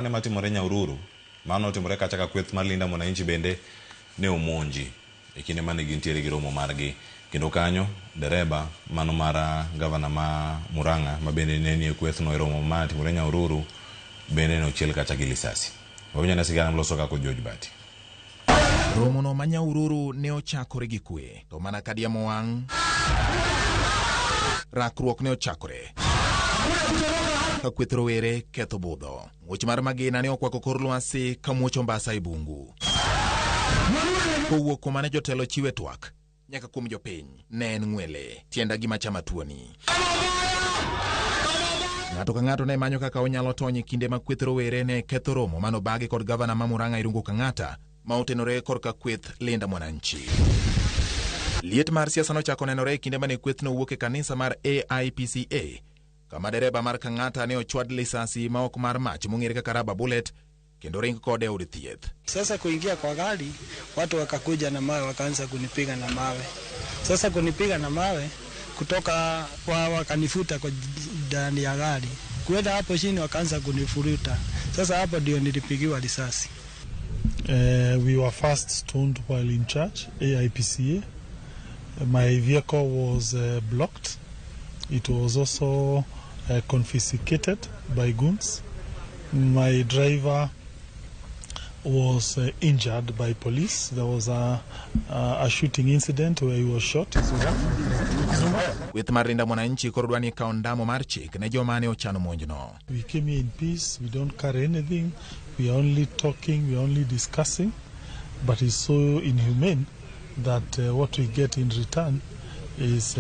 Mane matimore Nyahururu? Mano otimore kacha ka kweth mar Linda Mwananchi bende ne omonji e kinde mane gintiere gi romo margi. Kendo kanyo, dereba mano mar gavana ma Murang'a ma bende ne nie kwethno e romo ma timore Nyahururu bende ne ochiel kacha gi lisasi. Wawinj ane sigana moloso kaka George Bati. Romono ma Nyahururu ne ochakore gi kwe, to mana ka diemo wang', rakruok ne ochakore. Ka kweth rowere ketho budho. Muoch mar magina ne okwako kor lwasi ka muoch ombasa e bungu. Kowuok kuma ne jotelo chiwe twak, nyaka kuom jopiny, ne en ng'wele, tienda gima chama tuoni. Ng'ato ka ng'ato ne manyo kaka onyalo tony e kinde ma kweth rowere ne ketho romo mano bagi kod gavana ma Murang'a Irungu Kang'ata ma otenore korka kweth Linda Mwananchi. Liet mar siasa nochako nenore e kinde mane kwethno wuok e kanisa mar AIPCA kama dereba mar Kang'ata ne ochwad lisasi ma ok mar mach mong'ere kaka rubber bullet kendo ring kode e od thieth. Sasa kuingia kwa gari, watu wakakuja na mawe, wakaanza kunipiga na mawe. Sasa kunipiga na mawe kutoka kwa wakanifuta kwa ndani ya gari, kuenda hapo chini wakaanza kunifuruta. Sasa hapo ndio nilipigiwa risasi. We were first stoned while in church, AIPCA. My vehicle was blocked. It was also confiscated by goons. My driver was injured by police. There was a shooting incident where he was shot. Kweth mar Linda Mwananchi koro dwa ni kawo ndamo mar chik ne joma ne ochano monjno. We came here in peace. We don't carry anything. We are only talking. We are only discussing. But it's so inhumane that what we get in return is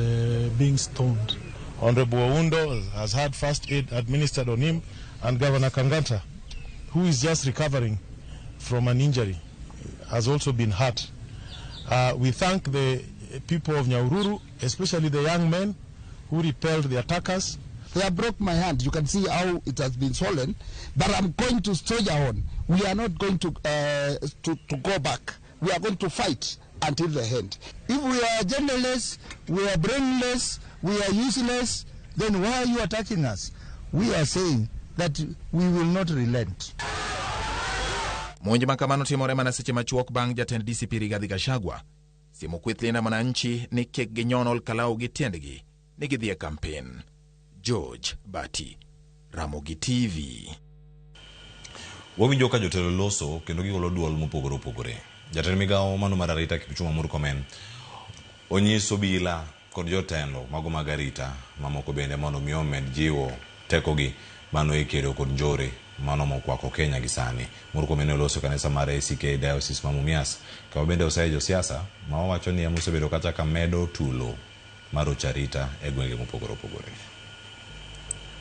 being stoned. Honorable Oundo has had first aid administered on him, and Governor Kangata, who is just recovering from an injury, has also been hurt. We thank the people of Nyahururu, especially the young men who repelled the attackers. They have broke my hand. You can see how it has been swollen. But I'm going to soldier on. We are not going to go back. We are going to fight until the end. If we are journalists, we are brainless, we are useless, then why are you attacking us? We are saying that we will not relent. Monj ma kamano timore mana seche machuok bang' jatend DCP Rigathi Gachagua siemo kweth Linda Mwananchi ni kik ginyon ol kalau gi tiendgi ni gidhi e kampen. George Bati, Ramogi TV. Wawinjo ka jotelo loso kendo gigolo duol mopogore opogore. Jatend migawo mano mar arita Kipchumba Murkomen onyiso bila kod jotelo mago mag arita mamoko bende mondo mi omed jiwo tekogi mano e kedo kod njore mano mokwako Kenya gi sani. Murkomen ne oloso kanisa mar ACK Diocese ma Mumias kama bende oseyo josiasa ma owacho ni ema osebedo kacha ka medo tulo mar rocho arita e gwenge mopogore opogore.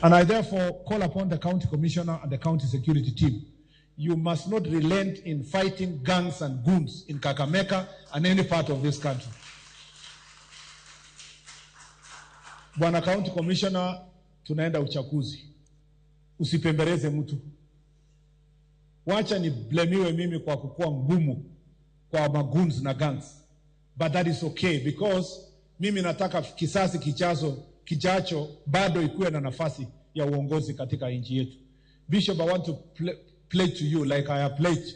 And I therefore call upon the county commissioner and the county security team. You must not relent in fighting gangs and goons in Kakamega and any part of this country. Bwana County Commissioner, tunaenda uchaguzi. Usipembeleze mtu. Wacha ni blemiwe mimi kwa kukua ngumu kwa magoons na gangs. But that is okay because mimi nataka kisasi kijacho bado ikuwe na nafasi ya uongozi katika nchi yetu. Bishop, I want to pledge to you like I have pledged,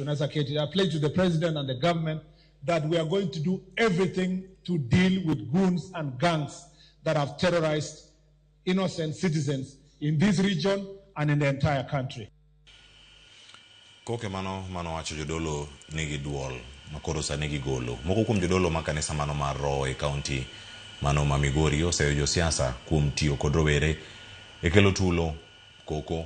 unaweza keti, I pledge to the president and the government that we are going to do everything to deal with goons and gangs that have terrorized innocent citizens in this region and in the entire country. Koke mano mano wacho jodolo nigi duol makoro sani gigolo. Moko kuom jodolo ma kanisa mano mar Roho e kaunti mano ma Migori oseyo josiasa kuom tiyo kod rowere e kelo tulo koko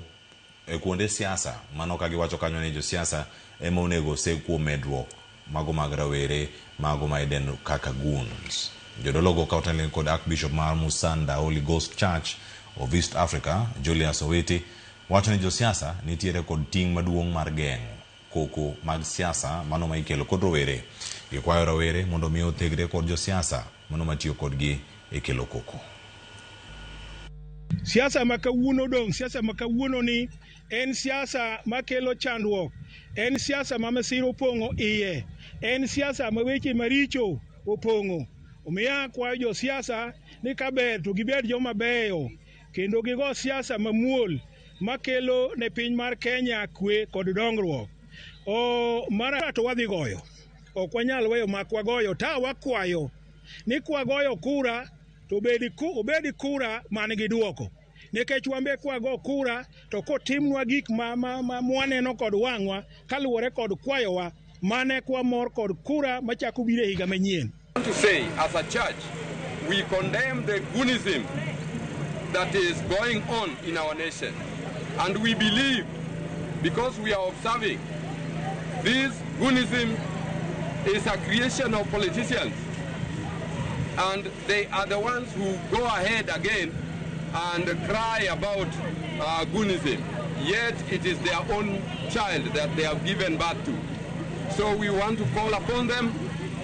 e kuonde siasa. Mano ka giwacho kanyo ni josiasa ema onego oseg kuom medruok mago mag rawere mago ma idendo kaka goons. Jodologo ka otelnegi kod Archbishop mar Musanda Holy Ghost Church of East Africa, Julius Owiti, wacho ni josiasa nitiere kod ting' maduong' mar geng'o koko mag siasa mano ma ikelo kod rowere. Gikwayo rawere mondo mi othegre kod josiasa mano matiyo kodgi e kelo koko. Siasa ma kawuono dong', siasa ma kawuono ni en siasa makelo chandruok, en siasa ma masira opong'o iye, en siasa ma weche maricho opong'o. Omiyo akwayo josiasa ni kaber to gibed joma beyo kendo gigo siasa mamuol. makelo ne piny mar Kenya kwe kod dongruok. O mar to wadhi goyo. Ok wanyal weyo mak wagoyo ta wakwayo ni kwagoyo kura to obed kura man gi duoko. Nikech wambe kwago kura to kotimnwa gik ma mwaneno kod wang'wa kaluwore kod kwayowa mane kwa mor kod kura machako biro e higa manyien. To say as a church we condemn the goonism that is going on in our nation, and we believe, because we are observing, this goonism is a creation of politicians, and they are the ones who go ahead again and cry about goonism, yet it is their own child that they have given birth to. So we want to call upon them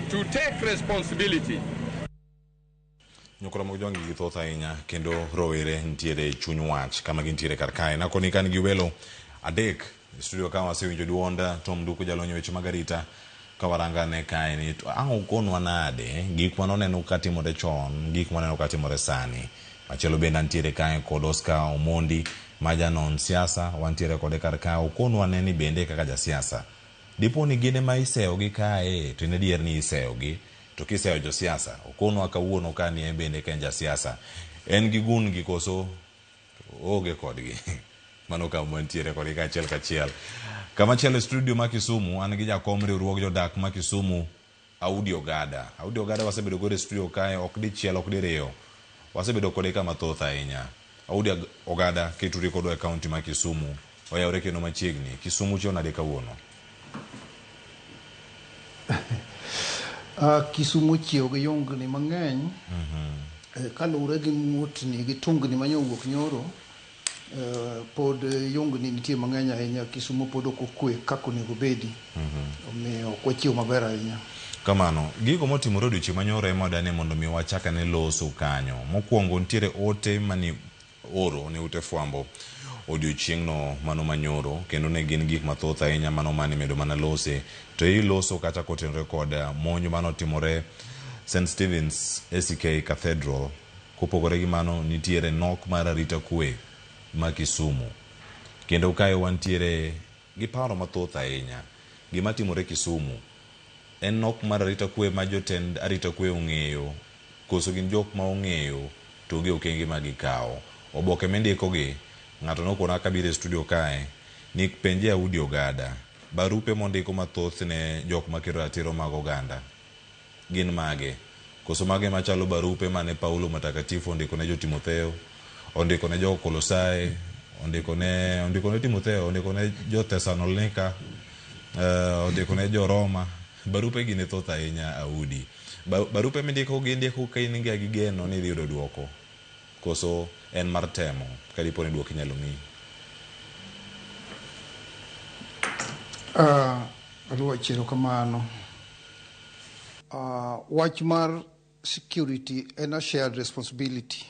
to take responsibility. Nyokoro mag jwangi gi thoth ahinya kendo rowere nitiere chuny wach kama gintiere kar kae. Nakoni kan gi welo adek e studio ka wasewinjo duond Tom Nduku jalony weche mag arita ka warangane kae ni to ang' ukonwa nade gik manoneno katimore chon, gik maneno katimore sani. Machielo bende antiere kae kod Oscar Omondi ma janon siasa, wantiere kode kar kae. Okonwa ne ni bende kaka jasiasa dipo ni gin ema iseyogi kae to en adier ni iseyogi to kiseyo josiasa okonwa kawuono ka ni en bende ka en jasiasa en gi gun gi koso oonge kodgi. Mano kama wantiere kodgi kachiel kachiel. Kamachielo e studio ma Kisumu an gi jakom riwruog jodak ma Kisumu Audi Ogada. Audi Ogada wasebedo godo e studio kae ok dichiel ok diriyo. Wasebedo kode kama thoth ahinya. Audi Ogada kituri kodwa e kaunti ma Kisumu oyawre kendo machiegni. Kisumu chiew nade kawuono? Kisumu chiew gi yongni mang'eny. Kaluwore gi ng'utni gi tungni manyowuok nyoro, pod yongni nitie mang'eny ahinya. Kisumu pod ok okwe kaka onego bedi. Omiyo ok wachiew maber ahinya. Kamano, gigo motimore odiochieng' manyoro ema wadani mondo mi wachak ane loso kanyo. Mokwongo nitiere ote mani oro ne ute fwambo odiochieng'no mano manyoro, kendo ne gin gik mathoth ahinya mano mane imedo mana lose. To iloso kata kotenore kod monj manotimore St. Stephen's ACK Cathedral. Kopogore gi mano, nitiere nok mar arita kwe ma Kisumu. Kendo kae wantiere gi paro mathoth ahinya. Gima timore Kisumu en nok mar arita kwe ma jotend arita kwe ong'eyo, koso gin jok ma ong'eyo to onge okenge ma gikawo. Oboke mindikogi, ng'ato nokona kabiro e studio kae ni penje Audi Ogada, barupe mondiko mathoth ne jok maketo ratiro mag oganda gin mage? Koso mage machalo barupe mane Paulo Matakatifu ondiko ne jo Timotheo, ondiko ne jo Kolosai, ondiko ne Timotheo, ondiko ne jo Thesalonika, ondiko ne jo Roma. Barupe gi ne thoth ahinya Audi. Barupe mindiko gi ndiko ka in gi geno ni idhi yudo duoko, koso en mar temo ka dipo ni duoko inyalo miyi? Aluoch, erokamano. Wach mar security en a shared responsibility.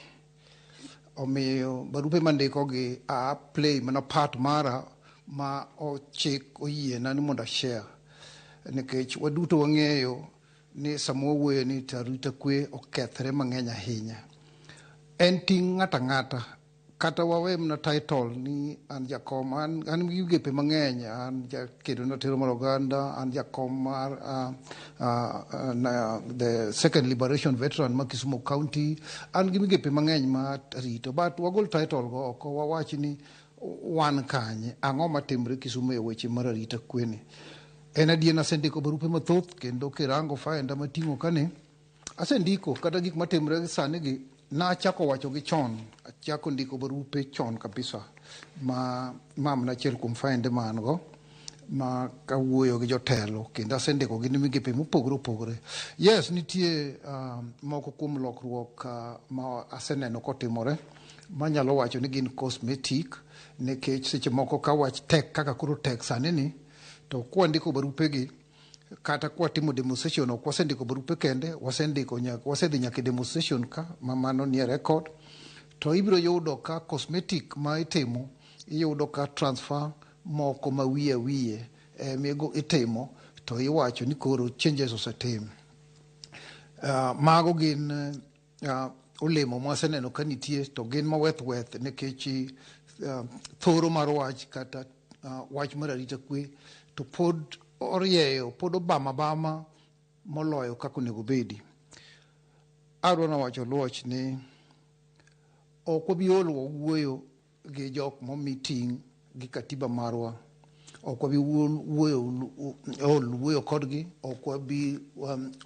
Omiyo barupe mandiko gi a play mana part mara ma ochik oyiena ni mondo a share. Nikech waduto wang'eyo ni sama wawuoyo ni to arita kwe okethre mang'eny ahinya. En ting' ng'ato ang'ata, kata wawe mana title ni an jakom, an gi migepe mang'eny, an jakedo ne ratiro mar oganda, an jakom mar the second liberation veteran ma Kisumu County, an gi migepe mang'eny ma rito, but wagol title go oko, wawach ni wan kanye, ang'o matimre Kisumu e weche mar arita kwe ni. En adier nasendiko barupe mathoth kendo kirango faenda mating'o kani, asendiko kata gik matimre sani gi nachako wacho gi chon, achako ndiko barupe chon kabisa ma mana achiel kuom faende ma an go ma kawuoyo gi jotelo kendo asendiko gi migepe mopogore opogore. Yes, nitie moko kuom lokruok ma aseneno kotimore manyalo wacho ni gin cosmetic, nikech seche moko ka wach tek kaka koro tek sani ni, to kwandiko barupegi kata kwatimo demonstration, ok wasendiko barupe kende, wasendiko nyaka, wasedhi nyaka e demonstration ka ma mano nie record, to ibiro yudo ka cosmetic ma itimo, iyudo ka transfer moko ma wiye wiye emigo itimo, to iwacho ni koro changes osetim. Mago gin olemo mwaseneno ka nitie, to gin maweth weth nikech thoro mar wach kata wach mar arita kwe to pod orieyo, pod obama bama moloyo kaka onego bedi. Adwa nawacho Luoch ni ok wabi ol wuoyo gi jok momi ting' gi katiba marwa. Ok wabi wuoyo ol wuoyo kodgi, ok wabi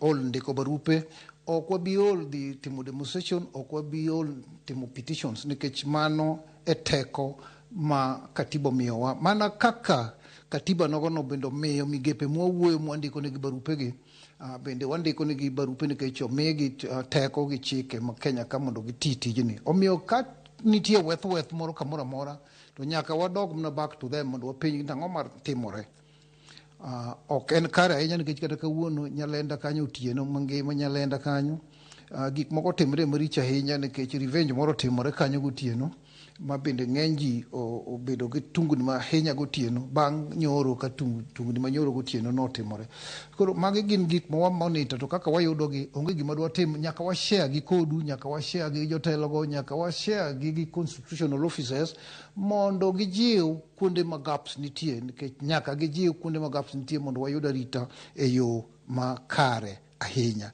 ol ndiko barupe, ok wabi ol dhi timo demonstration, ok wabi ol timo petitions nikech mano e teko ma katiba omiyowa. Mana kaka katiba nogono bende omiyo migepe mwawuoyo mwandiko negi barupegi, bende wandiko negi barupe nikech omigi teko gi chike ma Kenya ka mondo giti tijni. Omiyo ka nitie weth weth moro kamoro amora to nyaka wadog mana back to them mondo wapenj ni ang'o mar timore. Ok en kare ahinya nikech kata kawuono Nyalenda kanyo otieno mangima Nyalenda kanyo gik moko timre maricho ahinya nikech revenge moro timore kanyo gotieno ma bende ng'eny ji obedo gi tungni ma ahinya gotieno bang' nyoro ka tungni ma nyoro gotieno notimore. Koro magi gin gik ma wa monitor to kaka wayudogi onge gima dwatim, nyaka wa share gi kodu, nyaka wa share gi jotelogo, nyaka wa share gi constitutional officers mondo gijiw kuonde ma gaps nitie nikech nyaka gijiw kuonde ma gaps nitie mondo wayud arita e yo makare ahinya.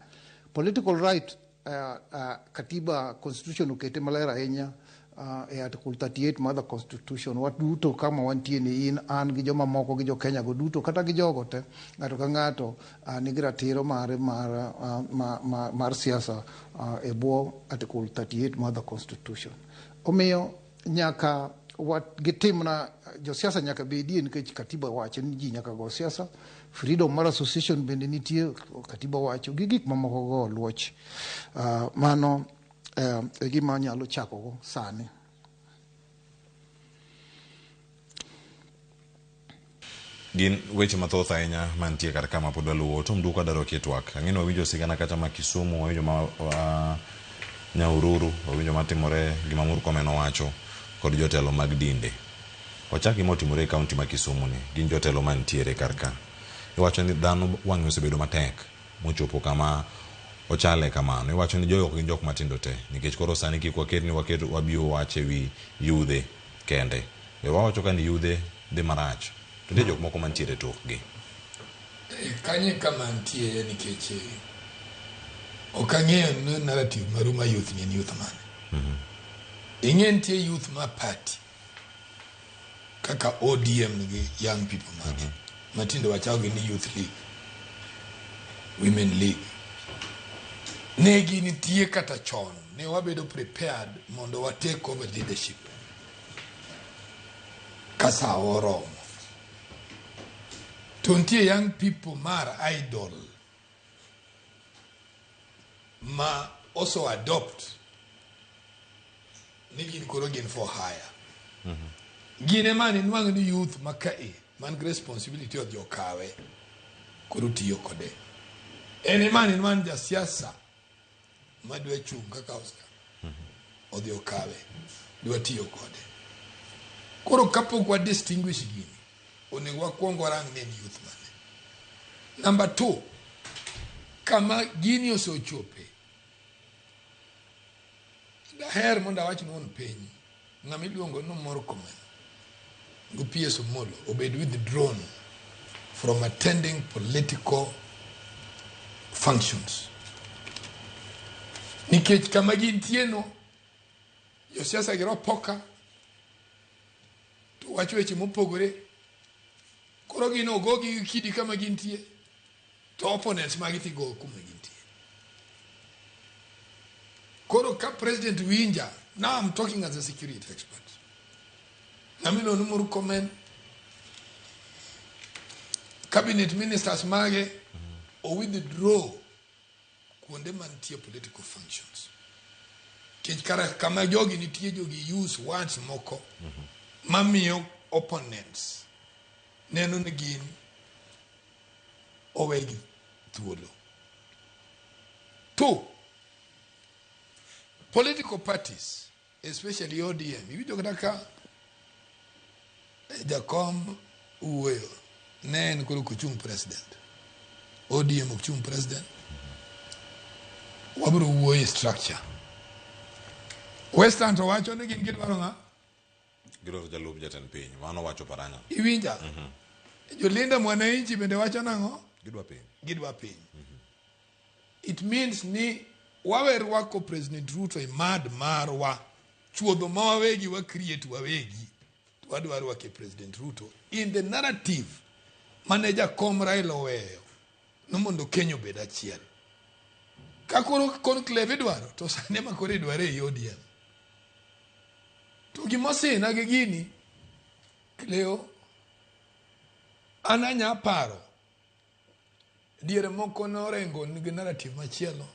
Political right, katiba constitution okete maler ahinya e article 38 mar the constitution. Waduto kama wantie ni in, an gi joma moko gi jo Kenya go duto kata gi jogo te, ng'ato ka ng'ato nigi ratiro mare mar siasa e bwo article 38 mar the constitution. Omiyo nyaka gitimna josiasa nyaka bedie nikech katiba wacho ni ji nyaka go siasa. Freedom mar association bende nitie, katiba wacho gi gik mamoko go Luoch. Mano e gima anyalo chakogo sani. Gin weche mathoth ahinya mantie kar ka ma pod waluwo. Tom Duko adwaro kie twak. Ang'e ni wawinjo sigana kata ma Kisumu, wawinjo ma Nyahururu, wawinjo matimore gima Murkomen owacho kod jotelo mag dinde. Wachak gima otimore e kaunti ma Kisumu ni, gin jotelo mantiere kar ka. Iwacho ni dhano wang'e osebedo matek mochopo kama ochale kamano. Iwacho ni jogo ok gin jok matindo te, nikech koro sani kik waket ni waket wabiro wacho ewi yudhe kende. E wawacho ka ni yudhe dhi marach, to nitie jok moko mantiere tokgi. Kanye kama nitie nikech ok ang'eyo ni narrative maru ma youth ni en youth mane. Ing'e nitie youth ma party kaka ODM nigi young people mage matinde wachakogi ni youth league, women league. Ne ginitie kata chon, ne wabedo prepared mondo wa take over leadership ka sa oromo. To nitie young people mar idol ma also adopt ni gin koro gin for hire. Gin ema ninwang' ni youth ma kae man gi responsibility odhi okawe koro tiyo kode. En ema ninwang' jasiasa madwa chung' kaka Oscar odhi okawe dwa tiyo kode. Koro kapok wa distinguish gini, onego wakwong warang ni en youth mane. Number 2, kama gini osechope, daher mondo awach ni wuon piny, ng'ama iluongo ni Murkomen gi PS Omollo obed withdrawn from attending political functions. Nikech kama gintie no, josiasa gi ropoka to wacho weche mopogore, koro gin ogogi gi kidi kama gintie, to opponents magi tigo kuma gintie. Koro ka president winja, now I'm talking as a security expert. Ng'ama iluongo ni Murkomen, cabinet ministers mage o withdraw kuonde mantie political functions. Nikech kara kama jogi nitie, jogi use words moko mamiyo opponents neno ni gin owegi thuolo. 2, political parties, especially ODM, iwinjo kata ka jakom wuoyo ne en koro kochung' president. ODM ok chung' president. Wabiro wuoyo e structure. Western to wacho ni gin gidwaro ng'a? Gidwaro jalup jatend piny. Mano wacho Paranya. Iwinja? Jolinda Mwananchi bende wacho nang'o? Gidwa piny. Gidwa piny. It means ni wawe rwako President Ruto e mad marwa. Chuodho ma wawegi wa create wawegi. To wadwa rwake President Ruto in the narrative mane jakom Raila oweyo no mondo Kenya obed achiel. Ka koro conclave idwaro to sani ema koro idware ei ODM. To gimosina gi gini, Cleo, an anya paro diere moko norengo nigi narrative machielo,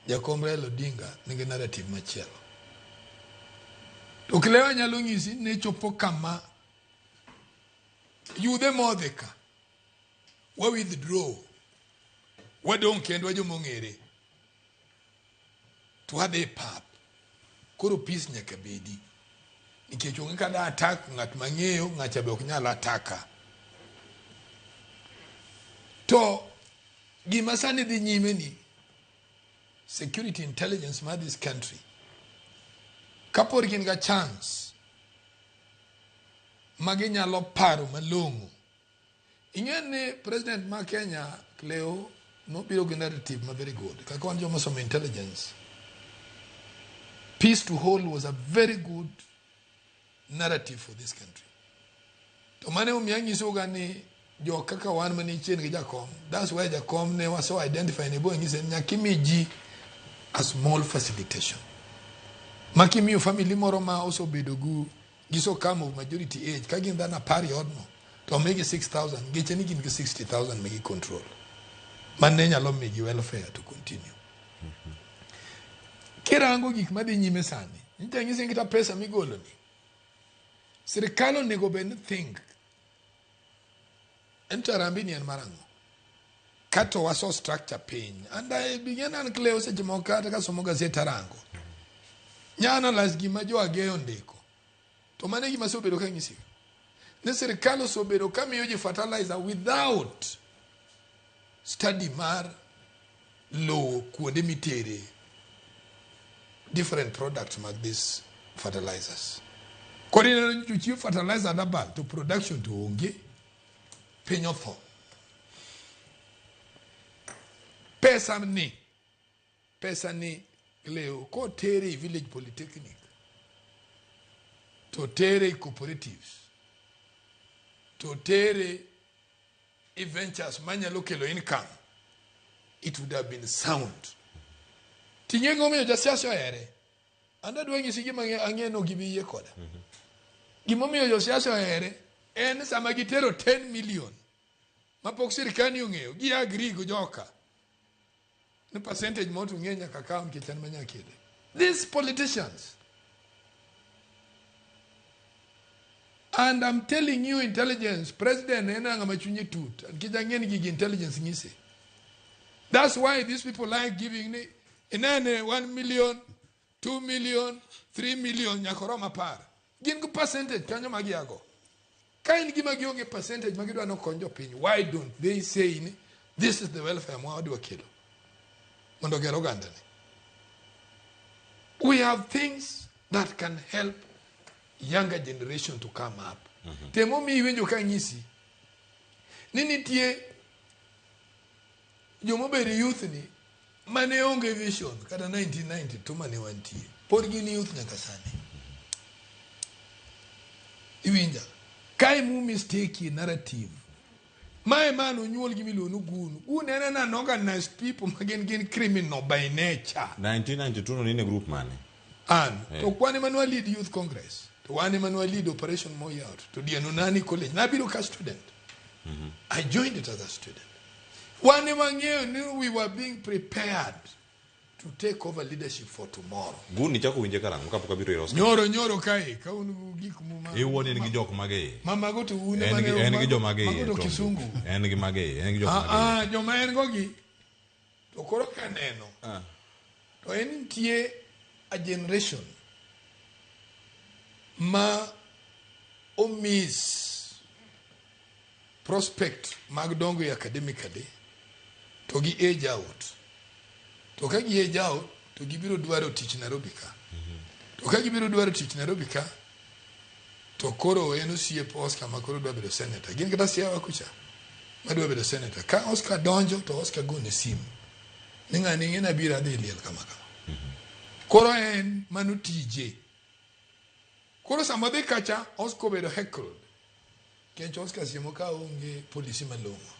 jakom Raila Odinga nigi narrative machielo. To Cleo anyalo nyisi ne chopo kama yudhe modhi ka wa withdraw wadong' kendwa jomong'ere to wadhi e pap koro peace nyaka bedi nikech onge kada attack ng'at mang'eyo ng'acha be ok nyal ataka to gima sani dhi nyime ni security intelligence mar this country kapod gin ga chance ma ginyalo paro malong'o. Ing'e ni president ma Kenya Cleo nobiro gi narrative ma very good. Kaka wan joma osomo intelligence, peace to hold was a very good narrative for this country. To mane omiyo anyisoga ni jo kaka wan mane chien gi jakom, that's why jakom ne waso identify ne bo anyise ni nyaka imi ji a small facilitation. Ma kimiyo family moro ma osebedo gu giso come of majority age ka gin dhano 10 e odno to omigi 6000 geche ni gin gi 60000 migi control man ne nyalo migi welfare to continue. Kirango gik madhi nyime sani, nyicha nyisi kata pesa migolo ni sirikal onego bed ni think en to harambee ni en mar ang'o kato waso structure piny and I began an Cleo seche moko kata kasomo gazet arango nya analyze gima jo Ageyo ondiko to mano e gima asebedo ka anyisi ni sirikal osebedo ka miyo ji fertilizer without study mar lowo kuonde mitere different products mag these fertilizers. Koro ineno ni jochiw fertilizer dabal to production to onge, piny otho. Pesa ni, pesa ni Cleo kotere e village polytechnic to tere e cooperatives to tere e ventures manyalo kelo income, it would have been sound. Ting'e gimomiyo josiasa ohere. An adwa nyisi gima ang'e no gibi yie koda. Gimomiyo josiasa ohere en sama gitero 10 million mapok sirkal ni ong'eyo, gi agree go joka ni percentage moro to ng'e nyaka kaw nikech an manya kele. These politicians. And I'm telling you intelligence, president en ng'ama chunye tut. Nikech ang'e ni gigi intelligence nyise. That's why these people like giving ni inene 1 million, 2 million, 3 million nyaka orom 10. Gin gi percentage kanyo ma giago. Ka en gima gionge percentage ma gidwa nokony jopiny, why don't they say ni this is the welfare ma wadwa kelo mondo oger ogandani? We have things that can help younger generation to come up. Temo mi iwinjo ka nyisi ni nitie jomobedo youth ni mane onge vision kata 1992 mane wantie pod gin youth nyaka sani. Iwinja kae mu mistake narrative mae mane onyuol gi miluongo ni gun gun en an unorganized people ma gin criminal by nature. 1992 no nine group mane? An to kwan ema nwa lead youth congress to wan ema nwa lead operation Moi out to dieno nani college nabiro ka student. I joined it as a student. Wan ema ng'eyo ni we were being prepared to take over leadership for tomorrow. Gun ni chako winje karang'o kapok abiro ir Oscar? Nyoro nyoro kae ka un gi gik mu ma Iwuon in gi jok mage iye. ma mago to un En ema gi ne- en gi jomage mago iye. to Tom. kisungu. En gi mage iye. En gi jok mage iye. Ah, joma en go gi to koro kaneno to en nitie a generation ma omiss prospect mag dongo e academically to gi age out to ka gi age out to gibiro dwaro tich Nairobi ka to ka gibiro dwaro tich Nairobi ka. To koro en osiep Oscar ma koro dwa bedo senator. Gin kata Siaya kucha ma dwa bedo senator. Ka Oscar donjo to Oscar gone simu. Ni ng'ani ing'e nabiro adhi liel kama kama. Koro en mano tije. Koro sama odhi kacha Oscar obedo heckled. Nikech Oscar seche moko ka onge policy malong'o.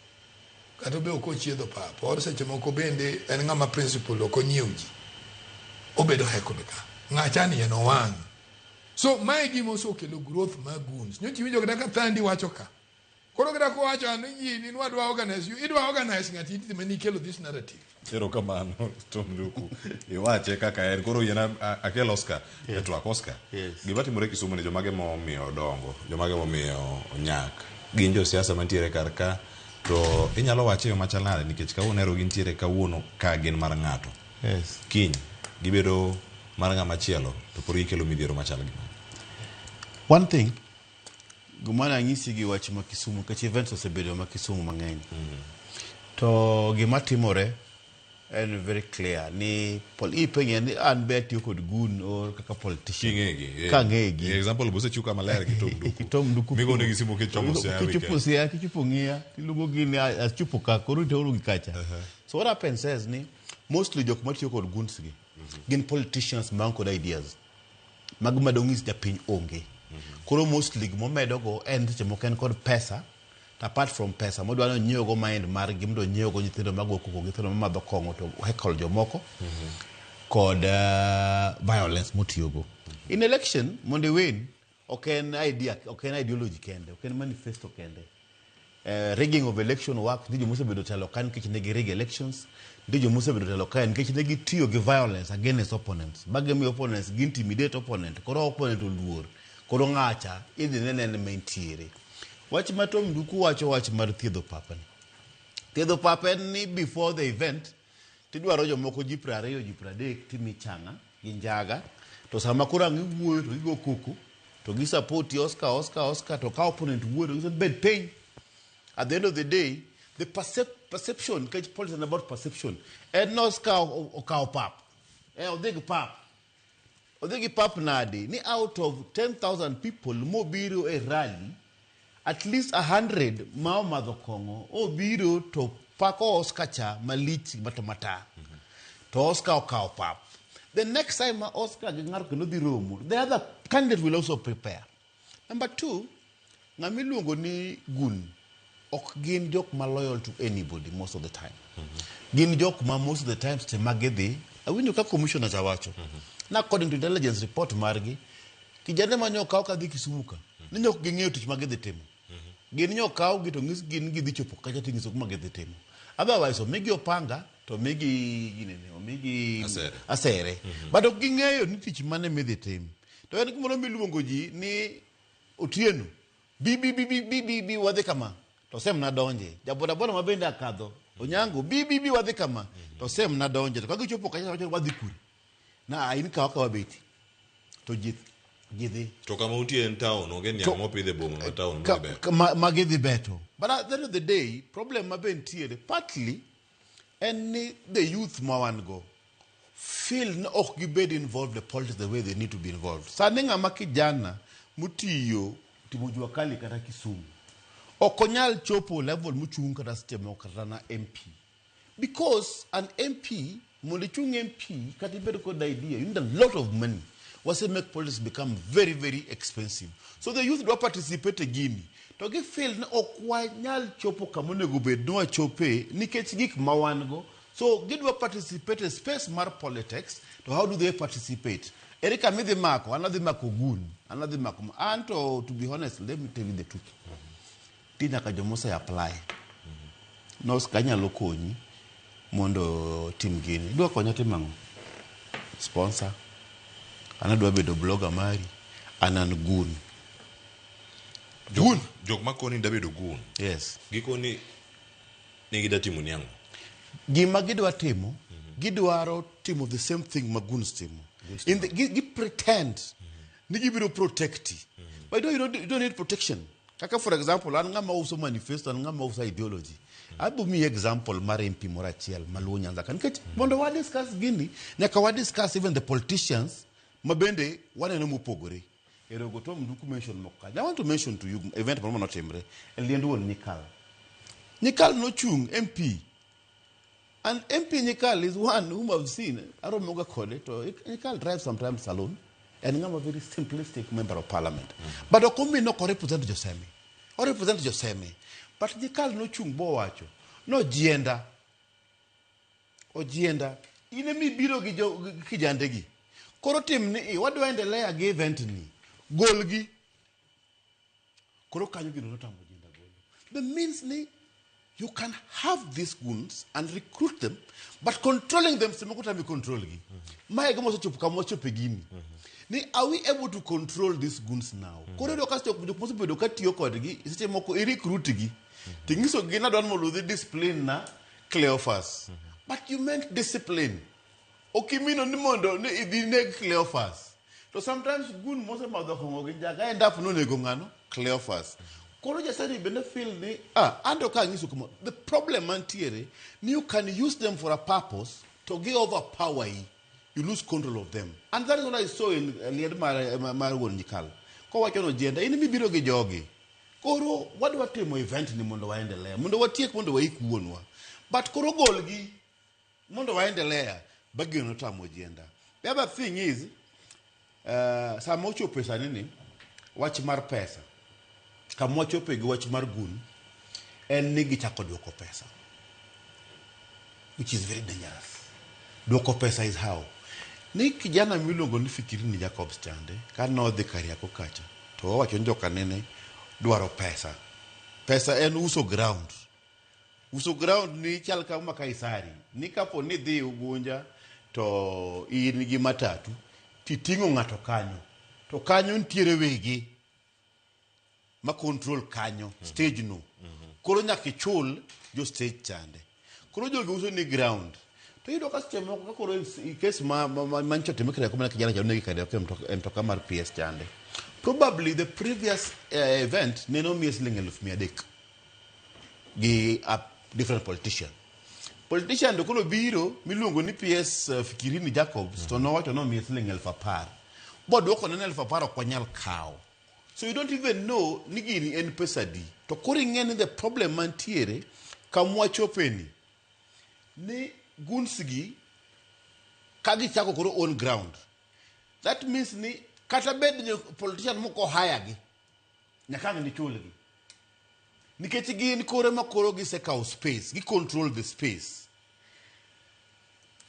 Kata be ok ochiedho pap. Or seche moko bende en ng'ama principle ok onyiew ji. Obedo heckled ka. Ng'acha ni en owang'. So mae gima osekelo growth mar goons. Nyocha iwinjo kata ka Thandi wacho ka. Koro kata kowacho ni ji ni wadwa organize you. Idwa organize ng'ati itime ni ikelo this narrative. Erokamano Tom Nduku. Iwache kaka en. Koro yiena akel Oscar. E twak Oscar. Gima timore Kisumu ni jomage momiyo odongo, jomage momiyo onyak. Gin josiasa mantiere kar ka to inyalo wache e yo machal nade nikech kawuono ero gintiere kawuono ka gin mar ng'ato. Kiny gibedo mar ng'ama chielo to pod gikelo midhiero machal gi mano. One thing, gima nanyisi gi wach ma Kisumu, nikech events osebedo ma Kisumu mang'eny. To gima timore en very clear ni ipenje ni an be atiyo kod gun or kaka politician. King'egi. Kang'egi. Example bosechiw ka maler gi Tom Nduku. Tom Nduku. Migone gi simu kichomo Siaya Kichopo weekend. Siaya, kichopo Ng'iya, tiluongo gi ni achopo ka, koro iteuru gi kacha. So what happens is ni mostly jok matiyo kod goons gi gin politicians man kod ideas mag madong'is japiny onge. Koro mostly gimomedo go en seche moko en kod pesa to apart from pesa modwa ni onyiew go mind margi mondo onyiew go nyithindo mago koko nyithindo mamadho kong'o to heckle jomoko kod violence motiyogo. In election mondo iwin ok en idea, ok en ideology kende, ok en manifesto kende. Rigging of election work, nitie joma osebedo telo ka nikech ne gi rig elections, nitie joma osebedo telo ka nikech ne gitiyo gi violence against opponents. Ba gimiyo opponents, gi intimidate opponent, koro opponent oluor. Koro ng'acha idhi nene en ema entiere. Wach ma Tom Nduku wacho wach mar thiedho pap ni. Thiedho pap en ni before the event, tidwaro jomoko ji 20, ji 30 timi chang'a gi njaga, to sama koro ang' iwuoyo to gigo koko, to gi support Oscar, Oscar, Oscar, to ka opponent wuoyo to giso bed piny. At the end of the day, the perception, nikech politics is about perception, en ni Oscar okawo pap. Odhi gi pap. Odhi gi pap nade? Ni out of 10,000 people mobiro e rally, at least 100 ma omadho kong'o obiro to pako Oscar cha malich matamata. To Oscar okawo pap. The next time ma Oscar gi ng'ato kendo dhi romo, the other candidate will also prepare. Number two, ng'ama iluongo ni gun ok gin jok ma loyal to anybody most of the time. Gin jok ma most of the time seche ma gidhi, awinjo ka commissioners awacho, na according to intelligence report margi, kijande ma nyokaw kadhi Kisumu ka, ni nyok ging'eyo tich ma gidhi timo. Gin nyokaw gi to nyis gin gidhi chopo kacha tinyiso kuma gidhi timo. Otherwise, omigi opanga to omigi ginene, omigi Asere. asere. But ok ging'eyo ni tich mane midhi tim. To en gimoro miluongo ji ni Otieno, bi bi bi bi bi bi bi wadhi kama. To sem na donje. Ja boda boda ma bende akadho. Onyango bi bi bi wadhi kama. To sem na donje. To ka gichopo kacha wacho wadhi kure. Na in kawa kawa beti. To ji dhi. To kama untie en town, onge niang' mopidh e boma ma town Ka, modhi beto. ma gidhi beto. But at the end of the day, problem ma be nitiere, partly, en ni the youth ma wan go feel ni ok gibed involved in politics the way they need to be involved. Sani ng'ama kijana motiyo timo jua kali kata Kisumu ok onyal chopo level mochung' kata seche moko kata na MP. Because an MP, mondo ichung MP kata ibed kod idea, you need a lot of money. Wase make politics become very, very expensive. So the youth dwa participate e gini. To gi feel ni ok wanyal chopo kama onego bed ni wachope nikech gik ma wan go. So gidwa participate e space mar politics, to how do they participate? Ere kama idhi mako? An adhi mako gun. An adhi mako. An to be honest, let me tell you the truth. Ti nyaka joma ose apply. Nos kanyalo konyi mondo tim gini. Idwa konya timo ang'o? Sponsor. An adwa bedo blogger mari. An an gun. Gun? Jok makoni da bedo gun. Yes. Gikoni ni gida timo ni ang'o? Gima gidwa timo, gidwaro timo the same thing ma goons timo. In the, gi pretend ni gibiro protect. But you don't need protection. Kaka for example, an ng'ama uso manifesto, an ng'ama uso ideology. Abo miyi example mar MP moro achiel maluwo Nyanza ka. Nikech mondo wa discuss gini, nyaka wa discuss even the politicians ma bende waneno mopogore. Erogo Tom Nduku mention moko kanyo. I want to mention to you event moro manotimre e liend wuon Nyikal. Nyikal nochung' MP. And MP Nyikal is one whom I've seen. Aromoga kode to Nyikal drives sometimes alone. En ng'ama very simplistic member of parliament. But ok omi ok orepresent Josemi. Orepresent Josemi. But Nyikal nochung' bowacho. Nojienda. Ojienda. In emibiro gi jo gi kijande gi. Koro tim ni i wadwa endelea gi event ni. Golgi. Koro kanyo gino notamo Ojienda golo. The means ni you can have these goons and recruit them, but controlling them seche moko tami control gi. Mae gima osechopo kama wachope gini. Ni are we able to control these goons now? Koro iyudo ka jok mosebedo ka tiyo kodgi, seche moko i recruit gi. Tinyiso gi ni adwa ni mondo udhi discipline na Cleophas. But you meant discipline. Ok imino ni mondo ni idhi neg Cleophas. To sometimes goon mosemadho kong'o gi njaga end up nonego ng'ano? Cleophas. Koro jasani bende feel ni anto ka anyiso kama the problem mantiere ni you can use them for a purpose to gi overpower yi. You lose control of them. And that is what I saw in liend mar wuon Nyikal. Kowacho no Ojienda, in mibiro gi jogi. Koro wadwa timo event ni mondo waendelea, mondo watiek mondo waik wuonwa. But koro golgi mondo waendelea. Bagino notamo Ojienda. The other thing is, sama ochopo e sani ni, wach mar pesa. Kama wachope gi wach mar gun, en ni gichako duoko pesa. Which is very dangerous. Duoko pesa is how? Ni kijana miluongo ni Fikirini Jacobs chande, ka nodhi Kariako kacha, to owacho ni jokanene dwaro pesa. Pesa en uso ground. Uso ground ni chal kama Kaisari. Ni kapo ni dhi Ugunja to in gi matatu, titing'o ng'ato kanyo. To kanyo nitiere wege ma control kanyo, stage no. Koro nyaka ichul jo stage chande. Koro jogi uso ni ground. To iyudo ka seche moko ka koro case ma mancho timre Kariako mana kijana cha onegi Kariako e mtoka mar PS chande. Probably the previous event nene omiye siling 300,000 gi a different politician. Politician to koro biro miluongo ni PS Fikirini Jacobs to nowacho ni omiye siling 10,000. Boduoko ne ni 10,000 ok wanyal kawo. So you don't even know ni gini en pesa adi. To koro ing'e ni the problem mantiere kamwachope ni goons gi ka gichako koro own ground. That means ni kata bed ni politician moko hire gi, nyaka ang' nichulgi. Nikech gin kore ma koro gisekawo space, gi control the space.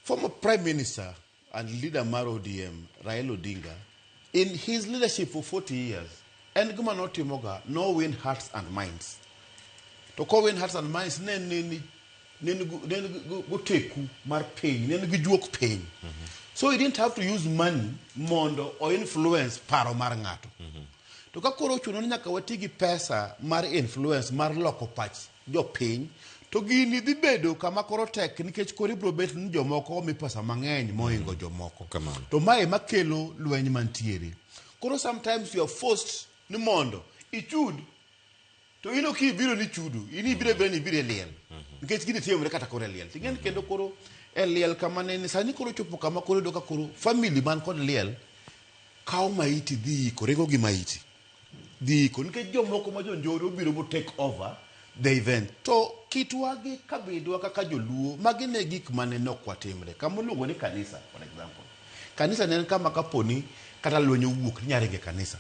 Former Prime Minister and leader mar ODM, Raila Odinga, in his leadership for 40 years, en gima notimoga, no win hearts and minds. To ko win hearts and minds, ne en goteku mar piny, ne en gi juok piny. So he didn't have to use money mondo o influence paro mar ng'ato. To ka koro ochuno ni nyaka wati gi pesa mar influence mar loko pach jopiny, to gini dhi bedo kama koro tek nikech koro ibiro bet ni jomoko omi pesa mang'eny mohingo jomoko. To mae makelo lweny mantiere. Koro sometimes you are forced ni mondo ichud, to in ok ibiro ni chudo, in ibiro abira ni ibiro e liel. Nikech gini timore kata koro e liel. Ting'eni kendo koro e liel kama nene, sani koro chopo kama koro iyudo ka koro family man kod liel kawo maiti dhi iko, ringo gi maiti dhi iko, nikech jomoko ma jonjore obiro bo take over the event. To kitwa gi kabidwa kaka joluo, magi ne gik mane nok watimre. Kama iluongo ni kanisa, for example. Kanisa ne en kama kaponi kata lweny owuok, inyalo ringo e kanisa.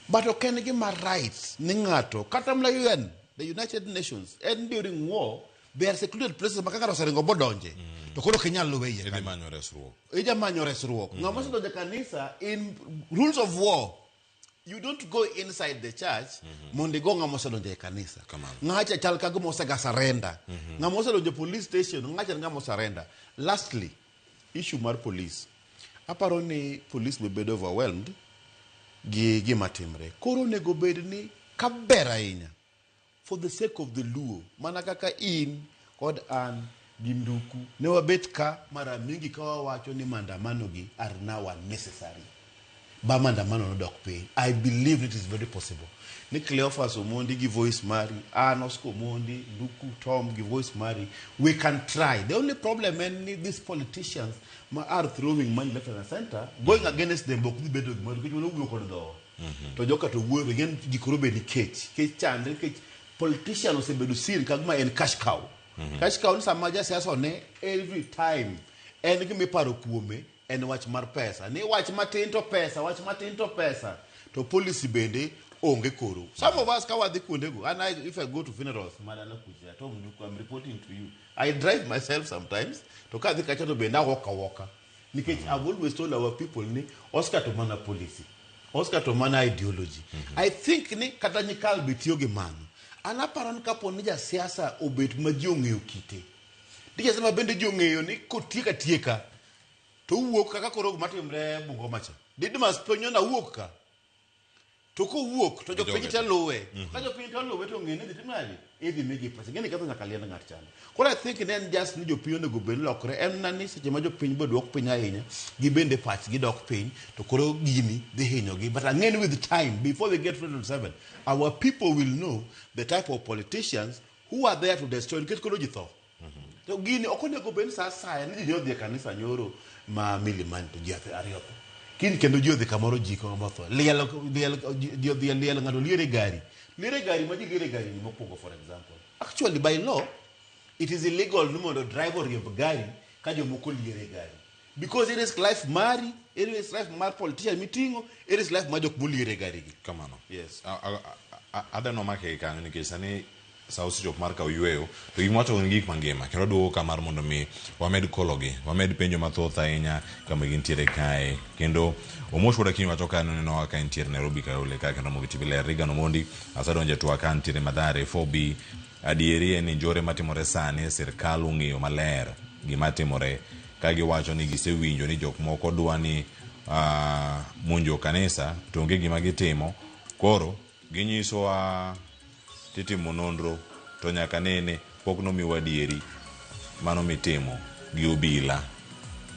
But ok en gima right ni ng'ato, kata mana UN, the United Nations, en during war, there are secluded places ma ka ng'ato oseringo bodonje, to koro ok inyal luwe iye Idhi kanyo. manyo resruok. Ija manyo resruok. Ng'ama osedonjo e kanisa in rules of war, you don't go inside the church mondo igo ng'ama osedonjo e kanisa. Ng'acha chal ka gima osega surrender. Ng'ama osedonjo e police station, ng'acha en ng'ama osurrender. Lastly, issue mar police. Aparo ni police be bedo overwhelmed gi gima timre. Koro onego bed ni kaber ahinya for the sake of the Luo, mana kaka in kod an gi Nduku ne wabet ka mara mingi ka wawacho ni maandamano gi are now unnecessary. Ba maandamano nodok piny. I believe it is very possible. Ni Cleophas Omondi gi voice mari, an Oscar Omondi, Nduku Tom gi voice mari, we can try. The only problem en ni these politicians ma are throwing money left and center, going against them ok dhi bedo gimoro nikech wan wawuoyo kod dhowa. To joka to wuoyo to ing'e ni ji koro be nikech kech chande nikech politician osebedo seen ka gima en cash cow. Cash cow ni sama jasiasa one every time en gima iparo kuome en wach mar pesa. Ni wach matin to pesa, wach matin to pesa. To policy bende onge koro. Some of us ka wadhi kuondego, and I, if I go to funerals, madala kucha, at home, I'm reporting to you. I drive myself sometimes, to kadhi kacha to bende awalk awalka. Nikech I've always told our people ni Oscar to mana policy. Oscar to mana ideology. I think ni kata nyikal be tiyo gi mano. An aparo ni kapo ni jasiasa obet ma ji ong'eyo kite. Ni ma bende ji ong'eyo ni kotieka tieka to owuok kaka koro matimre Bungoma cha. Didmas penyo na wuok ka. To kowuok to jopiny te luwe. Ka jopiny te luwe to ong'e ni dhi tim nade? Idhi migi pesa. Ing'e ni ketho nyaka liend ng'at chande. Koro I think ne en just ni jopiny onego bed ni lokre. En na ni seche ma jopiny be duok piny ahinya, gibende pachgi dok piny, to koro gini dhi hinyogi. But ang'e ni with time, before we get to 2027, our people will know the type of politicians who are there to destroy. Nikech koro ji tho. To gini ok onego bed ni sa asaya ni ji odhi e kanisa nyoro ma Milimani to ji ariyo otho. Kiny kendo ji odhi kamoro ji motho. Liel, liel, ji odhi e liel ng'ato liere gari. Liere gari ma ji liere gari ni mokwongo for example. Actually by law, it is illegal ni mondo driver oriemb gari ka jomoko liere gari. Because it is life mari, it is life mar politician miting'o, it is life mar jok moliere gari gi. Kamano. Yes. Adwa make kanyo nikech sani sa osechopo mar kawo yweyo to gik mwacho gin gik mangima kendo duogo ka mar mondo mi wamed kologi wamed penjo mathoth ahinya kama gintiere kae kendo Omosh wuod Akinyi wacho ka nonenowa ka entiere Nairobi Kayole ka kendo Ramogi TV ler Reagan Omondi asedonjo e twak ka ntiere Mathare 4B adieri en ni njore matimore sani e sirkal ong'eyo maler gima timore ka giwacho ni gisewinjo ni jok moko dwa ni monjo kanisa to onge gima gitimo koro ginyisowa titimo nonro to nyaka nene pok nomiwa adieri mano mitimo gi obila.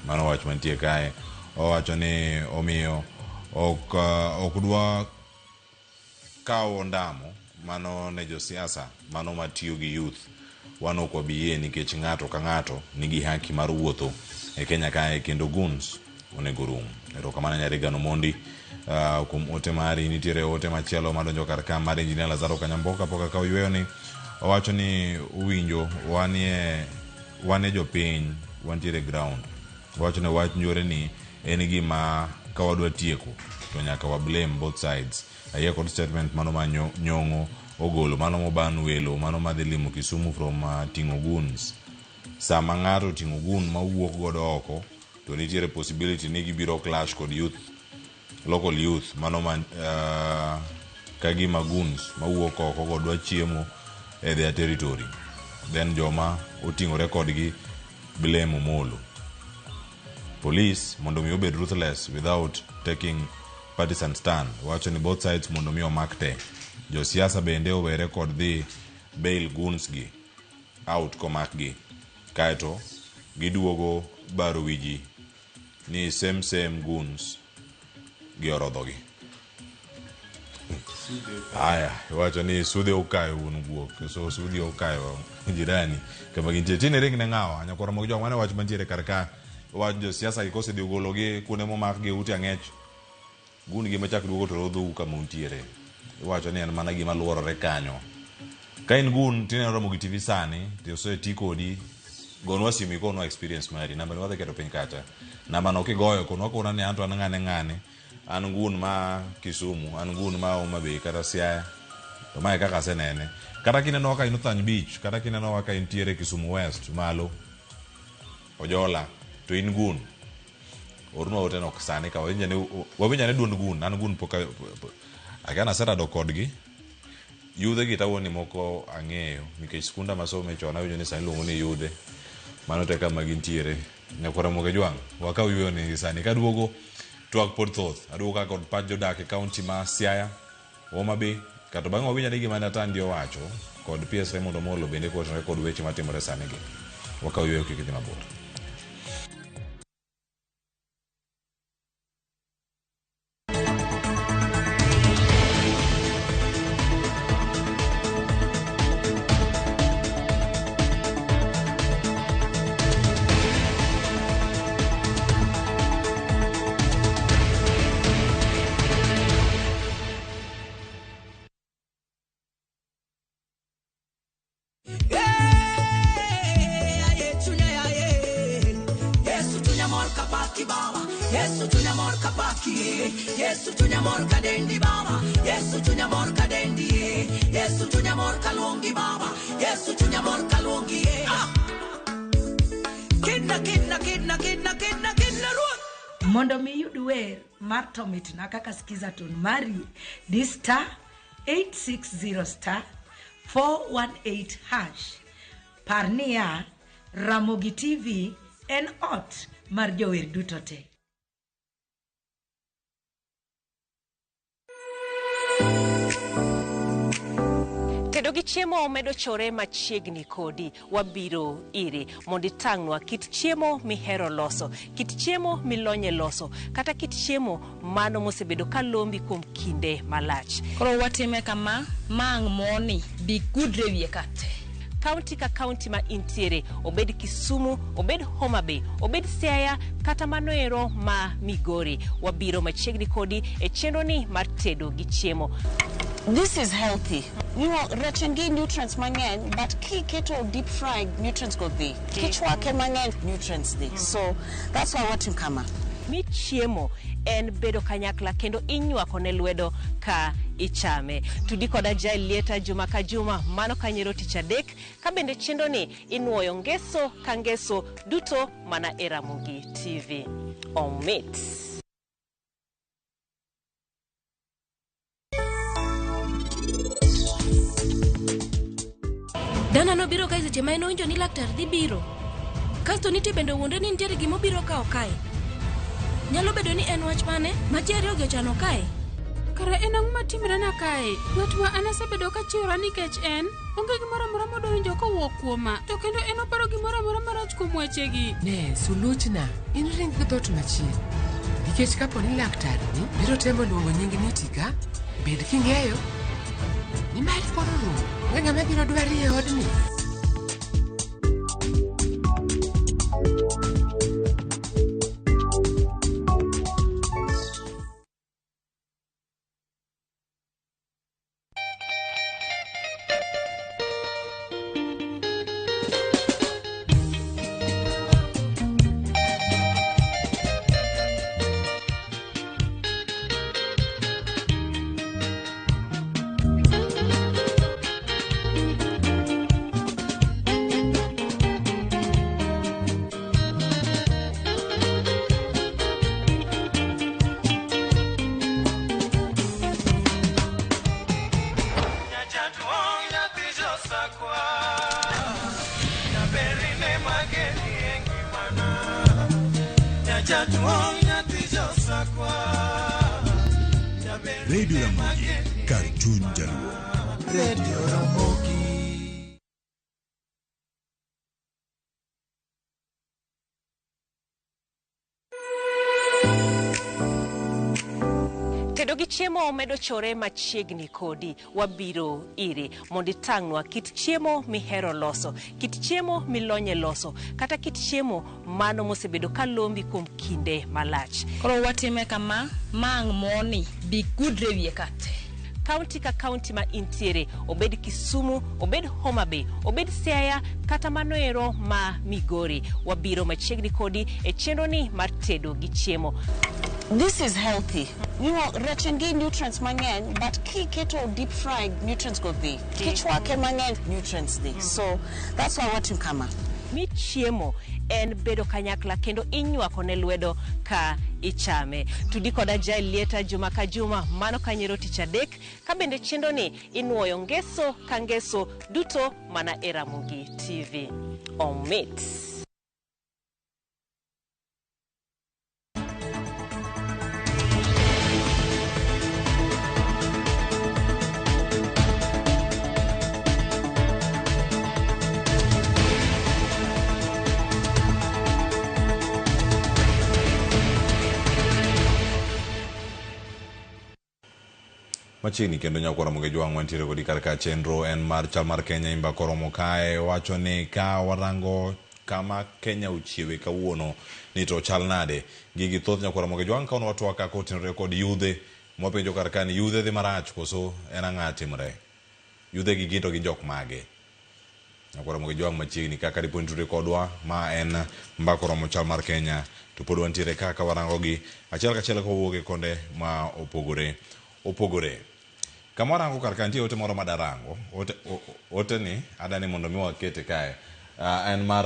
Mano wach mantie kae. Owacho ni omiyo ok dwa kawo ondamo mano ne josiasa mano matiyo gi youth wan ok wabi yie nikech ng'ato ka ng'ato nigi haki mar wuotho e Kenya kae kendo goons onego rum. Erokamano Nyariga Omondi kuom ote mari. Nitiere ote machielo madonjo kar ka mar Engineer Lazaro Kanyamboka pok akawo yweyo ni owacho ni uwinjo wanie jopiny wantiere ground. Owacho ni wach njore ni en gima ka wadwa tieko to nyaka wa blame both sides. Ayie kod statement mano ma Nyong'o ogolo mano moban welo mano madhi limo Kisumu from ting'o goons. Sama ng'ato oting'o gun mawuok godo oko to nitiere possibility ni gibiro clash kod youth local youth mano ma ka gima goons mawuok oko go dwa chiemo e their territory then joma oting'ore kodgi blame Omolo. Police mondo mi obed ruthless without taking partisan stand. Wacho ni both sides mondo mi omak te. Josiasa bende owere kod dhi bail goons gi out komakgi kaeto giduogo baro wi ji ni same same goons gi orodhogi. Aya, iwacho ni sudhe okayo wuon guok, so sudhe okayo jirani kama gintie. Tinde ring ne ng'awa, nyakwar Ramogi Jwang', mano e wach mantiere kar ka. Wach josiasa gi kosedhi ogologi kuonde momakgi e ute ang'ech, gun gi machak duogo to rodhou kama untiere. Iwacho ni en mana gima luorore kanyo. Ka in gun tineno Ramogi TV sani, to oseti kodi, gonwa simu ikonwa experience mari. Namba ni wadhi keto piny kacha. Namba no kigoyo, konwa kona ni anto an ng'ane ng'ane, an gun ma Kisumu, an gun ma Homa Bay kata Siaya. To mae kaka asenene. Kata kineno ka in Uthany Beach, kata kineno ka intiere Kisumu West malo, Ojola, to in gun. Ornwa ote no sani ka wawinj ane duond gun, an gun pok akia naserado kodgi. Yudhe gi tawuon ni moko ang'eyo nikech skunda masome chon awinjo ni sani iluongo ni yudhe. Mano te kama gintiere. Nyakwar Ramogi Jwang', wakaw yueyo ni sani kaduogo twak pod thoth. Aduogo ka kod pach jodak e kaunti ma Siaya, Homa Bay, kato bang'e wawinj ane gima Natandi owacho kod PS Raymond Omolo bende kotenore kod weche matimore sani gi. Wakaw yueyo kik idhi mabor. Yesu chunya mor kapaki baba, Yesu chunya mor kapaki, Yesu chunya mor kadendi baba, Yesu chunya mor kadendi, Yesu chunya mor kaluongi baba, Yesu chunya mor kaluongi. Kidna kidna kidna kidna kidna kidna ruoth. Mondo mi iyud wer mar to mitna kaka skiza tune mari, di star 860 star 418 hash. Par niya, Ramogi TV en ot mar jower duto te. Tedo gi chiemo medo chore machiegni kodi, wabiro iri mondo itang'nwa kit chiemo mihero loso, kit chiemo milonye loso, kata kit chiemo mano mosebedo ka lombi kuom kinde malach. Koro watime kama, ma ang' moni bi gudre wiye ka te. Kaunti ka kaunti ma intiere, obed Kisumu, obed Homa Bay, obed Siaya, kata mano ero ma Migori, wabiro machiegni kodi e chenro ni mar tedo gi chiemo. This is healthy. You know, rech en gi nutrients mang'eny, but kiketo deep fried, nutrients go dhi. Kichwake mang'eny, nutrients dhi. So that's why watim kama. Mi chiemo en bedo kanyakla kendo inywako ne lwedo ka ichame. Tudi koda Jael Lieta juma ka juma, mano kanyero tich adek, ka bende chenro ni inuoyo ngeso ka ngeso duto mana e Ramogi TV. Omit. Dana nobiro kae seche ma en owinjo ni laktar dhi biro. Kasto nitie bende owuondre ni nitiere gimobiro kawo kae. Nyalo bedo ni en wach mane ma ji ariyogi ochano kae? Kara en ang'o matimrena kae? Ng'at ma an asebedo kachiwora nikech en, onge gimoro amora modwa winjo kowuok kuoma, to kendo en oparo gimoro amora marach kuom wechegi. Ne, suluchna, in ring gi dhoot machiegni. Nikech kapo ni laktarni biro temo luongo nying Niti ka, bed king'eyo ni mari koro orumo. Onge ng'ama biro dwari e odni. Radio Ramogi, kar chuny jaluo. Radio Ramogi. Tedo gi chiemo medo chore machiegni kodi, wabiro iri mondo itang'nwa kit chiemo mihero loso, kit chiemo milonye loso, kata kit chiemo mano mosebedo ka lombi kuom kinde malach. Koro watime kama, ma ang' moni bi gudre wiye ka te. Kaunti ka kaunti ma intiere, obed Kisumu, obed Homa Bay, obed Siaya, kata mano ero ma Migori, wabiro machiegni kodi e chenro ni mar tedo gi chiemo. This is healthy. You know, rech en gi nutrients mang'eny, but kiketo deep fried, nutrients go dhi. Kichwake mang'eny, nutrients dhi. So that's why watim kama. Mi chiemo en bedo kanyakla kendo inywako ne lwedo ka ichame. Tudi koda Jael Lieta juma ka juma, mano kanyero tich adek, ka bende chenro ni inuoyo ngeso ka ngeso duto mana e Ramogi TV. Omit. Machiegni kendo nyakwara Ramogi Jwang' wantiere kodi kar ka chenro en mar chal mar Kenya imba koromo kae wacho ni ka warango kama Kenya ochiewe kawuono ni to chal nade. Gigi thoth nyakwara Ramogi Jwang' ka watwa kaka otenore kod yudhe mwapenjo kar ka ni yudhe dhi marach koso en ang'a timre. Yudhe gi gin to gin jok mage. Nyakwar Ramogi Jwang' machiegni kaka dipo nitude kodwa ma en mbaka oromo chal mar Kenya to pod wantiere ka ka warango gi achiel kachiel kowuok e konde ma opogore opogore. Kama warango kar ka nitie ote moro ma darango ote, ote ni adani mondo mi wakete kae en mar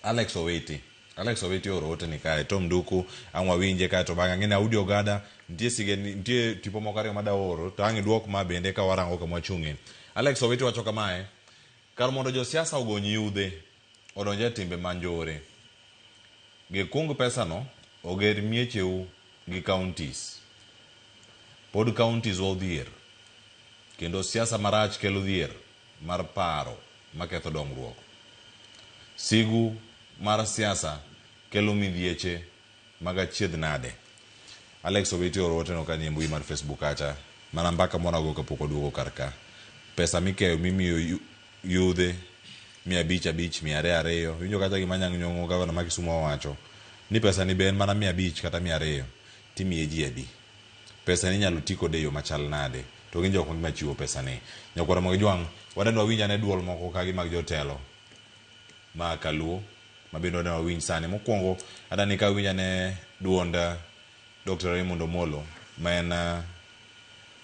Alex Owiti. Alex Owiti ooro ote ni kae Tom Nduku ang' wawinje kae to bang'e ang'e ni Audi Ogada nitie sigeni nitie tipo moko ariyo ma daoro to ang' iduok ma bende ka warango kama wachung'e. Alex Owiti wacho kamae, kar mondo josiasa ogony yudhe odonj e timbe ma njore, gikung pesano oger miecheu gi counties. Pod counties wa odhier kendo siasa marach kelo dhier mar paro maketho dongruok. Sigu mar siasa kelo midhieche mag achiedh nade. Alex Owiti ooro oteno ka nie mbui mar Facebook kacha mana mbaka mwanago kapok waduogo kar ka. Pesa mikeyo mimiyo yudhe 500 500 200 200 iwinjo kacha gima Anyang' Nyong'o gavana ma Kisumu owacho ni pesa ni be en mana 500 kata 200 timiye ji adi. Pesa ni inyalo ti kode e yo machal nade to gin jok ma chiwo pesa ni. Nyakwar Ramogi Jwang' wadendo wawinj ane duol moko ka gi mag jotelo ma kaluo ma bende wadendo wawinj sani. Mokwongo adani ka winj ane duond Dr. Raymond Omolo ma en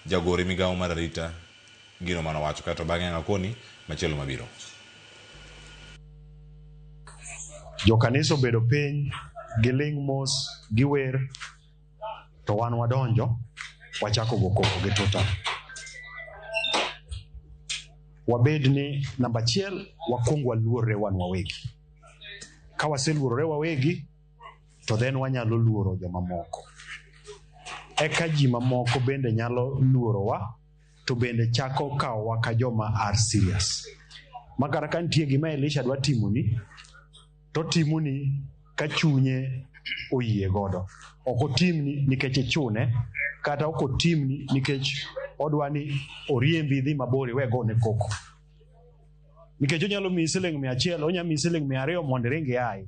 jagoro e migawo mar arita gino mane owacho kaeto bang'e ang' akoni machielo mabiro. Jokanisa obedo piny, giling' mos, giwer, to wan wadonjo, wachako go koko gi tuta. Wabed ni namba achiel, wakwong waluorre wan wawegi. Ka waseluorore wawegi, to then wanyalo luoro jomamoko. Eka ji mamoko bende nyalo luorowa, to bende chako kawowa ka joma are serious. Ma kata ka nitie gima Elisha dwa timoni, to otimoni ka chunye oyie godo. Ok otimni nikech ichune, kata ok otimni nikech odwa ni oriembi idhi mabor iwe gone koko. Nikech onyalo miyi siling 100, onyalo miyi siling 200 mondo iring iae.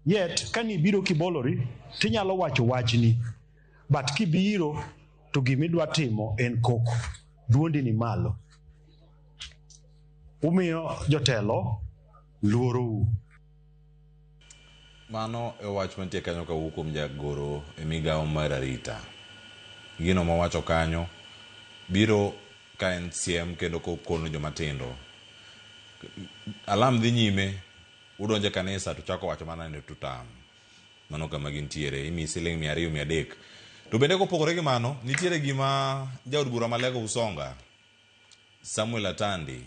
Yet, ka nibiro kibolori, tinyalo wacho wachni. But kibiro, to gimidwa timo en koko. Duondi ni malo. Umiyo jotelo luorou. Mano e wach mantie kanyo kawuok kuom jagoro e migawo mar arita. Gino mowacho kanyo biro ka en siem kendo kokono joma tindo. Alam dhi nyime, udonjo e kanisa to chako wacho mana ni tutam. Mano kama gintiere, imiyi siling 200 300. To bende kopogore gi mano, nitiere gima jaod bura ma Lego Usonga, Samuel Atandi,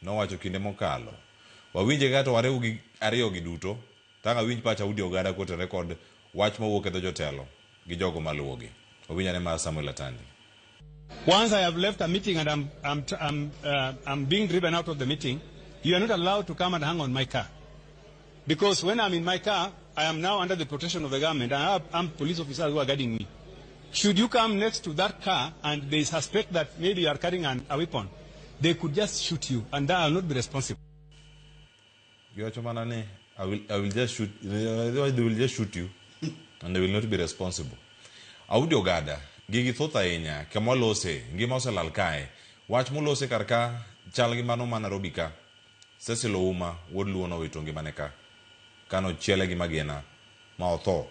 nowacho kinde mokalo. Wawinje kata wariw gi ariyo gi duto, tang' awinj pach Audi Ogada kotenore kod wach mawuok e dho jotelo gi jogo maluwogi. Wawinj ane mar Samuel Atandi. Once I have left a meeting and I'm being driven out of the meeting, you are not allowed to come and hang on my car. Because when I'm in my car, I am now under the protection of the government. I have armed police officers who are guarding me. Should you come next to that car and they suspect that maybe you are carrying a weapon, they could just shoot you, and I will not be responsible. Giwacho mana ni, I will just shoot, they will just shoot you, and they will not be responsible. Audi Ogada, gigi thoth ahinya, kama walose, ngima oselal kae. Wach molose kar ka, chal gi mano ma Nairobi ka. Cecil Ouma, wuod Luo nowito ngimane ka. Kano chiele gi magina, ma otho.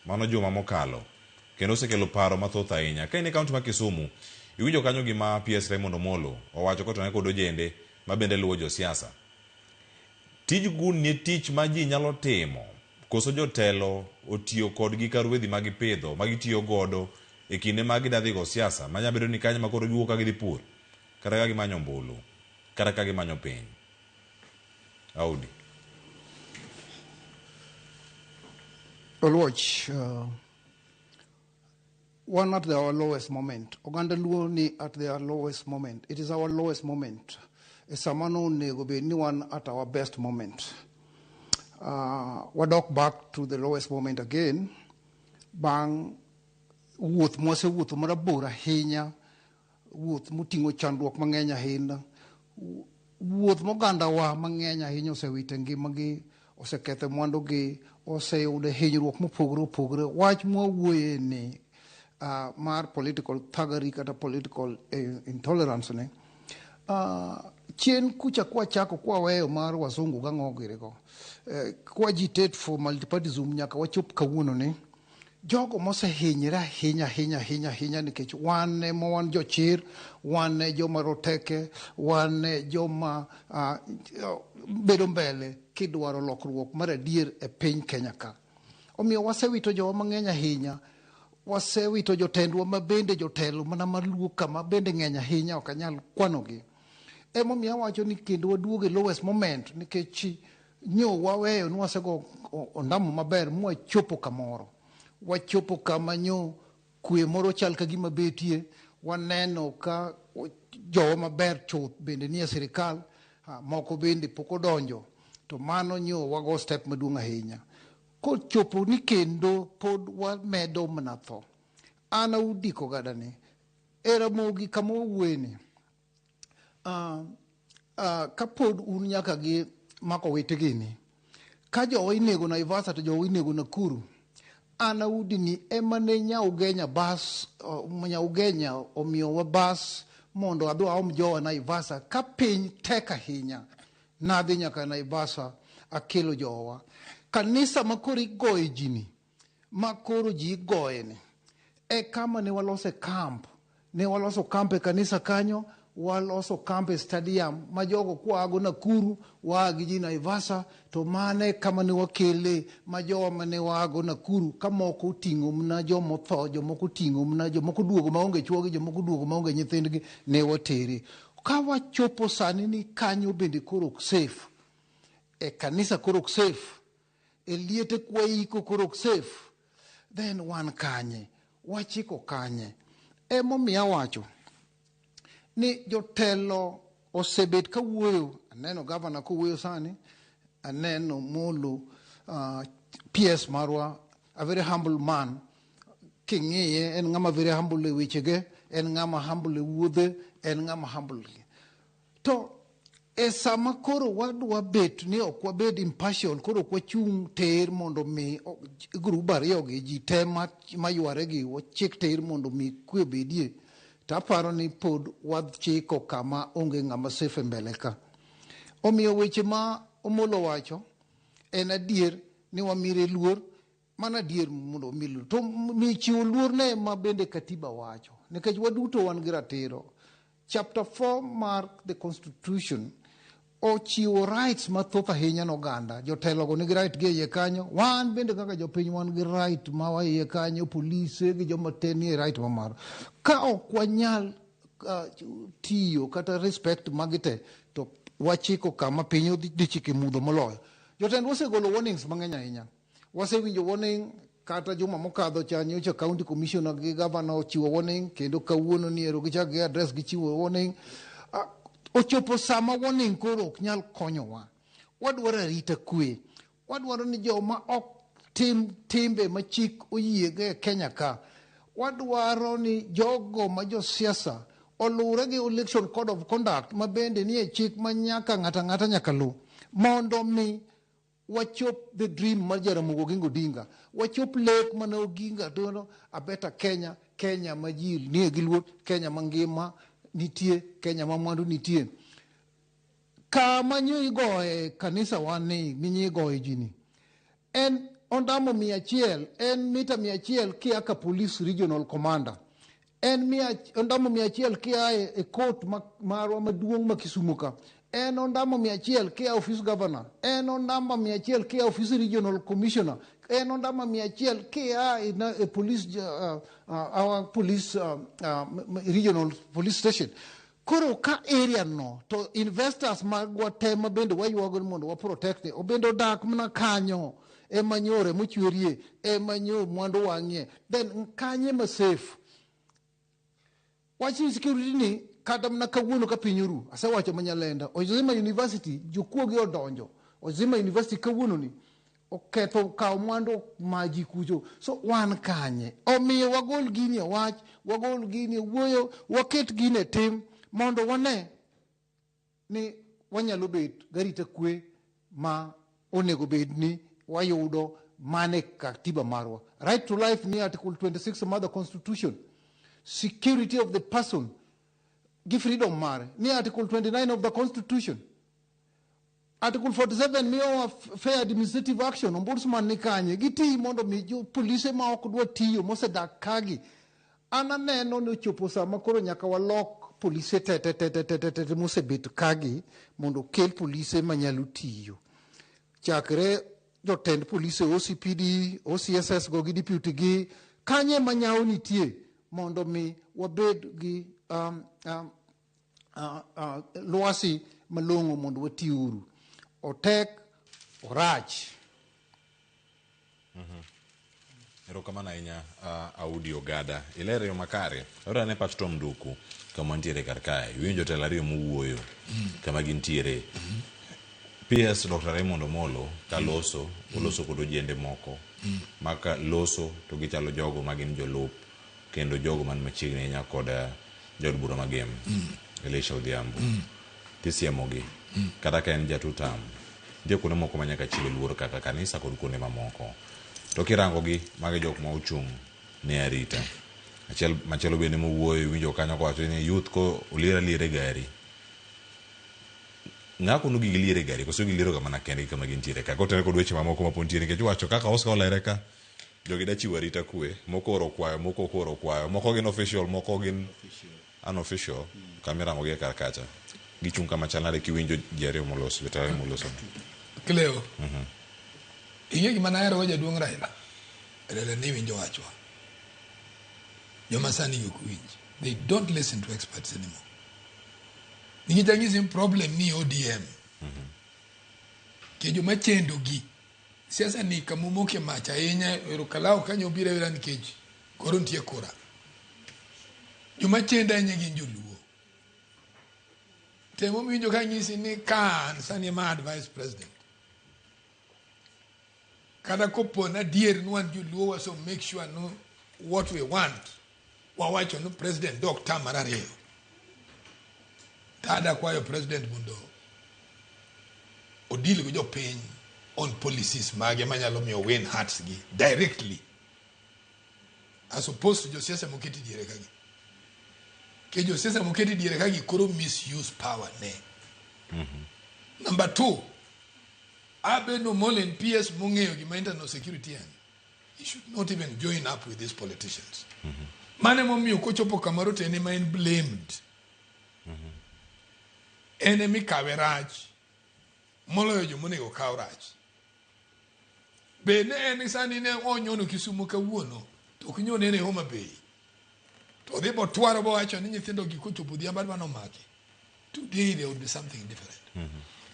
Mano juma mokalo. Kendo osekelo paro mathoth ahinya. Ka in e kaunti ma Kisumu, iwinjo kanyo gima PS Raymond Omolo owacho kotenore kod ojende ma bende luwo josiasa. Tij gun ni tich ma ji nyalo timo, koso jotelo otiyo kodgi ka ruedhi ma gipidho, ma gitiyo godo e kinde ma gida dhigo siasa, ma nyalo bedo ni kanyo ma koro giwuok ka gidhi pur, kata ka gimanyo ombulu, kata ka gimanyo piny. Audi. Oluoch, one at our lowest moment. Oganda Luo ni at their lowest moment. It is our lowest moment. E sama no onego bed ni wan at our best moment. Wadok back to the lowest moment again. Bang' wuoth mwasewuotho marabor ahinya, wuoth moting'o chandruok mang'eny ahinya, wuoth mogandawa mang'eny ahinya osewito ngimagi, oseketho mwandugi, oseyudo hinyruok mopogore opogore. Wach mwawuoye ni mar political thuggery kata political intolerance ni, Chien kucha kwachako kwaweyo mar wasungu gang'o girigo. Kwa agitate for multipartyism nyaka wachop kawuono ni jogo mosehinyre ahinya ahinya ahinya ahinya nikech wan ema wan jochir, wan e joma roteke, wan e joma bedo mbele kidwaro lokruok mar adier e piny Kenya ka. Omiyo wasewito jowa mang'eny ahinya, wasewito jotendwa ma bende jotelo mana maluo kama bende ng'eny ahinya ok anyal kwanogi. Emomiyo awacho ni kendo waduogo e lowest moment nikech nyo waweyo ni wasego ondamo maber mwachopo kamoro. Wachopo kama nyo kwe moro chal ka gima betie, waneno ka jowa maber chuth bende nie sirikal, moko bende pok odonjo, to mano nyo wago step maduong' ahinya. Kochopo ni kendo pod wamedo mana tho. An audi kogada ni, e Ramogi kama wawuoye ni, kapod un nyaka gi mako wetegi ni, ka jowa inego Naivasha to jowa inego Nakuru, an audi ni ema ne Nyaugenya bas, Nyaugenya omiyowa bas mondo adhi aom jowa Naivasha ka piny tek ahinya. Nadhi nyaka Naivasha akelo jowa. Kanisa ma koro igoye ji ni, ma koro ji igoye ni, e kama ne walose camp. Ne waloso camp e kanisa kanyo, waloso camp e stadium ma jogo kwago Nakuru, waa gi ji Naivasha, to mane kama ne wakele ma jowa mane waago Nakuru, ka moko oting'o mana jomotho, jomoko oting'o mana, jomoko duogo maonge chuogi, jomoko duogo maonge nyithindgi, ne watere. Ka wachopo sani ni kanyo bende koro ok safe, e kanisa koro ok safe, e liete kwaiko koro ok safe, then wan kanye, wachiko kanye? Emomiyo awacho ni jotelo osebet kawuoyo, aneno gavana kowuoyo sani, aneno Molo, PS marwa, a very humble man, king'iye en ng'ama very humble e wechege, en ng'ama humble e wuodhe, en ng'ama humble. To e sama koro wadwa bet ni ok wabed impartial, koro ok wachung' tir mondo mi grube ariyogi ji te mayware gi wachik tir mondo mi kwe obedie, to aparo ni pod wachiko kama onge ng'ama safe e mbele ka. Omiyo weche ma Omolo wacho en adier ni wamire luor, mano adier mondo wami luor. To mi chiwo luor ne ema bende katiba wacho, nikech waduto wan gi ratiro. Chapter 4 mar the constitution ochiwo rights mathoth ahinya ne oganda. Jotelogo nigi right gi e iye kanyo, wan bende kaka jopiny wan gi right ma iye kanyo, polise gi joma te nie right ma marwa. Ka ok wanyal tiyo kata respect magi te, to wachiko kama piny dhi chiko e mudho moloyo. Jotendwa osegolo warnings mang'eny ahinya. Wasewinjo warning kata juma mokadho cha nyocha county commissioner gi governor ochiwo warning, kendo kawuono ni ero gichak gi address gichiwo warning. Ochopo sama warning koro ok nyal konyowa. Wadwaro arita kwe. Wadwaro ni joma ok tim timbe ma chik oyiego e Kenya ka. Wadwaro ni jogo ma josiasa oluwre gi election code of conduct ma bende nie chik ma nyaka ng'ato ang'ata nyaka luw mondo mi wachop the dream mar Jaramogi Oginga Odinga, wachop lek mane Oginga dono a better Kenya, Kenya ma ji nie gi luor, Kenya mangima nitie, Kenya ma mwandu nitie. Kama nyo igoye kanisa wan ni minyi igoye ji ni en ondamo 100, en mita 100 kia ka police regional commander, en ondamo 100 kia e court marwa maduong' ma Kisumu ka, en ondamo 100 kia office governor, en ondamo 100 kia office regional commissioner, en ondamo 100 kia e police, our police, regional police station. Koro ka area no to investors magwa te ma bende waywago ni mondo wa protect obende odak mana kanyo ema nyore mochwerie ema nyo mwandu wang'ie, then kanye ma safe. Wach insecurity ni kata mana kawuono ka piny oru, asewacho manyalenda, Ozima University jokuoge odonjo Ozima University kawuono ni oketho kawo mwandu ma ji kucho. So wan kanye? Omiyo wagol gini e wach, wagol gini e wuoyo, waket gini e tim mondo wane ni wanyalo bet garita kwe ma onego bed ni wayudo mane katiba marwa. Right to life ni Article 26 mar the Constitution. Security of the person. Gi freedom mare ni Article 29 of the Constitution. Article 47 miyowa fair administrative action. Ombudsman ni kanye? Giti mondo mi jo polise ma ok dwa tiyo mosedak kagi. An aneno ni ochopo sama koro nyaka walok polise te te te te te te te mosebet kagi mondo okel polise manyalo tiyo. Chakre jotend polise OCPD, OCSS go gi deputy gi kanye ma nyawo nitie mondo mi wabed gi lwasi malong'o mondo watiuru. Otek, orach. Erokamano ahinya, Audi Ogada. Ilero yo makare. Ora ne pach Tom Nduku kama wantiere kar kae. Iwinjo jotelo ariyo mowuoyo kama gintiere. PS Dr. Raymond Omolo kaloso, oloso kod ojende moko maka loso to gichalo jogo ma gin jolup kendo jogo man machiegni ahinya kod jaod bura ma Gem, Elisha Odhiambo. Tisiemogi kata ka en ja two term. Nitie kuonde moko ma nyaka chiwe luor kaka kanisa kod kuonde mamoko. To kirango gi, magi jok ma ochung' ne arita. Achiel machielo bende mowuoyo iwinjo kanyo kowacho ni youth ko olier aliera e gari. Ng'a kono gigi lier e gari koso giliero ga mana kendgi kama gintiere ka. Kotenore kod weche mamoko ma pod nitiere nikech iwacho kaka Oscar olere ka jogi da chiwo arita kwe, moko oro kwayo, moko ok oro kwayo, moko gin official, moko gin unofficial. Kama irango gi e kar kacha. Gichung' kama chal nade kiwinjo ji ariyo moloso, jotelo ariyo moloso. Cleo, ing'e gima nahero go jaduong' Raila? Raila ne winjo wachwa. Joma sani gi ok winj. They don't listen to experts anymore. Nikech anyisi ni problem ni ODM. Ke joma chendo gi. Siasa ni kamomoke mach ahinya ero kalao kanyo obiro awira nikech koro nitie kura. Joma chendo ahinya gin joluo. Temo miwinjo ka nyisi ni ka an sani ema advice president. Kata kopo na adier ni wan joluo waso make sure no what we want wawacho ni president dok term mar ariyo. Tada kwayo president mondo odeal gi jopiny on policies mage manyalo miyo win hearts gi directly as opposed to josiasa moketi diere kagi. Ke josiasa moketi diere kagi koro misuse power ne. Number 2, Aben Omolo en PS mong'eyo gima internal security en. He should not even join up with these politicians. Mano emomiyo kochopo kamoro to en ema en blamed. En ema ikawe rach moloyo joma onego kaw rach. Be ne en sani ne onyono Kisumo kawuono to ok nyon en e Homa Bay. To odhi botwaro bowacho ni nyithindo gi kochopo odhiambo adwa nomaki. Today there would be something different.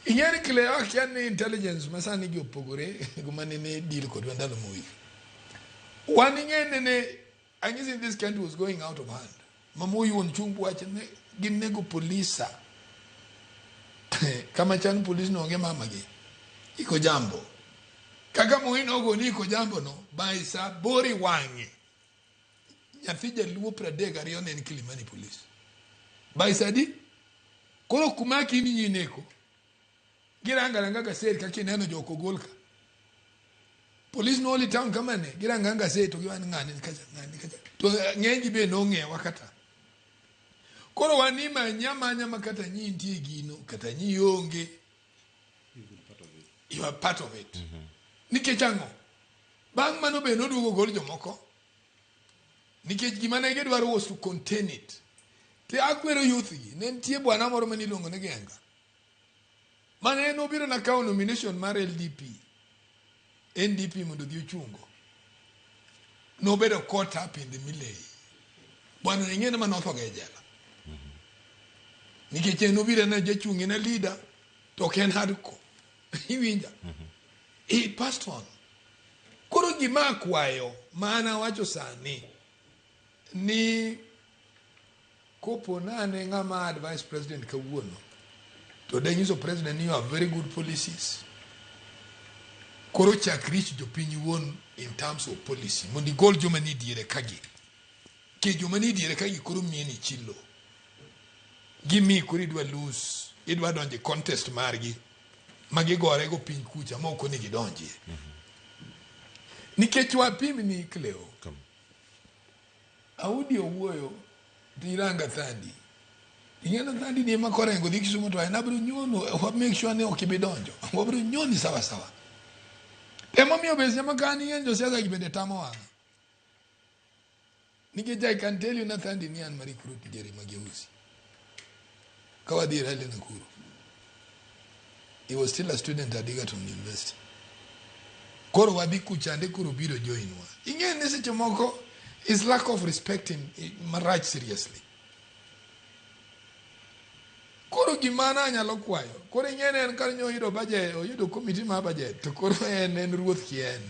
Ing'e ni Cleo akia ni intelligence ma sani gi opogore gi mane ne deal kodwa ndalo mogik. Wan ing'e nene anyisi ni this country was going out of hand. Ma Moi wuon chung wacho ni ginego polisa. Kama chan polis no onge mama gi. Iko jambo. Kaka Moi nogo ni iko jambo no by sa bori wang'e. Nyathi jaluo 32 ne en Kilimani police. By sa adi? Koro kuma kini nyineko. Giranga ranga gaset kaka ineno jok ogol ka. Police no oli town kama ne, giranga ranga gaset to giwan ng'ani kacha, ng'ani kacha. To ng'eny ji be nong'ewa kata. Koro wan imanya amanya ma kata nyi nitie gino, kata nyi onge. You are part of it. Nikech ang'o? Bang' mano be noduogo gol jomoko. Nikech gima ne gidwaro was to contain it. Te akwero youth gi, ne nitie bwana moro mane iluongo ni Genga. Mane en obiro na kawo nomination mar LDP, NDP mondo odhi ochungo. Nobedo caught up in the melee. Bwana ing'e ni mane otho ga e jela. Nikech en obiro na jachung' en a leader to ok en hardcore. Iwinja? He passed on. Koro gima akwayo ma an awacho sani ni kopo na an e ng'ama advice president kawuono to danyiso president ni you have very good policies. Koro chak reach jopiny wuon in terms of policy mondo igol joma ni diere kagi. Ke joma ni diere kagi koro mieni chilo. Gimi koro idwa lose, idwa donjo e contest margi ma gigore go piny kucha ma ok onego idonjie. Nikech wapim ni Cleo, Audi owuoyo to iranga Thandi. Ing'eno Thandi ni ema korengo dhi Kisumu to en abiro nyono, wa make sure ni ok ibi donjo. Wabiro nyoni sawa sawa. Emomiyo be seche ka an ing'e josiasa gi bende tamo wang'a. Nikech I can tell you na Thandi ni an ma recruit Jerry Mageuzi. Ka wadhi e rally Nakuru. He was still a student at Egerton University. Koro wadhi kuchande koro biro join wa. Ing'e ni seche moko is lack of respect in marach seriously. Koro gima ne anyalo kwayo, koro ing'e ni en kar nyo oyudo budget, oyudo committee mar budget, to koro en ruoth ki en.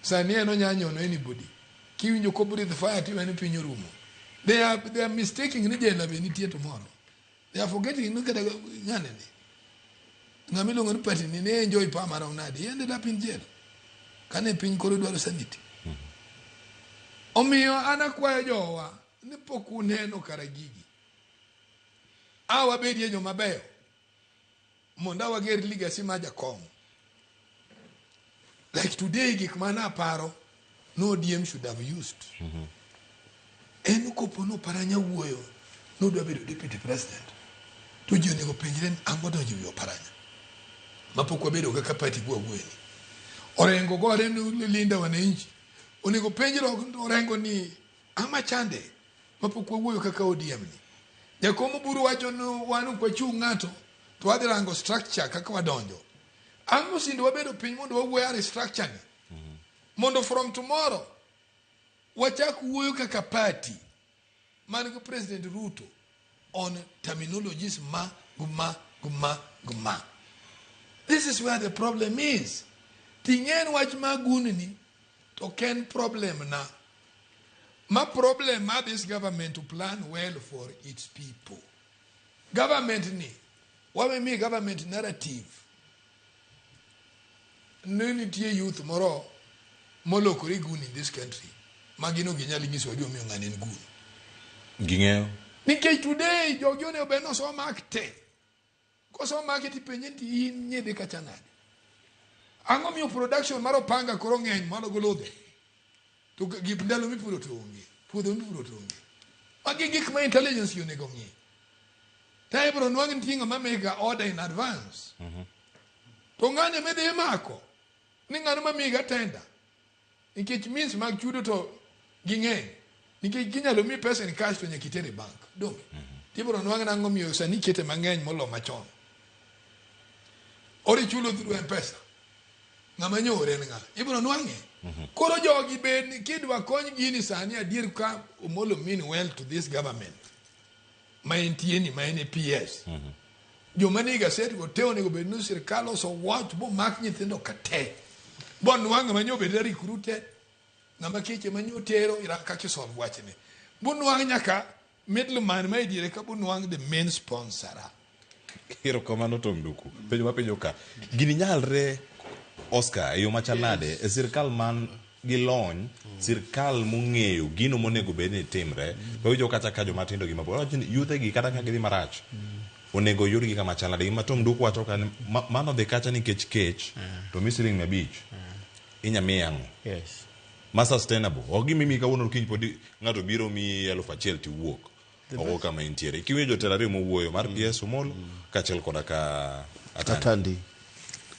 Sani en onya nyono anybody. Kiwinjo ko breathe fire tiwe ni piny orumo. They are mistaking ni jela be nitie tomorrow. They are forgetting ni kata ng'ane ni. Ng'ama iluongo ni party ni ne enjoy power marom nade. He ended up in jail. Kane piny koro dwaro sanity. Omiyo an akwayo jowa ni pok uneno kara gigi. A wabedie joma beyo mondo wager legacy mar jakom. Like today gik mane aparo no ODM should have used. En kopo no Oparanya wuoyo nodwa bedo deputy president to ji onego penjre ni ang'o donjo wi Oparanya mapok wabedo kaka party bwa wuoyo ni. Orengo gore ni Linda wananchi onego penjre Orengo ni ama chande mapok wawuoyo kaka ODM ni. Jakom Oburu wacho ni wan ok wachung' ng'ato to wadhi rango structure kaka wadonjo. Ang' mosindo wabedo piny mondo wawuoyo a restructure ni. Mondo from tomorrow wachak wuoyo kaka party man gi President Ruto on terminologies ma gma gma gma. This is where the problem is. Ting'en wach ma gunni to ken problem na. Ma problem ma this government to plan well for its people. Government ni, wawe mi government narrative. Ne nitie youth moro molokore gun in this country. Ma gin ok ginyal nyisowa gimomiyo ng'ani en gun. Ging'eyo. Nikech today jogi onego bed ni osomak te. Kosomaki tipenje ni in nyidhi kacha nade. Ang'o miyo production mar opanga koro ng'eny mano go lodhe? To gi ndalo mipuro to onge. Puodho mipuro to onge. Magi gik ma intelligence onego ng'i. Ta ibiro nwang' nitie ng'ama make a order in advance. To ng'ane midhi mako ni ng'ano mamiga tender. Nikech means mag chudo to ging'eny. Nikech ginyalo mi pesa in cash to nyaka iter e bank. Donge? Tibiro nwang' nang'o miyo sani kete mang'eny molo machon. Ori chulo through M-Pesa. Ng'ama nyore en ng'a? Ibiro nwang'e. Koro jogi bed ni kidwa kony gini sani adier ka Omolo mean well to this government. Ma entie ni ma en e PS. Joma nie gaset go te onego bed ni sirkal oso watch bomak nyithindo ka te. Bonwang' ng'ama nyo bed recruited. Ng'ama keche ma nyo tero kaka isolve wachni. Bonwang' nyaka middleman ma e diere ka bonwang' the main sponsor. Erokamano Tom Duku. Penjo mapenjo ka. Gini nyalre Oscar e yo machal nade e sirkal man gi lony, sirkal mong'eyo gino monego bed ni timre. To winjo kata ka joma tindo gi mabor. Wacho ni yuthe gi kata ka gidhi marach. Onego yudgi kama chal nade. Gima Tom Duku wacho ka ni mano dhi kacha nikech kech to mi siling 500. Inya miye ang'o? Yes. Ma sustainable. Ok gima imiyi kawuono kiny podi ng'ato biro miyi 1000 tiwuok. Oko kama intiere. Kiwinjo jotelo ariyo mowuoyo mar PS Omolo kaachiel koda ka Atandi.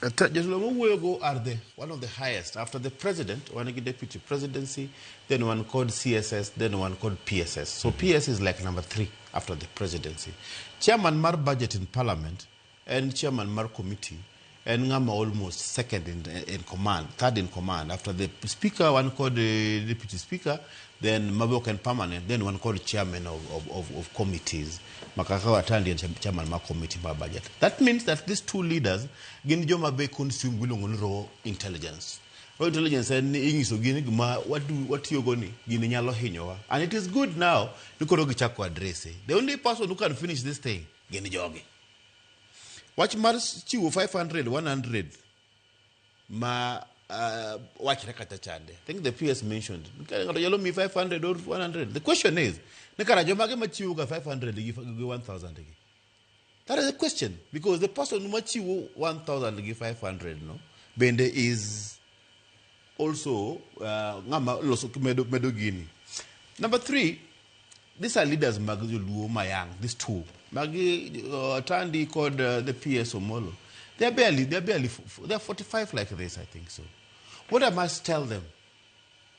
Atandi. Jotelo mowuoyogo are the one of the highest. After the president, one gi deputy presidency, then one called CSS, then one called PSS. So PS is like number 3 after the presidency. Chairman mar budget in parliament and chairman mar committee en ng'ama almost second in command, third in command. After the speaker, one called the deputy speaker, then mabok en permanent, then one called chairman of committees. Makaka Atandi en chairman mar committee mar budget. That means that these two leaders gin joma be consume giluongo ni raw intelligence. Raw intelligence en ni inyiso gi ni gima watiyogo ni gini nyalo hinyowa. And it is good now ni koro gichako address. The only person who can finish this thing gin jogi. Wach mar chiwo 500, 100 ma wachre kata chande. I think the PS mentioned. Ng'ato nyalo miyi 500 or 100. The question is, ni kara jomage machiwo ga 500 gi 1000 gi? That is a question, because the person machiwo 1000 gi 500 no bende is also ng'ama loso medo gini. Number 3, these are leaders mag joluo mayang, these two. Magi Tandi kod the PS Omolo. They're 45 like this, I think so. What I must tell them,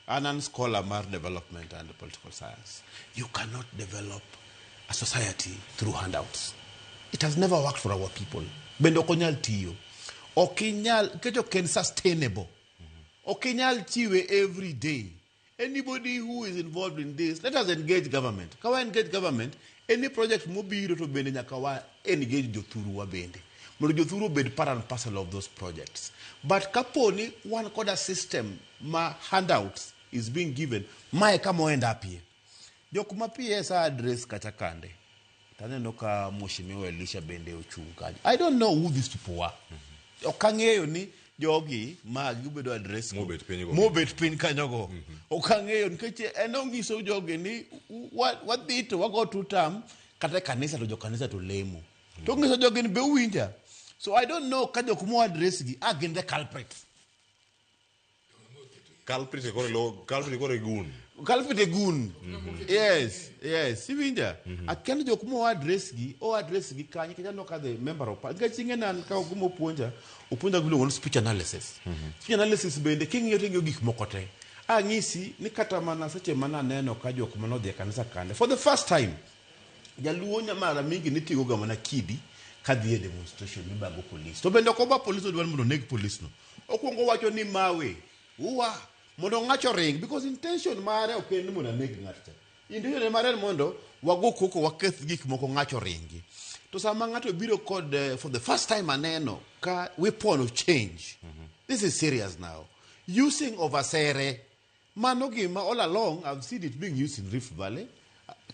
and I'm scholar mar development and political science, you cannot develop a society through handouts. It has never worked for our people. Bende ok onyal tiyo. Ok inyal, nikech ok en sustainable. Ok inyal chiwe every day. Anybody who is involved in this, let us engage government. Ka wa engage government, any project mobiro to bende nyaka wa engage jothurwa bende. Mondo jothuru obed part and parcel of those projects. But kaponi wan kod a system ma handouts is being given, mae kama end up here. Jok ma PS address kacha kande. Taneno ka Mheshimiwa Elisha bende ochung' kanyo. I don't know who these people were. Ok ang'eyo ni jogi ma gibedo address go. Mobet piny go. Mobet piny kanyo go. Ok ang'eyo nikech en onyiso jogi ni wadhi to wago two term kata e kanisa to jokanisa to lemo. To onyiso jogi ni be uwinja. So I don't know ka jok mo address gi are gin the culprits. Culprit koro lo culprit koro e gun. Culprit e gun. Yes, yes. Iwinja? Akia ni jok mo address gi, o address gi kanye nikech aneno ka the member of parliament. Nikech ing'e ni an ka gima opuonja, opuonja gimiluongo ni speech analysis. Speech analysis bende king'iyo to ing'iyo gik moko te. Ang'isi ni kata mana seche mane aneno ka jok mane odhi e kanisa kande for the first time, jaluo mara mingi nitigo ga mana kidi kadhi e demonstration mibago polis. To bende ok oba polis odwa ni mondo oneg polis no. Okwongo wacho ni mawe, uwa, mondo ng'acho ring because intention mare ok en ni mondo aneg ng'ato cha. Intention mare en mondo wago koko waketh gik moko ng'acho ringi. To sama ng'ato biro kod for the first time aneno ka weapon of change. This is serious now. Using of asere. Mano gima all along I've seen it being used in Rift Valley,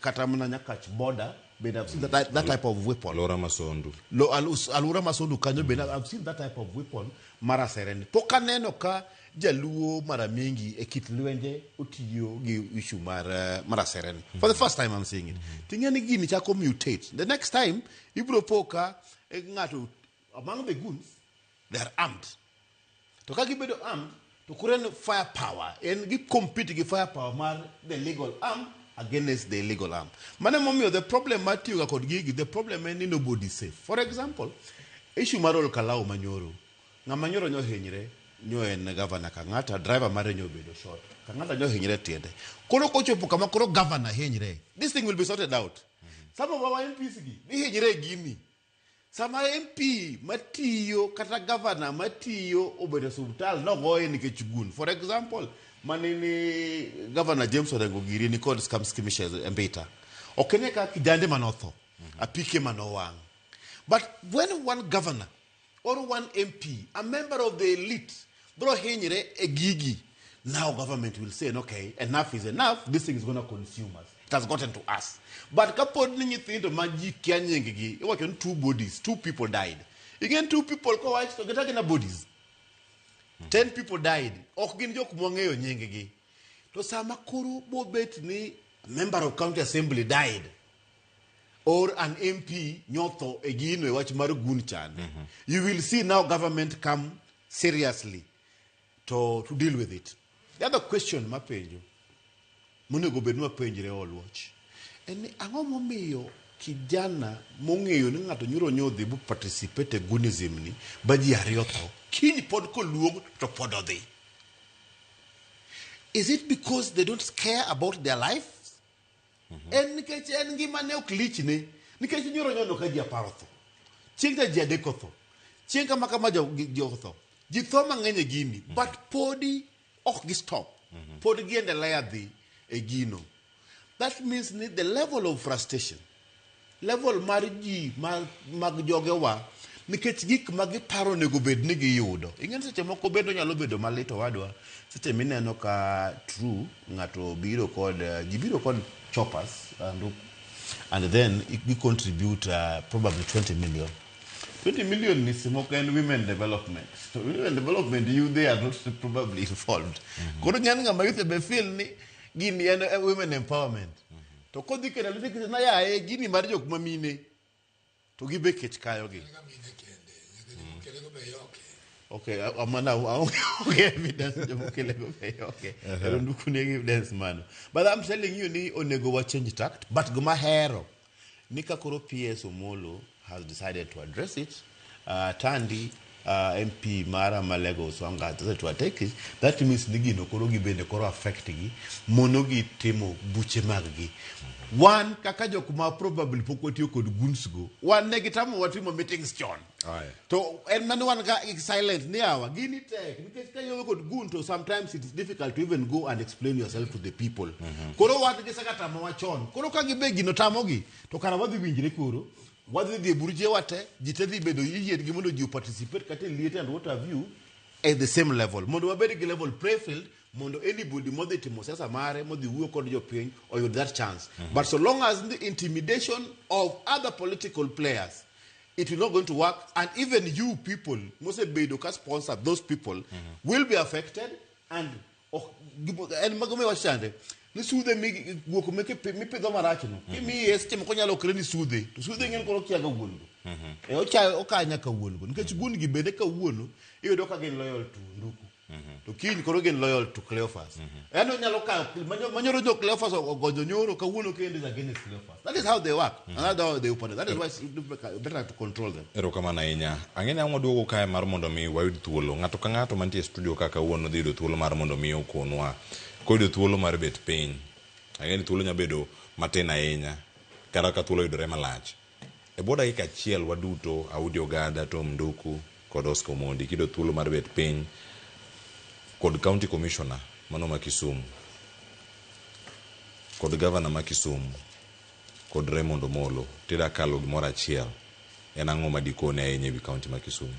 kata mana Nyakach border, but I've seen that type of weapon. Alwora Masondu. Alwora Masondu kanyo bende I've seen that type of weapon mar asere ni. Pok aneno ka jaluo mara mingi e kit lwenje otiyo gi issue mar asere ni. For the first time I'm seeing it. Ting'e ni gini chako mutate. The next time ibro po ka ng'ato among the goons they are armed. To ka gibedo armed to koro en firepower, en gi compete gi firepower mar the legal arm against the illegal arm. Mano emomiyo the problem mar tiyo ga kod gigi, the problem en ni nobody is safe. For example, issue mar Ol Kalou manyoro. Ng'ama nyoro nyo hinyre, nyo en governor Kang'ata, driver mare nyo obedo shot. Kang'ata nyo hinyre tiende. Koro kochopo kama koro governor hinyre, this thing will be sorted out. Some of our MPs gi, gihinyre e gini. Sama MP matiyo kata governor matiyo obedo e osiptal nogoye nikech gun. For example, manini Governor James Orengo giri ni kod scam skirmishes e Mbita. Ok ene ka kijande manotho, apike manowang'. But when one governor or one MP, a member of the elite, bro hinyre e gigi, now government will say, okay, enough is enough, this thing is going to consume us. It has gotten to us. But kapod ni nyithindo ma ji kia nying gi, iwacho ni two bodies, two people died. Again, two people kowach to gita gina bodies. 10 people died. Ok gin jok mwang'eyo nying gi. To sama koro bobet ni member of county assembly died, or an MP nyotho e gino e wach mar gun chande, you will see now government come seriously to deal with it. The other question mapenjo, monego bed ni wapenjre all watch, en ni ang'o momiyo kijana mong'eyo ni ng'ato nyoro nyodhi bu participate e gunism ni ba ji ariyo tho, kiny pod koluong to pod odhi. Is it because they don't care about their life? En nikech en ngimane ok lichne, nikech nyoro nyono ka ji 10 otho, chieng' cha ji 3 otho, chieng' kama kama ji otho, ji tho mang'eny e gini, but podi ok gi stop, pod giendelea dhi e gino. That means ni the level of frustration, level mar ji mag jogewa, nikech gik ma giparo onego bed ni giyudo. Ing'e ni seche moko bende onyalo bedo malit owadwa, seche mineno ka true ng'ato biro kod, ji biro kod choppers and then we contribute probably 20 million. 20 million ni moko en women development. So women development, you they are not probably involved. Koro ng'ani ng'ama youth be feel ni gini en women empowerment. To kodhi kendo lute kendo na yae gini mar jok mamine to gibe kech kayo gi. Okay, amana aonge evidence jomokele go be okay. Ero nduku ni evidence mano. But I'm telling you ni onego wa change tact, but gima hero Ni ka koro PS Omolo has decided to address it, Tandi MP mara Malego Usonga has decided to attack it, that means ni gino koro gibende koro affect gi, mono gi timo buche mag gi. Wan kaka jok ma probably pok watiyo kod goons go, wan ne gitamo watimo meetings chon. To en mano wan ka silent ni awa gini tek nikech ka ionge kod goon to sometimes it is difficult to even go and explain yourself to the people. Koro wan giseka tamowa chon. Koro ka gibe gino tamogi to kara wadhi winjre koro wadhi dhi e buchewa te ji te dhi bedo yiengi mondo ji participate kata e liete and what have you at the same level mondo wabed gi level playfield mondo anybody modhi timo siasa mare modhi wuoyo kod jopiny oyud that chance. But so long as the intimidation of other political players, it will not going to work, and even you people mosebedo ka sponsor those people will be affected. And ok en mago miwacho chande ni sudhe mi guok meke mipidho marach no kimiye seche moko nyalo okre ni sudhe to sudhe ng'en koro kiaga wuon go. E ochayo okaya nyaka wuon go nikech gun gi bende kawuono iyudo ka gin loyal to Nduku to kiny koro gin loyal to Cleophas. En onyalo kayo manyoro jo Cleophas ogonjo nyoro kawuono kendo is against Cleophas. That is how they work and that's how they operate. That is why it's better to control them. Erokamano ahinya. Ang'e ni ang' waduogo kae mar mondo mi wayud thuolo. Ng'ato ka ng'ato mantie e studio ka kawuono dhi yudo thuolo mar mondo mi okonwa. Koyudo thuolo mar bet piny. Ang'e ni thuolo nyalo bedo matin ahinya kata ka thuolo oyudore malach. E bwo dakika achiel waduto, Audi Ogada, Tom Nduku kod Oscar Omondi, kiyudo thuolo mar bet piny kod County Commissioner mano ma Kisumu, kod Governor ma Kisumu, kod Raymond Omolo, tida kalo gimoro achiel, en ang'o ma dikone ahinya ewi county ma Kisumu?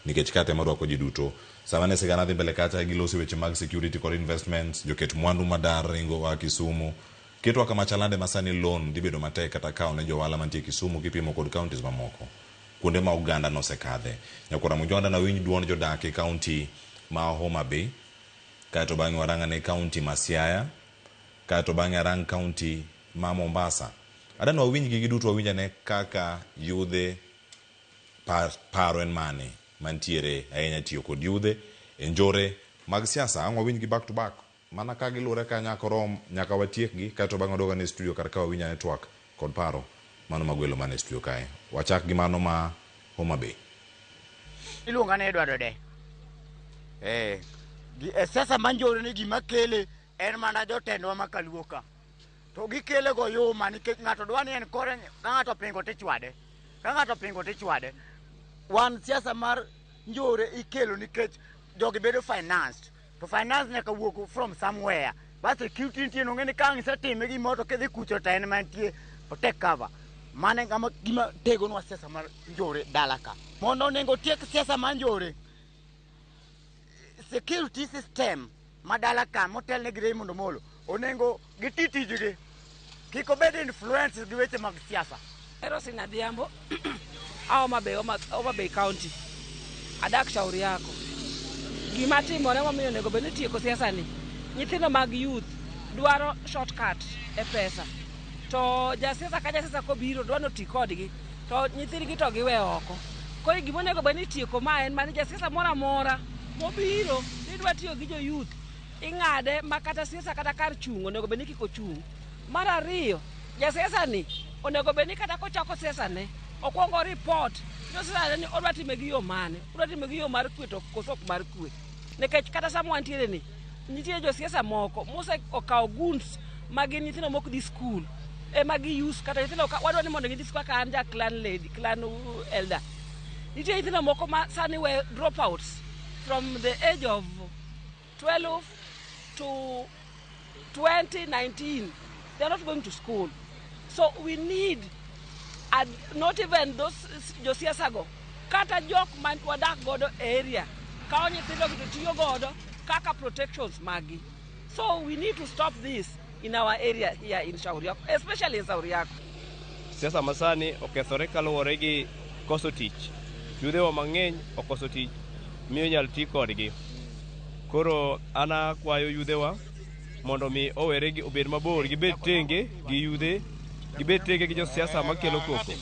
Nikech ka temo rwako ji duto, sama ne sigana dhi mbele kacha giloso weche mag security kod investments, joket mwandu madar ringo a Kisumu, ketwa kama chalande ma sani loan dhi bedo matek kata kawo ne johala mantie Kisumu kipimo kod counties mamoko. Kuonde ma oganda nosekadhe. Nyakwar Mujwanda na winj duond jodak e county ma Homa Bay, kaeto bang'e warang ane county ma Siaya, kaeto bang'e arang county ma Mombasa. Adani wawinj gi giduto, wawinj ane kaka yudhe paro en mane mantiere ahinya tiyo kod yudhe e njore mag siasa. Ang' wawinj gi back to back mana ka giluwore ka nyaka rom nyaka watiekgi, kaeto bang'e waduog ane e studio kar ka wawinj ane twak kod paro mano magwelo mana e studio kae. Wachak gi mano ma Homa Bay. Iluonga ni Edward Ode. E siasa ma njore ni gima kele en mana jotendwa ma kaluo ka. To gikele go yuma nikech ng'ato dwa ni en kore ka ng'ato opingo tichwade. Ka ng'ato opingo tichwade. Wan siasa mar njore ikelo nikech jogi bedo financed. To finance nyaka wuok from somewhere. Bas security nitie no ng'e ni ka ang' isetime gimoro to kidhi kucho to en mantie o take cover. Mano e ng'ama gima tegonwa siasa mar njore dala ka. Mondo onego tiek siasa mar njore, security system ma dala ka motelne gi Raymond Omolo onego giti tijgi kik obed influence gi weche mag siasa. Erosin Adhiambo, a Homa Bay, Homa Bay County. Adak shauri yako. Gima timore momiyo onego bed ni tieko siasa ni, nyithindo mag youth dwaro shortcut e pesa. To jasiasa ka jasiasa kobiro dwa ni oti kodgi, to nyithindgi to giwe oko. Koro gima onego bed ni itieko ma en mana jasiasa moro amora mobiro ni dwa tiyo gi jo youth, ing'ade ma kata siasa kata kar chung' onego bed ni kik ochung'. Mar ariyo, jasiasa ni onego bed ni kata kochako siasa ne, okwongo report ni siasa ni odwa time gi yo mane, odwa time gi yo mar kwe to koso ok mar kwe. Nikech kata sama wantiere ni, nitie josiasa moko mose okawo goons ma gin nyithindo mok dhi skul ema gi use kata nyithindo ka wadwa ni mondo gidhi skul kaka an ja clan lady, clan elder. Nitie nyithindo moko ma sani we dropouts from the age of 12 to 2019. They are not going to school. So we need, not even those josiasa go, kata jok ma wadak godo e area, kawo nyithindo gi to tiyo godo kaka protections magi. So we need to stop this in our area here in Shauri Yako, especially in Shauri Yako. Siasa masani okethore kaluwore gi koso tich. Yudhewa mang'eny okoso tich miyo inyal ti kodgi. Koro an akwayo yudhewa mondo mi owere gi obed mabor, gibed tenge gi yudhe, gibed tenge gi josiasa makelo koko.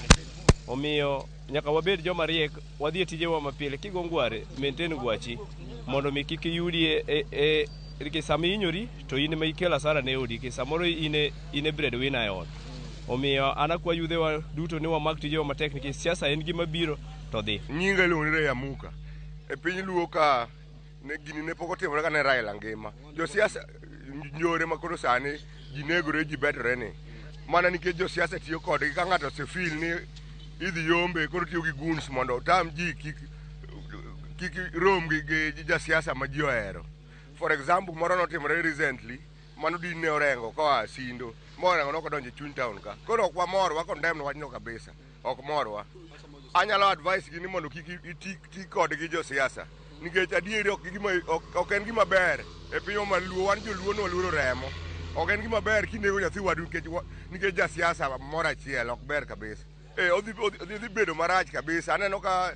Omiyo nyaka wabed joma riek, wadhi e tijewa mapile. Kigo ngware, maintain gwachi mondo mi kik iyudi e nikech sama ihinyori to in ema ikelo hasara ne odi, nikech samoro in e breadwinner e ot. Omiyo an akwa yudhewa duto ni wamak tijewa matek nikech siasa en gima biro to dhi. Nyinga iluongo ni Ray Amuka. E piny Luo ka ne gini ne pok otimore kane Raila ngima. Josiasa njore ma koro sani ji negore ji betore ni. Mana nikech josiasa tiyo kodgi ka ng'ato osefeel ni idhi yombe koro tiyo gi goons mondo otam ji kik kik rom gi, gi jasiasa ma ji ohero. For example, moro notimore recently mano din ne Orengo koa Sindo ma Orengo nokodonjo e chuny town ka. Koro ok wamor, wa condemn wachno kabisa. Ok morwa. Anyalo advice gi ni mondo kik iti ti kodgi josiasa nikech adieri ok gima ok, ok en gima ber e pinywa mar Luo. Wan joluo ne waluoro remo. Ok en gima ber kinego nyathi wadu nikech nikech jasiasa moro achiel ok ber kabisa. Eh, odhi odhi dhi bedo marach kabisa. Aneno ka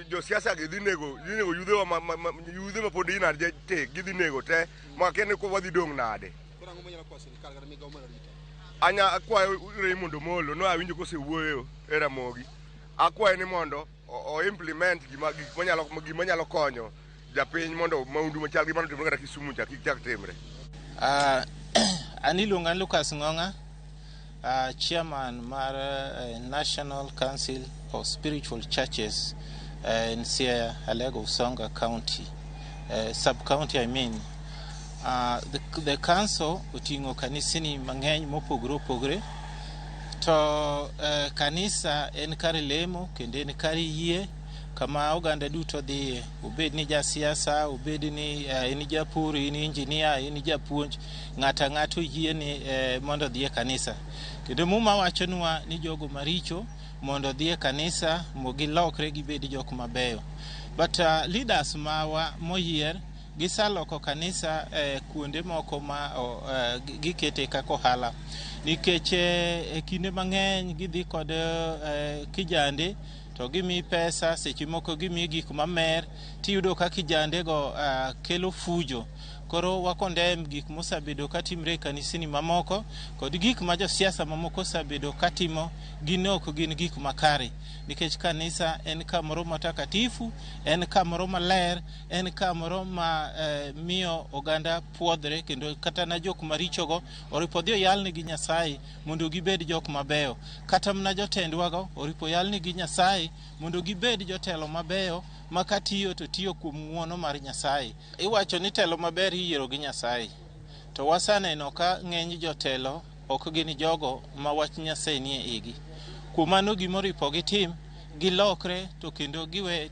josiasa gi dhi nego dhi nego yudhewa ma, ma, ma, yudhe ma pod ina tek gidhi nego te ma kia ni ko wadhi dong' nade. Anya akwayo Raymond Omolo no awinjo kosewuoyo e Ramogi. Akwayo ni mondo o implement gima gik manyalo gima nyalo konyo japiny mondo maundu machal gi mano timore kata Kisumu cha kik chak timre. An iluonga ni Lucas Ng'ong'a, chairman mar National Council of Spiritual Churches in Siaya, Alego Usonga County, sub-county I mean. The council oting'o kanisni mang'eny mopogore opogore to kanisa en kar lemo kendo en kar yie kama oganda duto dhiye, obed ni jasiasa, obed ni in japur, in engineer, in japuonj, ng'ato ang'ato yie ni mondo odhi e kanisa. Kendo Muma wachonwa ni jogo maricho mondo odhi e kanisa mo gilokre gibed jok mabeyo. But leaders mawa moyier gisaloko kanisa kuonde moko ma gikete kaka ohala nikech e kinde mang'eny gidhi kod kijande to gimiyi pesa, seche moko gimiyi gik mamer tiyudo ka kijandego kelo fujo. Koro wa condemn gik mosebedo katimre e kanisni mamoko kod gik ma josiasa mamoko osebedo katimo gin ok gin gik makare nikech kanisa en kamoro matakatifu, en kamoro maler, en kamoro ma miyo oganda puodhre kendo kata na jok marichogo oripo dhi oyalnegi Nyasaye mondo gibed jok mabeyo. Kata mana jotendwago oripo oyalnegi Nyasaye mondo gibed jotelo mabeyo ma katiyo to tiyo kuom ng'uono mar Nyasaye. Iwacho ni telo maber iyiero gi Nyasaye. To waseneno ka ng'eny jotelo ok gin jogo ma wach Nyasaye nie igi. Kuom mano gimoripo gitim, gilokre to kendo giwe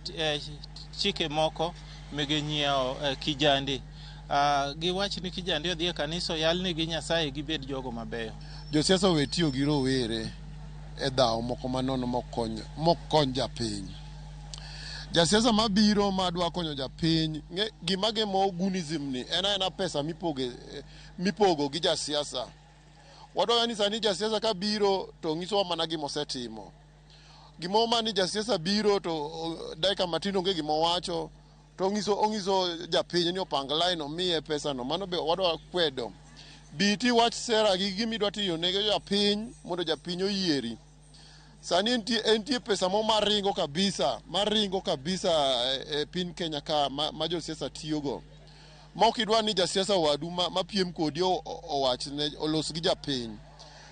chike moko mege nyiewo kijande. Giwach ni kijande odhi e kanisa oyalnegi Nyasaye gibed jogo mabeyo. Josiasa owe tiyo gi rowere e dhawo moko manono mok kony japiny. Jasiasa mabiro madwa konyo japiny, gima gemo goonism ni en aena pesa mipogo gi jasiasa. Wadwa ni sani jasiasa kabiro to nyisowa mana gima osetimo. Gimoro ma ni jasiasa biro to dakika matin onge gima owacho to ong'iso japiny ni opang line omiye pesa no. Mano be wadwa kwedo. Bi tiwach sera gi gima idwa tiyo ne japiny mondo japiny oyieri. Sani entie pesa mo maringo kabisa, maringo kabisa e piny Kenya ka ma josiasa tiyogo. Ma ok idwa ni jasiasa wadu mapiem kodi owach ne olos gi japiny.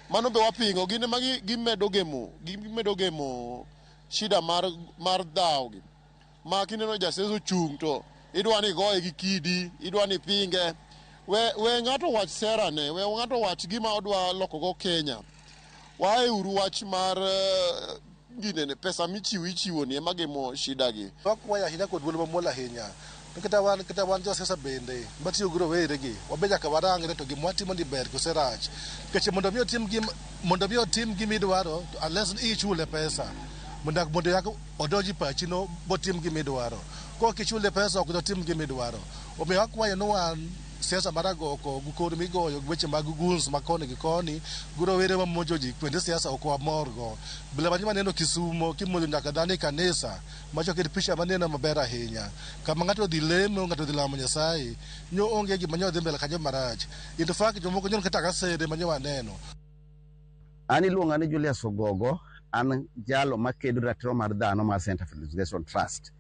Mano be wapingo, gin ema gimedo gemo shida mar dhawo gi. Ma kineno jasiasa ochung' to idwa ni igoye gi kidi, idwa ni ipinge. We ng'ato wach sera ne, we ng'ato wach gima odwa lokogo Kenya. Wae uru wach mar ginene pesa michiwo ichiwo ni ema gemo shida gi. Wakwayo ahinya kod duol mamuol ahinya. Kata wan josiasa bende matiyo gi rowere gi, wabe nyaka warangre to gima watimo ni ber kose rach. Nikech mondo mi otim gima idwaro, unless ni ichule pesa. Mondo yak odonj e pachi no botim gima idwaro. Kok ichule pesa ok dotim gima idwaro. Omiyo akwayo ni wan siasa mar agoko gi kor migoyo gi weche mag goons ma koni gi koni gi rowere mamonjo ji kuonde siasa ok wamorgo. Bila manyo maneno Kisumo kimonjo nyaka dhano e kanisa macho ok en picha maneno maber ahinya. Kama ng'ato odhi lemo, ng'ato odhi lamo Nyasaye, nyo onge gima nyo dhi mbele kanyo marach. In fact jomoko nyo kata kasede manyo waneno. An iluonga ni Julius Ogogo, an jalo makedo ratiro mar dhano mar Center for Investigation Trust.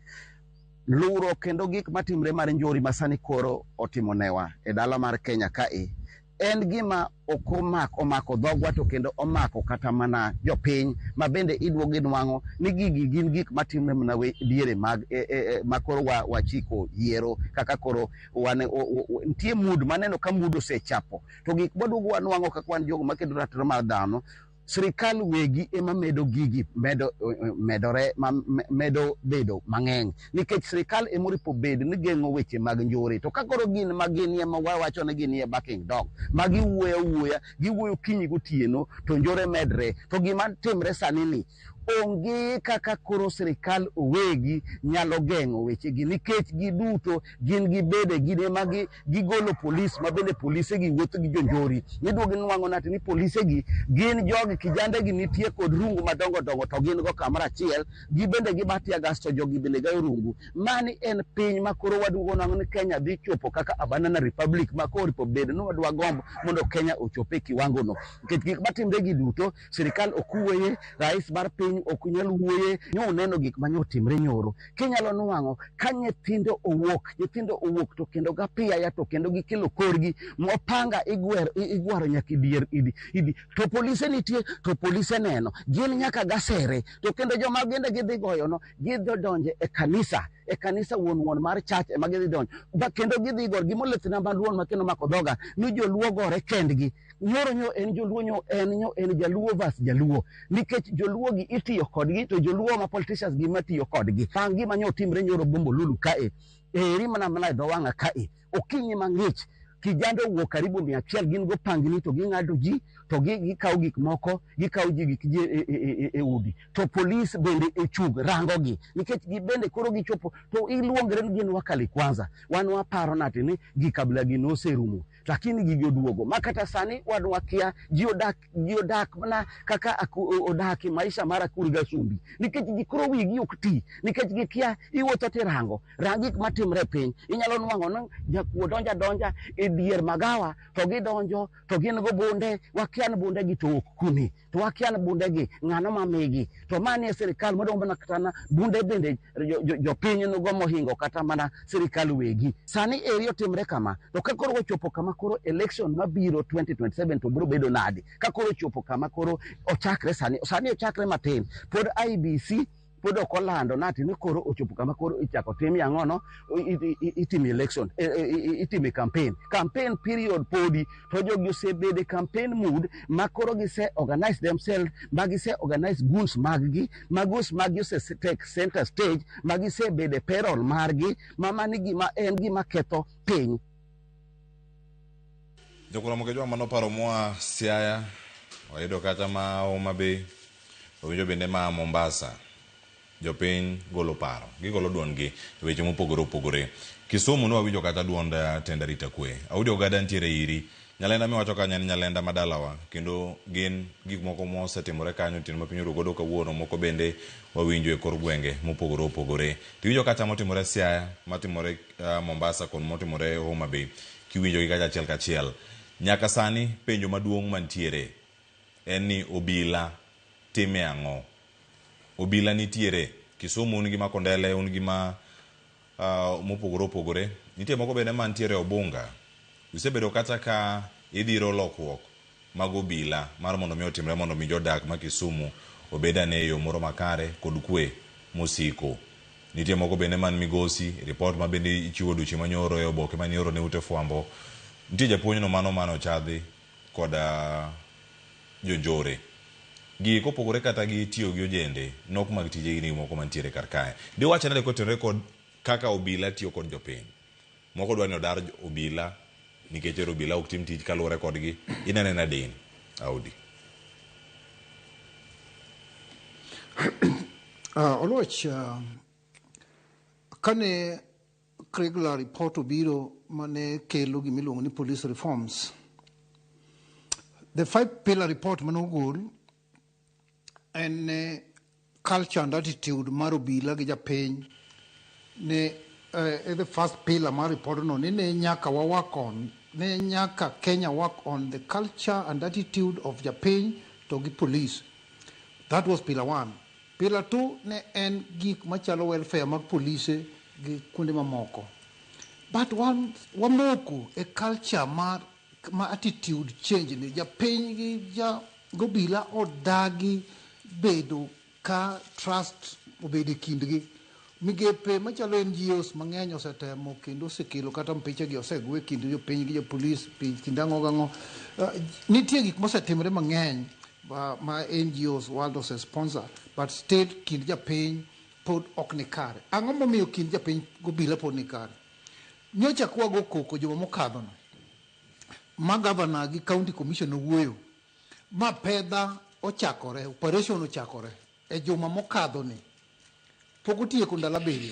Luro kendo gik matimre mar njori ma sani koro otimo newa e dala mar Kenya kae En gima ok omako omako dhogwa to kendo omako kata mana jopiny ma bende iduogo inwang'o ni gigi gin gik matimre mana diere mag ma koro wachiko yiero kaka koro wan nitie mood maneno ka mood osechapo to gik mwaduogo wanwang'o kaka wan jogo makedo ratiro mar dhano sirikal wegi ema medo gigi medo medore ma, medo bedo mang'eny nikech sirikal ema oripo bed ni geng'o weche mag njore to ka koro gin ma gin ema wawacho ni gin e barking dog ma giwuoyo awuoya giwuoyo okinyi gotieno to njore medre to gima timre sani ni onge kaka koro sirikal owegi nyalo geng'o wechegi nikech giduto gin gibede gin ema gigolo polis ma bende polise gi wuotho gi jonjori miduogo inwang'o nati ni polise gi gin jogi kijande gi nitie kod rungu madongo dongo to gin go kamoro achiel gibende giba tear gas to jogi bende gayo rungu mani en piny ma koro waduogo nwang'o ni Kenya dhi chopo kaka a banana republic ma koro oripo bedo ni wadwa gombo mondo Kenya ochop e kiwango no nikech gik matimre gi duto sirikal ok wuoye rais mar piny ok nyal wuoye nyo uneno gik ma nyotimre nyoro kinyalo nwang'o ka nyithindo owuok to kendo gapiaya to kendo gikelo korgi mopanga igwaro nyaka idier idi to polise nitie to polise neno gin nyaka gasere to kendo joma gende gidhi goyo no gidhi donje e kanisa wuon mar church ema gidhi donjo ba kendo gidhi gor gimolethna maduong' ma kendo mako dhoga ni joluo gore kendgi nyoro nyo en joluo nyo en jaluo vas jaluo nikech joluo gi itiyo kodgi to joluo ma politicians gi matiyo kodgi bang' gima nyo timre nyoro Bombolulu kae eri mana e dho wang'a kae okinyi mang'ich kijande owuok karibu 100 gin go pangni to ging'ado ji to gikawo gik moko gikawo ji gik ji e udi to polis bende ochung rango gi nikech gibende koro gichopo to iluongre ni gin wakali kwanza wan waparo nati ni gikabila gi noserumo lakini gigi oduogo ma kata sani wan wakia ji odak mana kaka odaki maisha mar akuri gasumbi nikech ji koro wigi ok ti nikech gikia iwuotho tirango rang gik matimre e piny inyalo nwang'o ni jakuo donja donja e dier magawa to gidonjo to gin go bunde wakia ni bunde gi to ok kune to wakia ni bunde gi ng'ano mamigi to mani e sirikal modong' mana kata na bunde bende jopiny nogo mohingo kata mana sirikal wegi sani eri otimre kama to ka koro ochopo kama koro election mabiro 2027 to biro bedo nade ka koro ochopo kama koro ochakre sani ochakre matin pod IBC pod ok olando nati ni koro ochopo kama koro ichako tim ang'ono itimo election itimo campaign period podi to jogi osebedo e campaign mood ma koro gise organize themselves ma gise organize goons mag-gi ma goons mag-gi ose take center stage ma gisebedo e peril margi ma mani gima en gima ketho piny. Jokura Kejwang' mano paro moa Siaya wayudo kata ma Homa Bay owinjo bende ma Mombasa jopiny golo paro gigolo duondgi e weche mopogore opogore. Kisumu ne wawinjo kata duond tend arita kwe. Audi Ogada nitiere iri Nyalenda miwacho kanyo en Nyalenda madalawa kendo gin gik moko mosetimore kanyo otieno ma piny oru godo kawuono moko bende wawinjo e kor gwenge mopogore opogore. Tiwinjo kata motimore Siaya, matimore Mombasa kod motimore Homa Bay kiwinjo gi kacha achiel kachiel. Nyaka sani penjo maduong' mantiere en ni obila time ang'o? Obila nitiere Kisumu un gi Makondele un gi ma mopogore opogore nitie moko bende mantiere Obunga usebedo kata ka idhiro lokruok mag obila mar mondo mi otimre mondo mi jodak ma Kisumu obed ane e yo moro makare kod kwe mosiko. Nitie moko bende man Migosi, report ma bende ichiwo odiochieng' manyoro e oboke manioro ne ute fwambo. Nitie japuonjno mano mane ochadhi kod jonjore. Gigi kopogore kata gi tiyo gi ojende, nok mag tije gi moko mantiere kar kae. Diwach nade kotenore kod kaka obila tiyo kod jopiny? Moko dwa ni odar obila nikech ero obila ok tim tich kaluwore kodgi. Inene nade in, Audi? Oluoch, kane Kriegler report obiro mane kelo gimiluongo ni police reforms, the 5 pillar report mane ogol en culture and attitude mar obila gi japiny ne the first pillar mar report no ni ne nyaka wa work on, ne nyaka Kenya work on the culture and attitude of japiny to gi police. That was pillar 1. Pillar 2 ne en gik machalo welfare mag polise gi kuonde mamoko. But wamoko e culture mar ma attitude change ni japiny gi ja gobila odagi bedo ka trust obedo e kindgi. Migepe machalo NGOs mang'eny osetemo kendo osekelo kata mpiche gi osegwe kind jopiny gi jopolis kind ang'o gang'o. Nitie gik mosetimore mang'eny ma NGOs world ose sponsor but still kind japiny pod ok ni kare. Ang'o momiyo kind japiny gobila pod ni kare? Nyocha kwago koko juma mokadho no ma governor gi county commission owuoyo ma pedha ochakore, operation ochakore e juma mokadho ni pok otieko ndalo 7.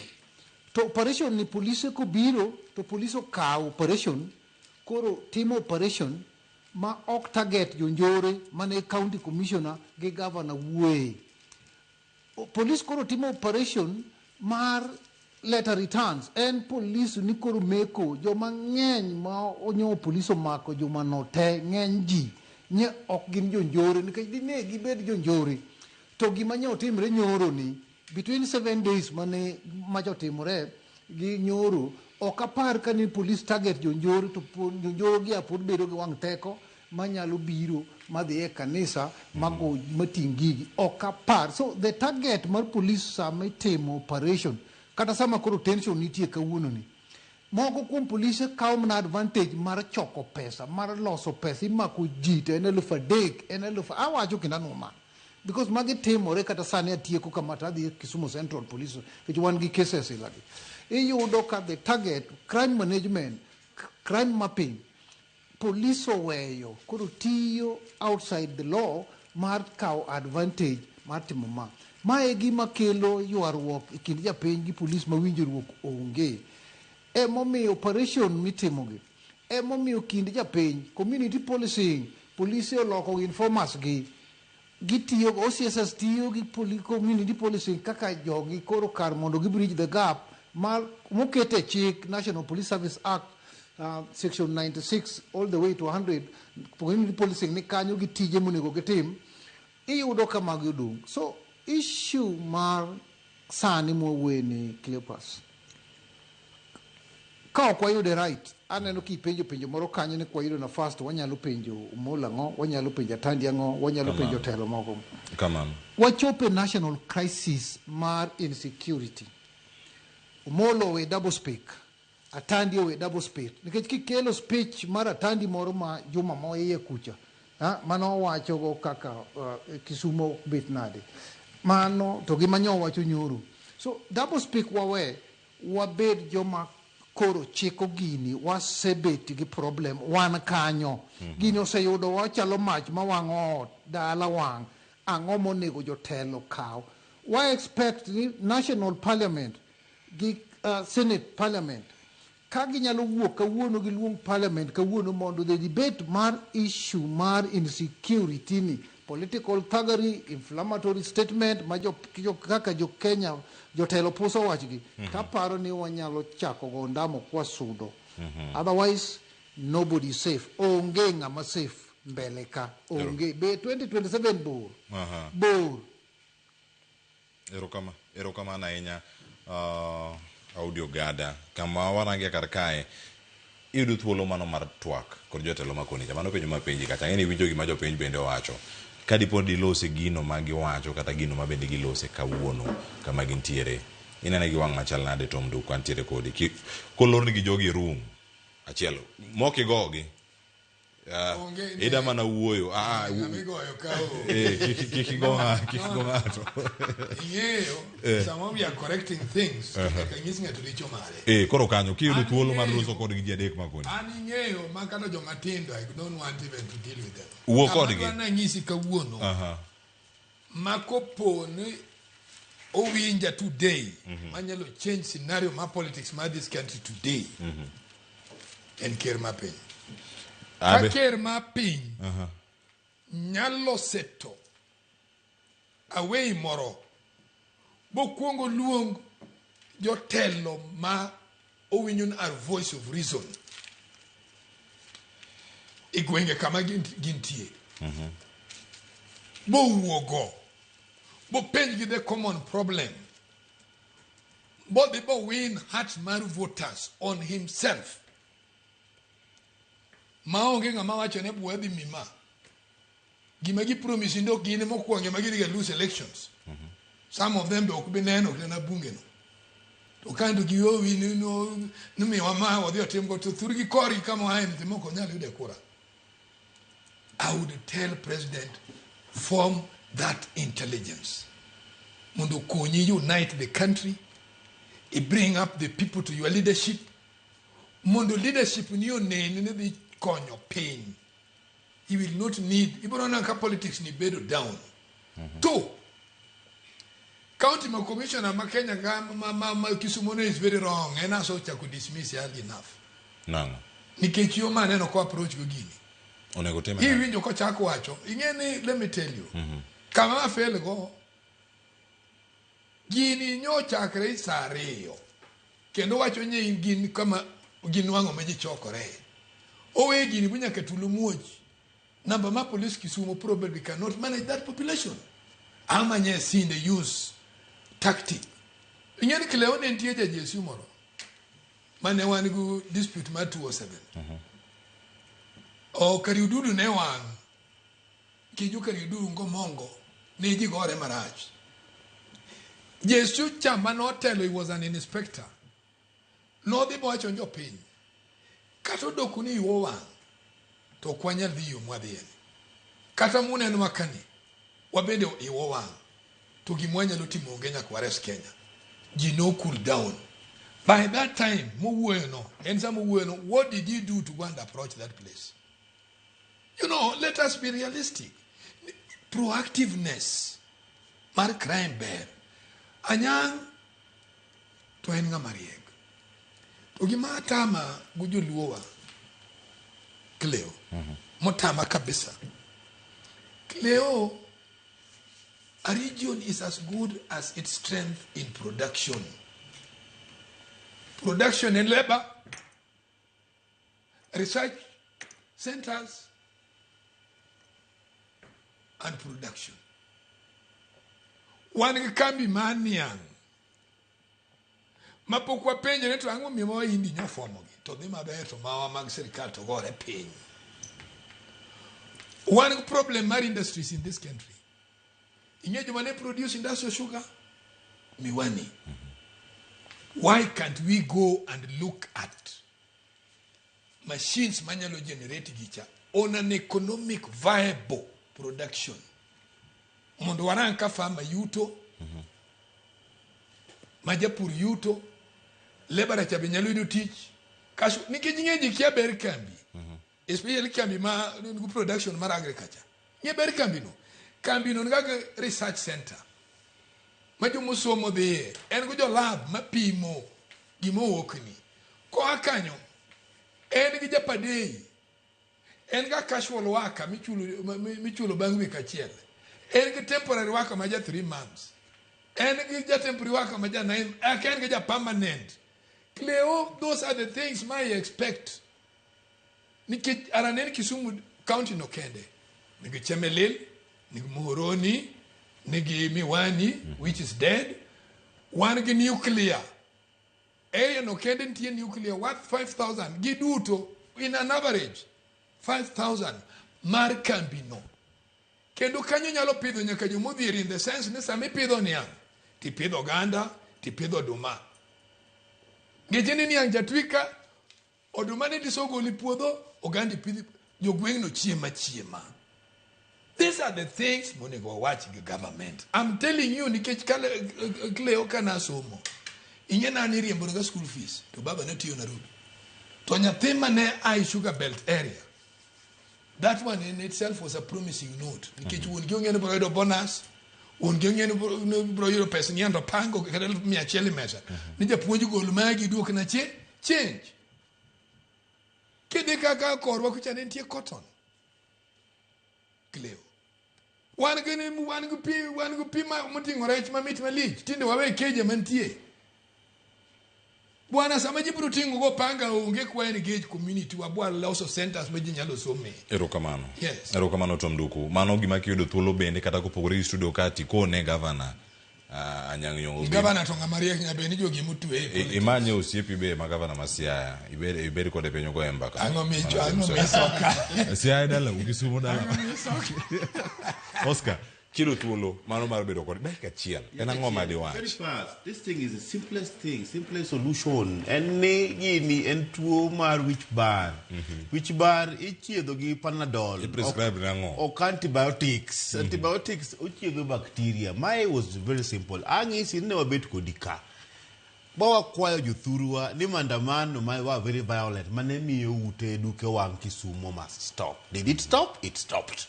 To operation ni polise kobiro to polis okawo operation koro timo operation ma ok target jonjore mane county commissioner gi governor wuoye. Polis koro timo operation mar letter returns. En polis ni koro meko joma ng'eny ma onyo polis omako juma no te ng'eny ji nye ok gin jonjore nikech dine gibed jonjore to gima nye otimre nyoro ni between 7 days mane macho otimore gi nyoro ok apar ka ni polis target jonjore to jonjore gi pod bedo gi wang' teko manyalo biro madhi e kanisa mago mating' gigi ok apar. So the target mar polis sama itimo operation kata sama koro tension nitie kawuono ni moko kuom polise kawo mana advantage mar choko pesa mar loso pesa imako ji to en 3,000 en 1,000 awacho kendo anuma because magi timore kata sani atieko kama to adhi Kisumu Central Police nikech wan gi cases ilagi iyudo ka the target crime management crime mapping police oweyo koro tiyo outside the law mar kawo advantage mar timo ma. Ma e gima kelo ywaruok e kind japiny gi polis ma winjruok onge. Emomiyo operation mitimogi, emomiyo kind japiny, community policing, polise oloko informers gi, gitiyo, OCSS tiyo gi community policing kaka jogi koro kar mondo gi bridge the gap mar moket e chik National Police Service Act section 96 all the way to 100 community policing ni kanyo gi tije monego gitim iyudo ka magi odong'. So issue mar sani mwawuoye ni Cleopas ka ok wayude right aneno kipenjo penjo moro kanyo ni kwayudo nafas to wanyalo penjo Omolo ang'o wanyalo penjo Atandi ang'o wanyalo penjo telo moko. Kamano. Wachopo e national crisis mar insecurity. Omolo owe double speak, Atandi owe double speak nikech kikelo speech mar Atandi moro ma juma moiye kucha mano owacho go kaka Kisumo bet nade mano to gima nyo wacho nyoro. So double speak wawe wabed joma koro chiko gini wasebet gi problem wan kanyo. Gini oseyudo wachalo mach mawang'o ot dala wang' ang'o monego jotelo kaw. Wa expect ni national parliament gi senate parliament ka ginyalo wuok kawuono giluong parliament kawuono mondo the debate mar issue mar insecurity ni political thuggery inflammatory statement ma jo kaka jo Kenya jotelo puso wachgi taparo ni wanyalo chako go ndamo kwasudo. Otherwise nobody is safe. Onge ng'ama safe mbele ka onge be 2027 bor. Bor. Erokamano ahinya Audio Gada kama warange kar kae iyudo thuolo mano mar twak kod jotelo makoni cha mano penjo mapenji kacha ang'e ni iwinjo gima jopiny bende owacho ka dipo dilose gino ma giwacho kata gino ma bende gilose kawuono kama gintiere inene gi wang' machal nade Tom Duk kantiere kodi kolorni gi jogi e room achiel mokigogi ida mana wuoyo kik igo ng'ato ing'eyo sama we are correcting things nyaka nyis ng'ato richo mare koro kanyo kiyudo thuolo mar loso kodgi ji adek makoni an ing'eyo ma kata joma tindo I don't want even to deal with them. Wuo kodgi. Kama nanyisi kawuono ma kopo ni owinja today manyalo change scenario ma politics ma this country today en ker ma piny. Ka ker ma piny nyalo seto away moro bokwongo luong jotelo ma owinjo ni are voice of reason e gwenge kama gintie bowuogo bopenjgi the common problem bodhi bo win heart mar voters on himself. Maonge ng'ama wacho ne bwa dhi mima. Gima gi promise ndok gin mokwongo ema gidhi ga lose elections. Some of them be ok bi neno kata na bunge no. To kanto giyowi ni no nomiwa ma wadhi otim go to thurgi korgi kama wae ni moko nyal yude kura. I would tell president form that intelligence. Mondo okonyi unite the country, i bring up the people to your leadership. Mondo leadership ni onen ni dhi konyo piny. He will not need, ibiro neno ka politics ni bedo down. Two, county ma commissioner ma Kenya ka ma Kisumu no is very wrong. En aso ochako dismiss early enough. Nang'o? Nikech yo ma aneno ko approach go gini. Onego time nade? Iwinjo kochako wacho, ing'e ni let me tell you. Kama afel go, gini nyochakre sa 2. Kendo wacho ni gin kama ginwang'o ma ji chokore. Owe gini bu nyaka tulo muoch. Number ma police Kisumu probably cannot manage that population. Ama nye seen the use tactic. Ing'e ni Cleo ne nitie ja JSU moro mane wan go dispute mar 207. O Kariududu ne wang' nikech jo Kariududu ngomongo ne ji gore marach. JSU cha manotelo, he was an inspector. Nodhi mowacho ni jopiny, kata odoko ni iwo wang' to ok wanyal dhi yo mwadhiyeni. Kata munenwa kani, wabende iwo wang' to gima wanyalo timo onge nyaka wares Kenya. Ji no cool down. By that time, mowuoyo no, en sama owuoyo no, what did he do to go and approach that place? You know, let us be realistic. Proactiveness mar crime ber. Anyang' to en ng'ama riek. To gima atama go joluowa, Cleo, motama kabisa. Cleo, a region is as good as its strength in production. Production and labor, research centers, and production. Wan gi kambi mar niang' mapok wapenjore to ang'o momiyo Wahindi nyofuomogi to dhi maber to mawa mag sirikal to gore piny. Wan gi problem mar industries in this country. Ing'e joma ne produce industrial sugar? Miwani. Why can't we go and look at machines manyalo generate gicha on an economic viable production mondo warang ka farmer yuto ma japur yuto laborer cha be nyalo yudo tich kaso nikech ing'e ji kia ber kambi especially kambi ma nigi production mar agriculture ng'e ber kambi no kambi no nigi research center ma jomosomo dhiye en go jo lab mapimo gima owuokni koa kanyo en gi japadei en ga casual worker michulo bang' week achiel en gi temporary worker ma ja 3 months en gi ja temporary worker ma ja 9 en gi ja permanent. Cleo, those are the things ma I expect nikech aranen Kisumu county no kende nigi Chemelil, nigi Muhoroni, nigi Miwani which is dead, wan gi nuclear area no kende nitie nuclear worth 5000 giduto in an average 5000 mar kambi no kendo kanyo nyalo pidho nyaka jomodhier in the sense ni sama ipidho niang' tipidho oganda tipidho oduma ngeche ni niang' jatwika oduma ne tisogolo e puodho oganda ipidho jogweng' no chiema chiema. These are the things monego wawach gi government. I'm telling you nikech Cleo kana somo ing'e na ni riembo ga school fees to baba ne tiyo Nairobi to nyathi mane ai Sugar Belt area, that one in itself was a promising note nikech wuon gi ong'e ni biro yudo bonus, wuon gi ong'e ni biro yudo pesa ni ando pango kata 100 e mesa ni japuonj gol magi duokna change kidhi kaka korwa kucha ne nitie cotton. Cleo, wan gi pi moting'o rech mamit malich tinde wawe keje mantie bwana sama ji biro ting'o go panga onge kwa engage community wabwa loso centers ma ji nyalo some. Erokamano. Yes. Erokamano Tom Duku. Mano gima kiyudo thuolo bende kata kopogore gi studio ka tikone gavana. Anyang' Nyong'o Gavana to ng'ama riek nyaka bed ni jogi motwe. Imanye osiepi be ma gavana ma Siaya, ibed kode piny ogoye mbaka. Ang'o micho, ang'o misoka. Siaya dala, Kisumu dala. Oscar, kiro thuolo mano mar bedo kod dakika achiel. En ang'o ma diwach? Very fast. This thing is the simplest thing, simplest solution. En ni gini en tuo mar wich bar. Wich bar ichiedho gi Panadol. I-prescribe nang'o? Ok antibiotics. Antibiotics ochiedho bacteria. Mae was very simple. Ang'isi ni ne wabet kodi ka. Ba wakwayo jothurwa ni maandamano ma were very violent mane miyo ute duke wang' Kisumo must stop. Did it stop? It stopped.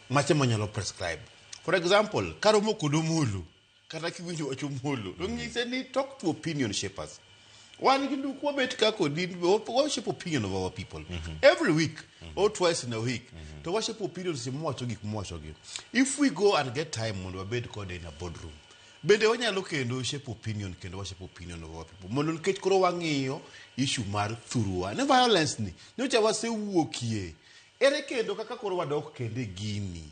Mache manyalo prescribe. For example, karomo kod Omolo, kata kiwinjo wach Omolo, to ng'ise ni talk to opinion shapers. Wan gi duk wabet ka kodi, wa shape opinion of our people. Every week or twice in a week. To wa shape opinion seche mwawacho gik mwawacho gi. If we go and get time mondo wabed kode in a boardroom, bende wanyalo kendo shape opinion, kendo wa shape opinion of our people. Mondo nikech koro wang'iyo issue mar thurwa. Ne violence ni, nyocha wasewuokie. Ere kendo kaka koro wadok kendo e gini.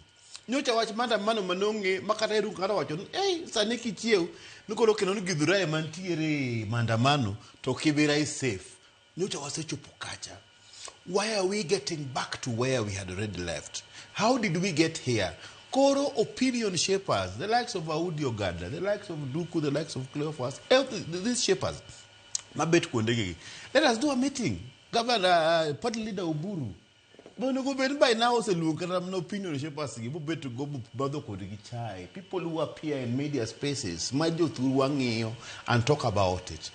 Nyocha wach maandamano manong'e makata Irungu kata wacho ni ei sani kichiew ni koro kendo ni Githurai mantiere maandamano to Kibera is safe. Nyocha wasechopo kacha. Why are we getting back to where we had already left? How did we get here? Koro opinion shapers, the likes of Audi Ogada, the likes of Duku, the likes of Cleophas, these shapers, mabet kuondegi. Let us do a meeting. Governor, party leader Oburu. Onego bed by now oseluongo kata mana opinion shapers gi bobet go madho kodgi chai. People who appear in media spaces, ma jothurwa ng'iyo and talk about it.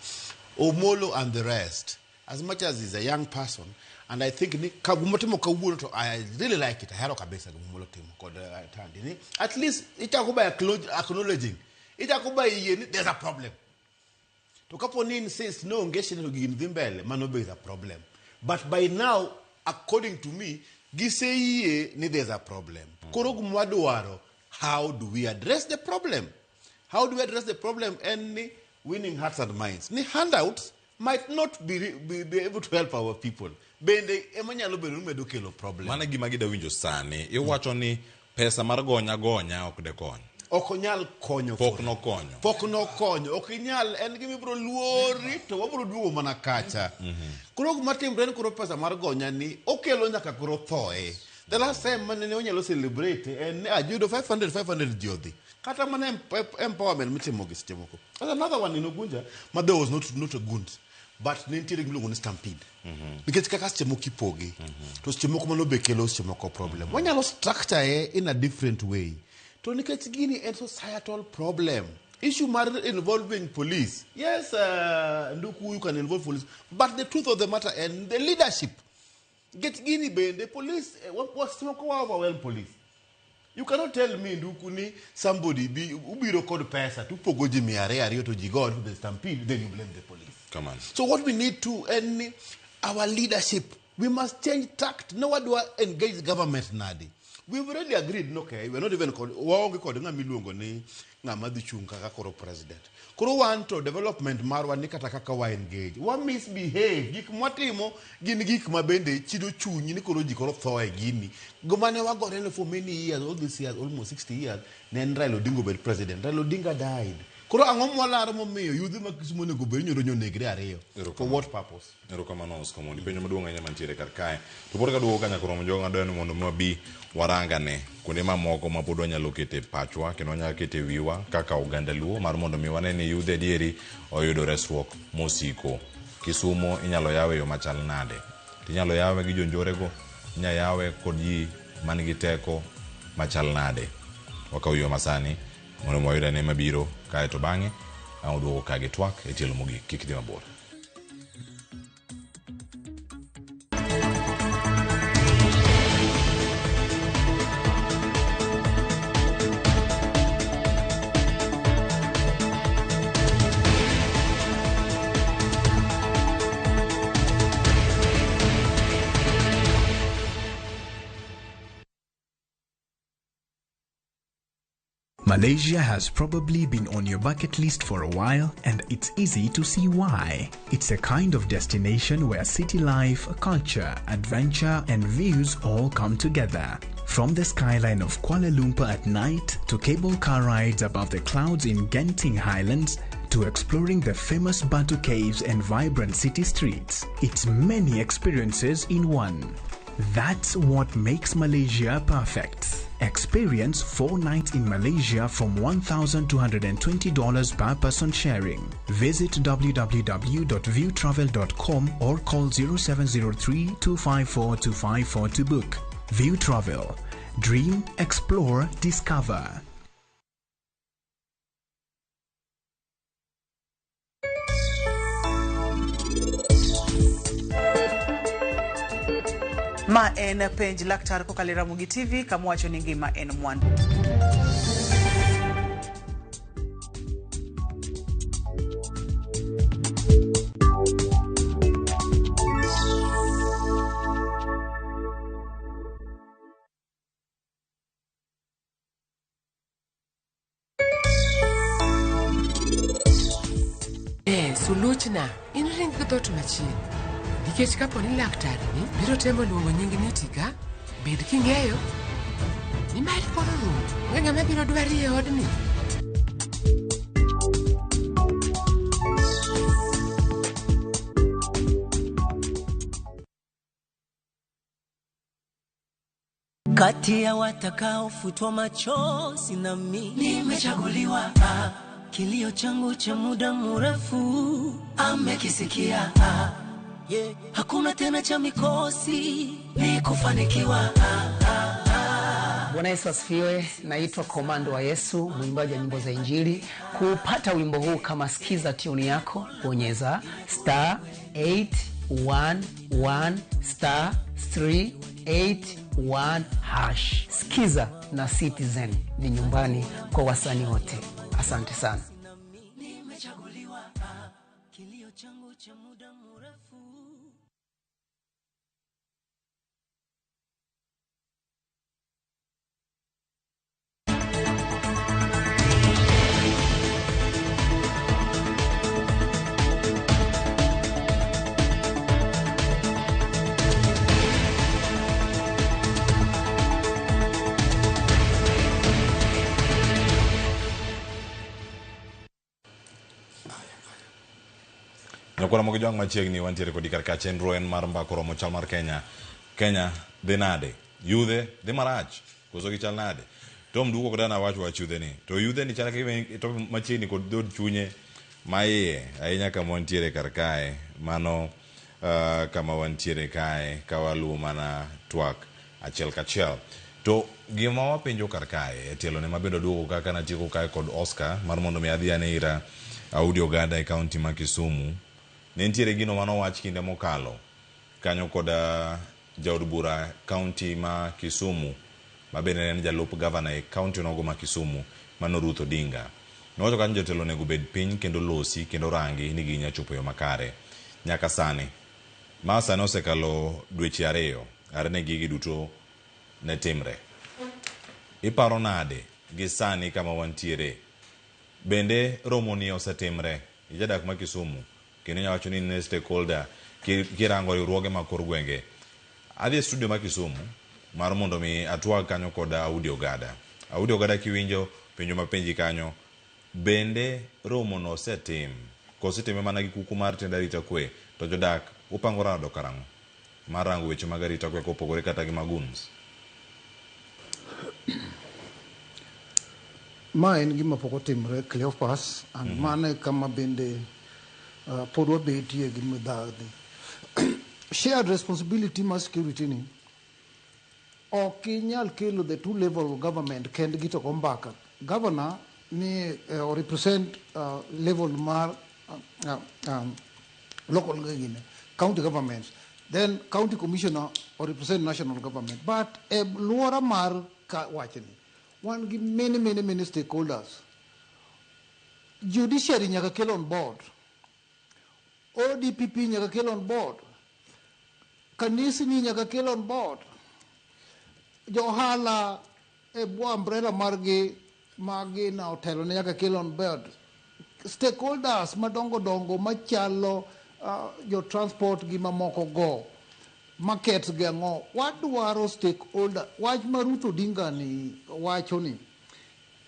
Omolo and the rest, as much as he's a young person, and I think ni gimotimo kawuono to I really like it. Ahero kabisa gimomolo timo kod Tandi ni at least ichako by acknowledging. Ichako by yie ni there's a problem. To kapo ni insist no onge shida to gini dhi mbele, mano be is a problem. But by now, according to me, giseyie ni there's a problem. Koro gima wadwaro, how do we address the problem? How do we address the problem? En ni winning hearts and minds. Ni handouts might not be able to help our people. Bende ema nyalo bedo ni medo kelo problem. Mano e gima gida winjo sani. Iwacho ni pesa mar gonya gonya ok de kony. Ok onyal konyo. Pok nokonyo. Pok nokonyo. Ok inyal, en gima ibiro luori to wabiro duogo mana kacha. Koro gima timre ni koro pesa mar gonya ni okelo nyaka koro thoe. The last time mane onyalo celebrate en ni ayudo 500 500 ji odhi. Kata mana empowerment mitimo gi seche moko. There's another one in Ugunja, ma there was not a goons, but ne nitiere gimiluongo ni stampede. Nikech kaka seche moko ipoge, to seche moko mano be kelo seche moko problem. Wanyalo structure e in a different way. To nikech gini en societal problem. Issue mar involving police. Yes, Nduku, you can involve police. But the truth of the matter and the leadership. Get gini bende, police, seche moko wa overwhelm police. You cannot tell me Nduku ni somebody be ubiro kod pesa to pogo ji mia ariyo ariyo to ji go to the stampede, then you blame the police. Come on. So what we need to, and our leadership, we must change tact. No one do engage government nadi. We've already agreed, okay, we're not even waonge kod ng'ama iluongo ni ng'ama dhi chung' kaka koro president. Koro wan to development marwa ni kata kaka wa engage. Wa misbehave, gik mwatimo gin gik ma bende chido chunyi ni koro ji koro tho e gini. Goma ne wagore ne for many years, all these years, almost 60 years, ne en Raila Odinga obed president. Raila Odinga died. Koro ang'o mwalaro momiyo yudhe ma Kisumu onego bed ni nyoro onegre ariyo? For what purpose? Erokamano Oscar Omondi. Penjo maduong' ahinya mantiere kar kae. To pod kaduogo ka nyaka romo jogo adwa ni mondo mi wabi warangane kuonde mamoko ma pod wanyalo kete pachwa kendo wanyalo kete wiwa kaka oganda Luo mar mondo mi wane ni yudhe adieri oyudo resruok mosiko. Kisumo inyalo yawe e yo machal nade? Inyalo yawe gi jonjorego, inyalo yawe kod ji man gi teko machal nade? Wakaw yo masani mondo mi wayud ane mabiro kae to bang'e ang' waduogo ka gi twak e tielo mogik. Kik idhi mabor. Malaysia has probably been on your bucket list for a while, and it's easy to see why. It's a kind of destination where city life, culture, adventure, and views all come together. From the skyline of Kuala Lumpur at night to cable car rides above the clouds in Genting Highlands to exploring the famous Batu Caves and vibrant city streets, it's many experiences in one. That's what makes Malaysia perfect. Experience 4 nights in Malaysia from $1,220 per person sharing. Visit www.viewtravel.com or call 0703 254 254 to book. View Travel. Dream, explore, discover. Ma en penj laktar kokalo e Ramogi TV kama wacho ni ngima en mwandu. Eh, suluchna, in ring gi dhoot machien. Nikech kapo ni laktar ni biro temo luongo nying Nitika, bed king'eyo ni mari koro rumo. Onge ng'ama biro dwari e odni. Kati ya watakaofutwa machozi na mimi nimechaguliwa. Kilio changu cha muda mrefu amekisikia. Yeah. Hakuna tena cha mikosi, ni kufanikiwa. Bwana Yesu asifiwe. Naitwa Komando wa Yesu, mwimbaji wa nyimbo za Injili. Kupata wimbo huu kama sikiza tune yako, bonyeza star 811 star 381 hash. Sikiza na Citizen ni nyumbani kwa wasanii wote. Asante sana. Nimechaguliwa. Kilio changu cha muda mrefu. Nyakwara Ramogi Jwang' machiegni wantiere kodi kar ka chenro en mar mbako romo chal mar Kenya. Kenya dhi nade? Yudhe dhi marach koso gichal nade? Tom Duko kod an awach wach yudhe ni. To yudhe ni chal ka to machiegni kod dhood chunye ma iye ahinya kama wantiere kar kae. Mano kama wantiere kae ka waluwo mana twak achiel kachiel. To gima wapenjo kar kae e tielo ne mabedo duogo kaka natieko kae kod Oscar mar mondo mi adhi ane ira Audi Oganda e kaunti ma Kisumu. Ne nitiere gino manowach kinde mokalo kanyo kod jaod bura kaunti ma Kisumu ma bende ne en jalup gavana e kaunti onogo ma Kisumu mano Ruth Odinga. Nowacho kanyo jotelo onego bed piny kendo losi kendo rangi ni ginya chopo yo makare. Nyaka sani ma sani osekalo dweche 2 are ne gigi duto ne timre. Iparo nade gi sani kama wantiere? Bende romo ni osetimre? Ijadak ma Kisumu kendo inyalo wacho ni in stakeholder kirango riwruoge mag kor gwenge. Adhi e studio ma Kisumu mar mondo mi atwag kanyo kod Audi Ogada. Audi Ogada kiwinjo penjo mapenji kanyo, bende romo no osetim? Kosetime mana gi kuku mar tend arita kwe to jodak upango rado karang'o mar rango weche mag arita kwe kopogore kata gi maguns? Ma en gima pok otimre Cleophas, and mano e kama bende pod wabetie gi midhadhi. Shared responsibility mar security ni ok inyal kelo the two level of government kendgi to go mbaka. Governor ni represent level mar local gine, county governments. Then county commissioner or represent national government. But e luora mar ka wachni, wan gi many, many, many stakeholders. Judiciary nyaka kel on board. ODPP nyaka kel on board. Kanisni nyaka kel on board. Johala e bwo umbrella margi magi na otelo ne nyaka kel on board. Stakeholders madongo dongo machalo jo transport gi mamoko go. Markets gi ang'o? Wadwaro stakeholder. Wach ma Ruth Odinga ni wacho ni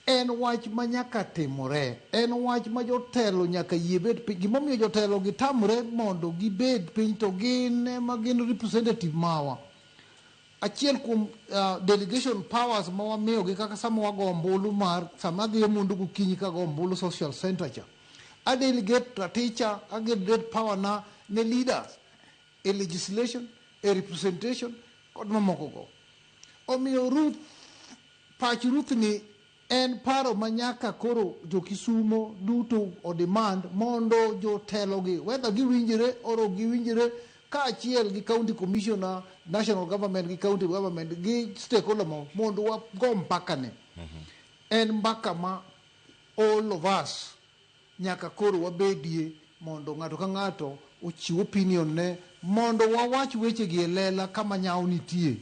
en wach ma nyaka timore. En wach ma jotelo nyaka yie bed piny. Gimomiyo jotelo gitamre mondo gibed piny to gin ema gin representative mawa. Achiel kuom delegation powers ma wamiyogi kaka sama wago ombulu mar sama adhi e mondo gokinyi kago ombulu social center cha. A delegate raticha, a delegate power na ne leaders e legislation, e representation kod mamoko go. Omiyo Ruth, pach Ruth ni en paro ma nyaka koro jo Kisumo duto o demand mondo jotelo gi whether giwinjre or ok giwinjre kaachiel gi county commissioner, national government gi county government gi stakeholder mo mondo wago mbaka ni. En mbaka ma all of us nyaka koro wabedie mondo ng'ato ka ng'ato ochiw opinion ne mondo wawach weche gi e lela kama nyawo nitie.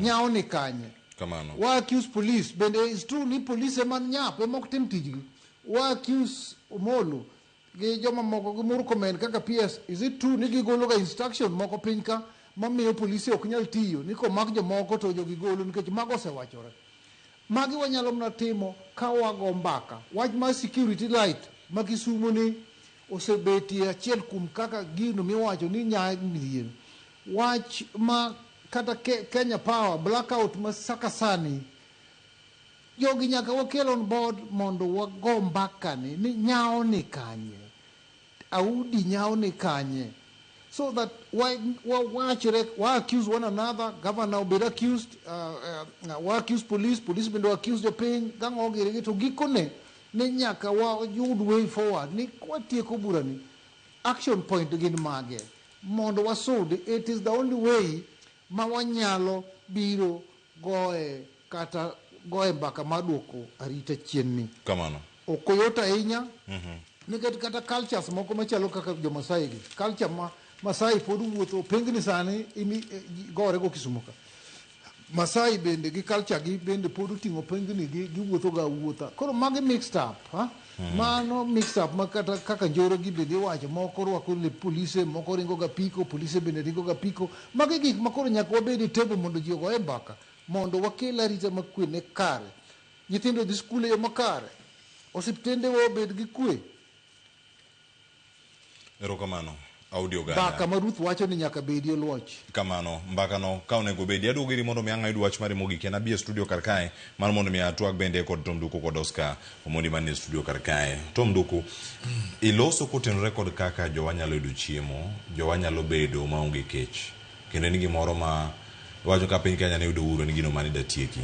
Nyawo ni kanye? Kamano. Wa accuse police bende is true ni police ema nyap ema ok tim tijgi. Wa accuse Omolo gi joma moko gi Murkomen kaka PS is it true ni gigolo ga instruction moko piny ka mamiyo polise ok nyal tiyo ni komak jomoko to jogi golo nikech mago osewachore. Magi wanyalo mana timo ka wago mbaka. Wach mar security light ma Kisumo ni osebetie achiel kuom kaka gino miwacho ni nya midhiero. Wach ma kata Kenya Power blackout ma saka sani jogi nyaka wakel on board mondo wago mbaka ni ni nyawo ni kanye, Audi nyawo ni kanye, so that wawachre wa accuse one another, governor obed accused, wa accuse police, police bende accuse jopiny gang'o giri to gikone ni nyaka wayud way forward ni kwatieko burani action point gin mage mondo wasud. It is the only way ma wanyalo biro goe kata goe mbaka mar duoko arita chien ni. Kamano. Ok oyot ahinya nikech kata cultures moko machalo kaka jo-Masai gi culture ma Masai pod wuotho pengni sani imi gore go Kisumo ka. Masai bende gi culture gi bende pod oting'o pengni gi giwuotho ga awuotha. Koro magi mixed up, ha? Mano mixed up ma kata kaka njoro gi bende iwacho moko rwako lep polise, moko ringo ga piko, polise bende ringo ga piko. Magi gik ma koro nyaka wabed e table mondo ji ogoye mbaka mondo wakel arita makwe ne kare. Nyithindo dhi skul e yo makare. Osiptende wa obed gi kwe. Erokamano. Audi Oganda. Mbaka ma Ruth wacho ni nyaka bedi oluoch. Kamano, mbaka no ka onego bedi. Aduogo iri mondo mi ang' ayud wach mari mogik. En abi e studio kar kae mar mondo mi atwag bende kod Tom Duku kod Oscar Omondi manie studio kar kae. Tom Duku, iloso kotenore kod kaka jowa nyalo yudo chiemo, jowa nyalo bedo maonge kech. Kendo en gimoro ma iwacho ka piny Kenya ne yudo uhuru en gino mane datieki.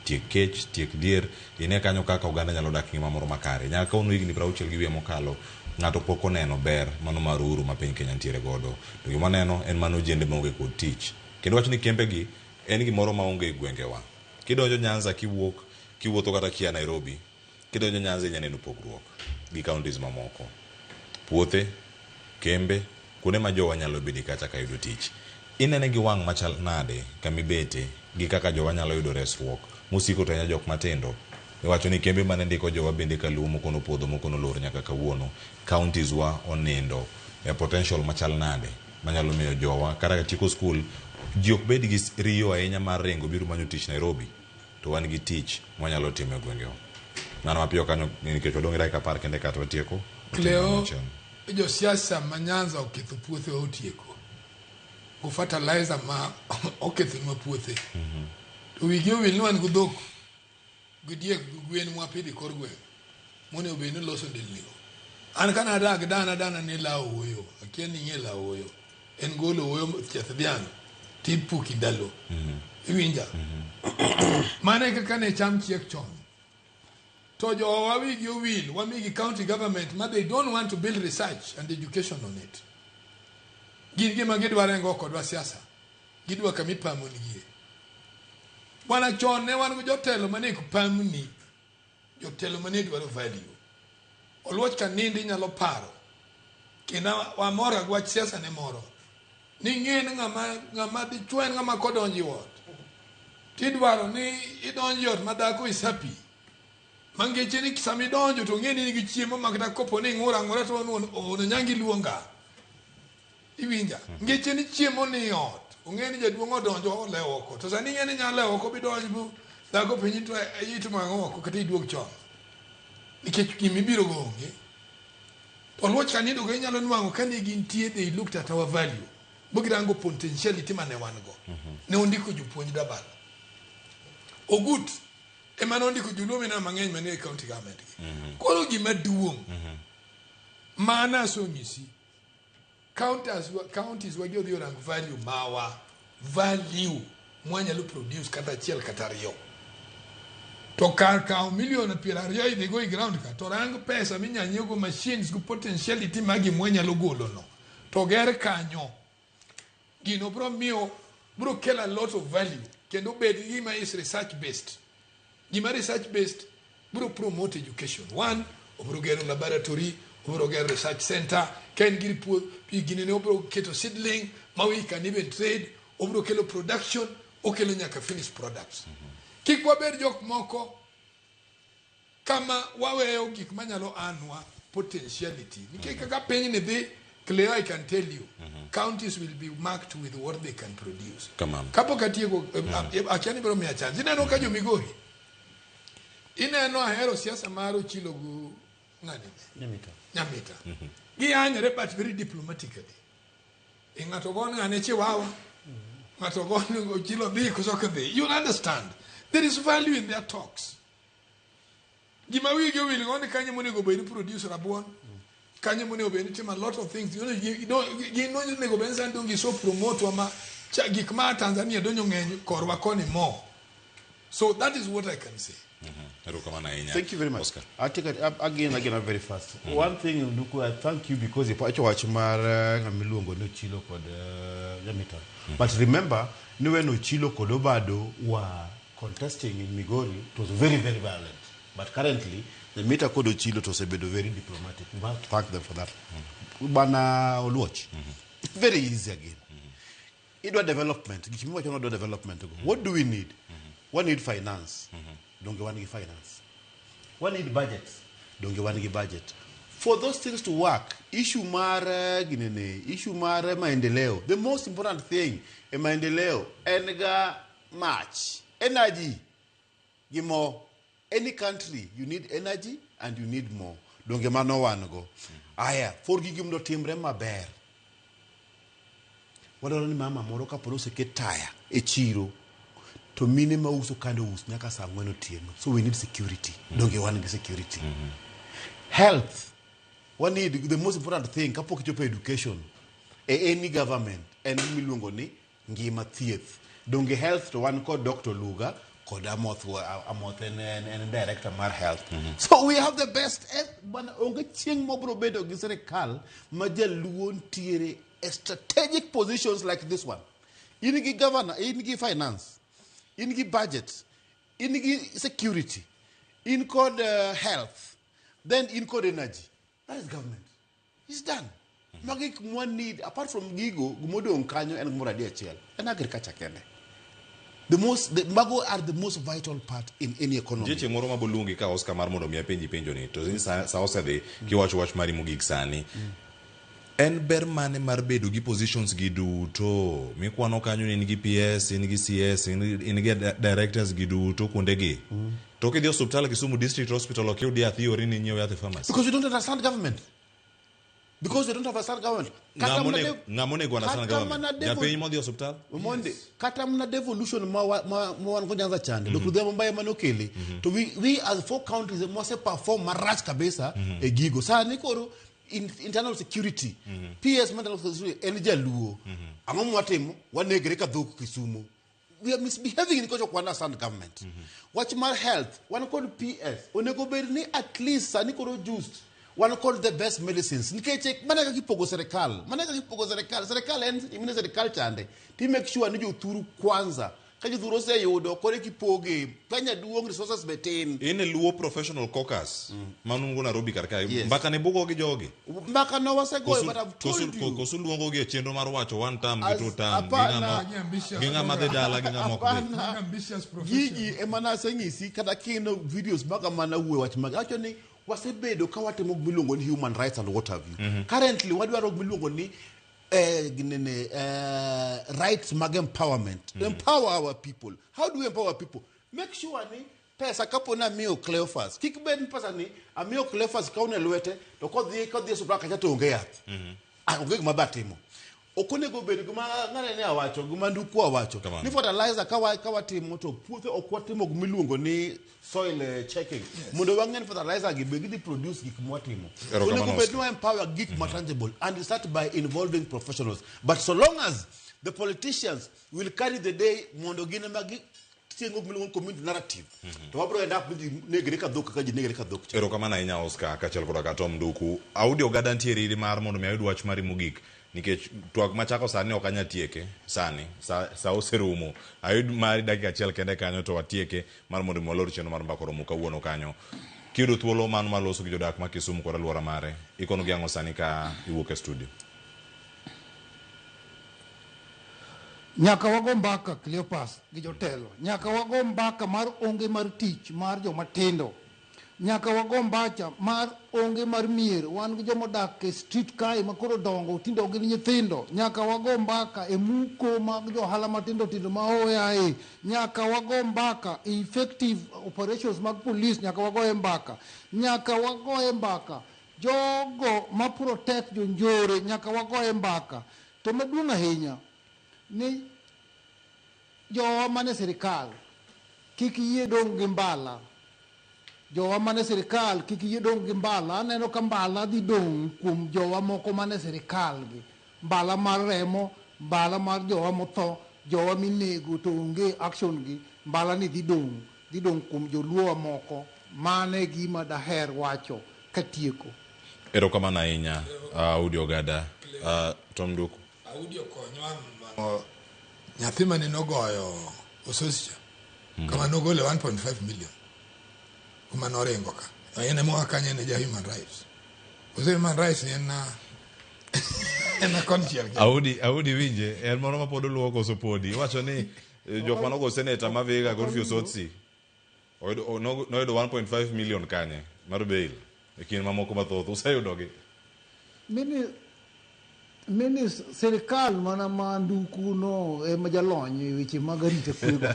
Tiek kech, tiek dhier, ine kanyo kaka oganda nyalo dak ngima moro makare. Nyaka kawuono higni 60 gi wiye mokalo, ng'ato pok oneno ber mano mar uhuru ma piny Kenya nitiere godo. To gima waneno en mana ojende maonge kod tich. Kendo wach ni kembe gi en gimoro maonge e gwengewa. Kidonjo Nyanza kiwuok, kiwuotho kata kia Nairobi, kidonjo Nyanza inya neno pogruok gi counties mamoko. Puothe, kembe, kuonde ma jowa nyalo bede kacha ka yudo tich. Inene gi wang' machal nade kamibete gi kaka jowa nyalo yudo resruok mosiko to ahinya jok matindo. Iwacho ni kembe mane ndiko jowa bende kaluo moko nopodho moko nolor nyaka kawuono. Counties wa onindo e potential machal nade manyalo miyo jowa kata ka tieko skul ji ok bed gi riyo ahinya mar ringo biro manyo tich Nairobi to wan gi tich mwanyalo timo e gwengewa. Mano mapiyo kanyo nikech wadong' gi dakika 10 kende kato watieko. Cleo, josiasa ma Nyanza oketho puothe otieko. Go fertilizer ma okethonwa puothe. To wigi owil ni wan gi dhok gi diek gi gwen mwapidho e kor gweng' monego bed ni loso delni go. An kane adak dana dana ne lawo owuoyo, akia ni ing'e lawo owuoyo. En golo owuoyo chieth dhiang' tipuki ndalo. Iwinja? Mano e kaka ne cham chiek chon. To jowa wigi owil, wamigi county government ma they don't want to build research and education on it. Gin gima gidwaro en go kodwa siasa. Gidwa kama ipamonigie. Bwana chon ne wan gi jotelo mane ok pamni. Jotelo mane dwaro value. Oluoch ka nindi inyalo paro. Kendo wamor ga gi wach siasa ne moro. Ni ing'e ni ng'ama dichuo en ng'ama kodonjo e ot. Tidwaro ni idonjo e ot ma dhako isapi. Ma ngeche ni sama idonjo to ng'e ni in gi chiemo ma kata kopo ni ing'ur ang'ura to ono nyangi luonga. Iwinja? Ngeche ni chiemo ni ot. Ong'e ni jaduong' odonjo olewo oko. To sani ing'e ni nyalo lewo oko bidonj bu dhako penji to itimo ang'o oko kata iduog chon. Nikech gima ibiro go onge. To Oluoch ka nindo go inyalo nwang'o ka ne gintie they looked at our value. Bogirango potentiality mane wan go. Ne ondiko jopuonj dabal. Ogut ema nondiko joluo mineno mang'eny manie e county government gi. Koro gima duong' ma nasonyisi counties wagi odhi orang value mawa value mwanyalo produce kata achiel kata ariyo to kar kawo milion 20 idhi go e ground ka to rang pesa minya nyiew go machines go potentiality magi mwanyalo golo no to ger kanyo gino bro miyo bro kelo a lot of value kendo bed gima is research based gima research based bro promote education one obro gero laboratory obro gero research center ka en gir puoth ginene obro keto seedling ma we can even trade obro kelo production okelo nyaka finished products kik wabed jok moko kama waweyo gik manyalo anwa potentiality nikech kaka piny ni dhi clear I can tell you counties will be marked with what they can produce Kamano. kapok atieko akia ni biro miya chance ineno ka jo Migori ineno ahero siasa mar Ochilo go ng'ani Nyamita. Nyamita giyanyore but very diplomatically e ng'ato go ng'ane chiwawa ng'ato go Ochilo dhi koso ok dhi you'll understand there is value in their talks gima wigi owil go ni kanyo monego bed ni produce rabuon kanyo monego bed ni timo a lot of things gin onego bed ni sani dong giso promote wa ma gik ma Tanzania donjo ng'eny korwa koni mo so that is what I can say. Erokamano ahinya. Thank you very much. I take it up again, again, very fast. One thing, Nduku, I thank you because ipacho wach mar ng'ama iluongo ni Ochilo kod Nyamita. But remember, ni when Ochilo kod Obado were contesting in Migori, it was very, very violent. But currently, Nyamita kod Ochilo to osebedo very diplomatic. We must thank them for that. Bana Oluoch, very easy again. Idwa development, gik miwacho ni wadwa development go. What do we need? We need finance. Donge wan gi finance. We need budget. Donge wan gi budget. For those things to work, issue mar ginene, issue mar maendeleo, the most important thing e maendeleo en ga mach, energy gi mo. Any country, you need energy and you need more. Donge mano wan go. Aya, for gigi mondo timre maber. Wadwaro ni mama moro kaponi oseket taya e chiro to mine mauso kande us nyaka saa 4 otieno. So we need security. Donge wan gi security. Health. We need the most important thing kapok ichopo education e any government en miluongo ni ngima thieth. Donge health to wan kod Dr. Luga kod Amoth, Amoth en director mar health. So we have the best bana onge chieng' mobro bedo gi sirikal ma jaluo ntiere e strategic positions like this one. In gi governor, in gi finance, in gi budget, in gi security, in kod health, then in kod energy. That is government. It's done. Magi gik mwa need apart from gigo gimodong' kanyo en gimoro adi achiel en agriculture kende. Mago are the most vital part in any economy. Nitie chieng' moro maboluongi ka Oscar mar mondo mi apenji penjo ni to sa osedhi kiwacho wach mari mogik sani. En ber mane mar bedo gi positions gi duto mikwano kanyo ni in gi PS, in gi CS, in gi directors gi duto kuonde gi. To kidhi e osiptal Kisumu District Hospital ok iyud yath iori ni inyiew yath e pharmacy. Because you don't understand government. Because you don't understand government. Kata Ng'ama onego understand kata government? mana Japiny modhi e osiptal? Mondi, kata mana devolution ma wan go Nyanza chande, Dr. Odhiambo Mbaye mane okele, to we as four counties mwase perform marach kabisa e gigo. Sani koro internal security, PS mar internal security en jaluo. Ang'o mwatimo? Wanegre ka dhok Kisumu. We are misbehaving nikech ok understand government. Wach mar health, wan kod PS, onego bed ni at least sani koro just wan kod the best medicines nikech mana kaka ipogo sirikal, mana kaka ipogo sirikal, sirikal en mine sirikal chande, ti make sure ni jothuru kwanza, ka jothuru oseyudo koro eka ipoge, Kenya duong' resources be tin. In e Luo Professional Caucus ma un go Nairobi kar kae. Yes. Mbaka ne bugo gi jogi. Mbaka no wasegoyo, but I've told you. Koso luongo gi e chenro mar wacho one term gi two term gi Hapana. gi ng'ama dhi dala gi ng'ama ok dhi. Hapana. Gigi ema naseng'isi kata kineno videos maga mana wuoyo wach mag awacho ni wasebedo ka watimo gimiluongo ni human rights and what have you. Currently wadwaro gimiluongo ni Ginene, rights mag empowerment. Empower our people. How do we empower people? Make sure ni pesa kapo ni amiyo Cleophas, kik bed ni pesa ni amiyo Cleophas kaone lwete to kodhi e osiptal kacha to onge yath. Ah, onge gima batimo. Ok onego bed gima ng'ane ne awacho, gima Nduku owacho. Ni fertilizer ka watimo to puothe ok watimo gima iluongo ni soil checking. Mondo wang'e ni fertilizer gi be gidhi produce gik mwatimo. Erokamano, Onego bed ni wa empower gik ma tangible and start by involving professionals. But so long as the politicians will carry the day mondo gin ema gi tiengo gima iluongo ni community narrative, to wabro end up ni ji negre ka dhok kaka ji negre ka dhok. Erokamano ahinya Oscar kaachiel koda ka Tom Nduku. Audi Ogada ntiere iri mar mondo mi ayud wach mari mogik nikech twak machako sani ok anyal tieke sani sa oserumo. Ayud mari dakika achiel kende kanyo to watieke mar mondo mi walor chenro mar mbaka oromo kawuono kanyo. Kiyudo thuolo mano mar loso gi jodak ma Kisumu kod alwora mare, ikono gi ang'o sani ka iwuok e studio? Nyaka wago mbaka, Cleopas, gi jotelo. Nyaka wago mbaka mar onge mar tich mar joma tindo. Nyaka wago mbaka mar onge mar mier. Wan gi joma odak e street kae ma koro dongo tinde ok gin nyithindo. Nyaka wago mbaka e muko mag jo ohala matindo tindo ma oyaye. Nyaka wago mbaka e effective operations mag police. Nyaka wagoye mbaka. Nyaka wagoye mbaka jogo ma protect jonjore. Nyaka wagoye mbaka. To maduong' ahinya ni jowa mane sirikal kik yie dong' gi mbala. Jowa mane sirikal kik yie dong' gi mbala. Aneno ka mbala dhi dong' kuom jowa moko mane sirikal gi. Mbala mar remo, mbala mar jowa motho, jowa minego to onge action gi. Mbala ni dhi dong' kuom joluowa moko. Mano e gima daher wacho katieko. Erokamano ahinya Audi Ogada. Tom Nduku. Audi okonywa nwang'o nyathi mane nogoyo Ososicha kama nogole 1.5 million kuma noringo ka en ema oa kanyo, en e ja human rights. Koso human rights ni en na konchiel kende. Audi winje en moro ma pod oluwo koso podi iwacho ni jok manogo seneta ma Vihiga Godfrey Osotsi noyudo 1.5 million kanye mar bail e kind mamoko mathoth useyudogi. Mini sirikal mana ma Nduku no ema jalony e weche mag arita kwego.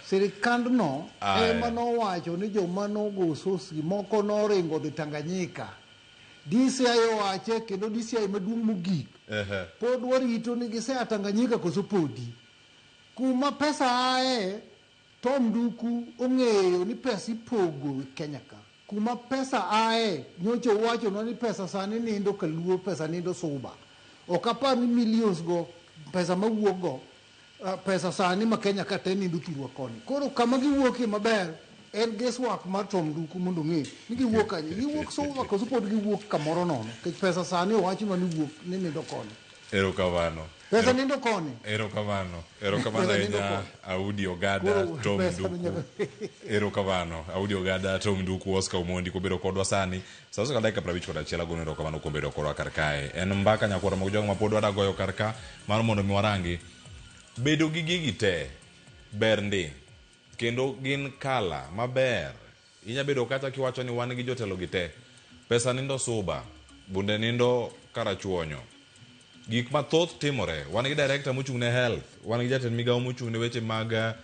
Sirikandno ema nowacho ni joma nogo Ososgi moko noringo dhi Tanganyika. DCI owache kendo DCI maduong' mogik. Pod warito ni gisea Tanganyika koso podi. Kuma pesa aye, Tom Nduku ong'eyo ni pesa ipogo e Kenya ka. Kuma pesa aye, nyocha owachonwa ni pesa sani nindo Kaluo, pesa nindo Suba. Ok apar ni millions go, pesa mawuok go, pesa sani ma Kenya ka te nindo thurwa koni. Koro kama giwuokie maber en guesswork mar Tom Nduku mondo ong'e ni giwuok kanye. Giwuok Suba koso pod giwuok kamoro nono. Nikech pesa sani owachnwa ni wuok ni nindo koni. Erokamano. Pesa nindo koni. Erokamano. Erokamano Pesa nindo ahinya koni. Audi Ogada, Koro Tom pesa Nduku. Erokamano. Audi Ogada, Tom Nduku, Oscar Omondi kobedo kodwa sani. Sa osekalo dakika 51 agono erokamano kuom bedo kodwa kar kae. En mbaka nyakwara mag jogo ma pod wada goyo kar ka mar mondo mi warangi. Bedo gi gigi te ber ndi kendo gin kala maber. Inya bedo kata kiwacho ni wan gi jotelo gi te. Pesa nindo Suba, bunde nindo Karachuonyo. Gik mathoth timore. Wan gi director mochung' ne health, wan gi jatend migawo mochung' ne weche mag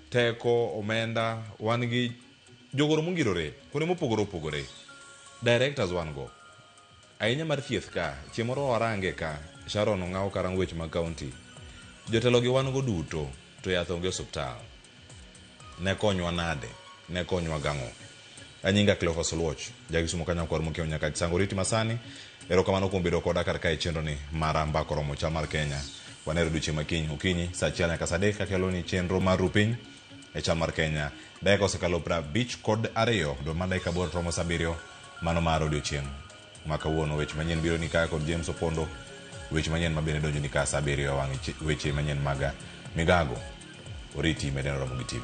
teko, omenda, wan gi jogoro mongirore kuonde mopogore opogore. Directors wan go. Ahinya mar thieth ka, chieng' moro warange ka, Sharon Ong'awo karango weche mag county. Jotelo gi wan go duto, to yath onge e osiptal. Ne konywa nade? Ne konywa gang'o? Anyinga Cleophas Oluoch, jakisumo ka nyakwar mokiewo nyaka Sango Riti masani. Erokamano kuom bedo koda kar kae e chenro ni mar Mbaka Oromo Chal mar Kenya. Wanere odiochieng' ma kiny okinyi saa 1 nyaka saa 3 kakelo ni chenro mar rupiny e chal mar Kenya. Dakika osekalo 52 dwe mar dakika 8 romo saa 7 mano mar odiochieng' ma kawuono. Weche manyien biro ni ka kod James Opondo. Weche manyien ma bende donjo ni ka saa 7 e wang' weche manyien mag Migago. Oriti medeno Ramogi TV.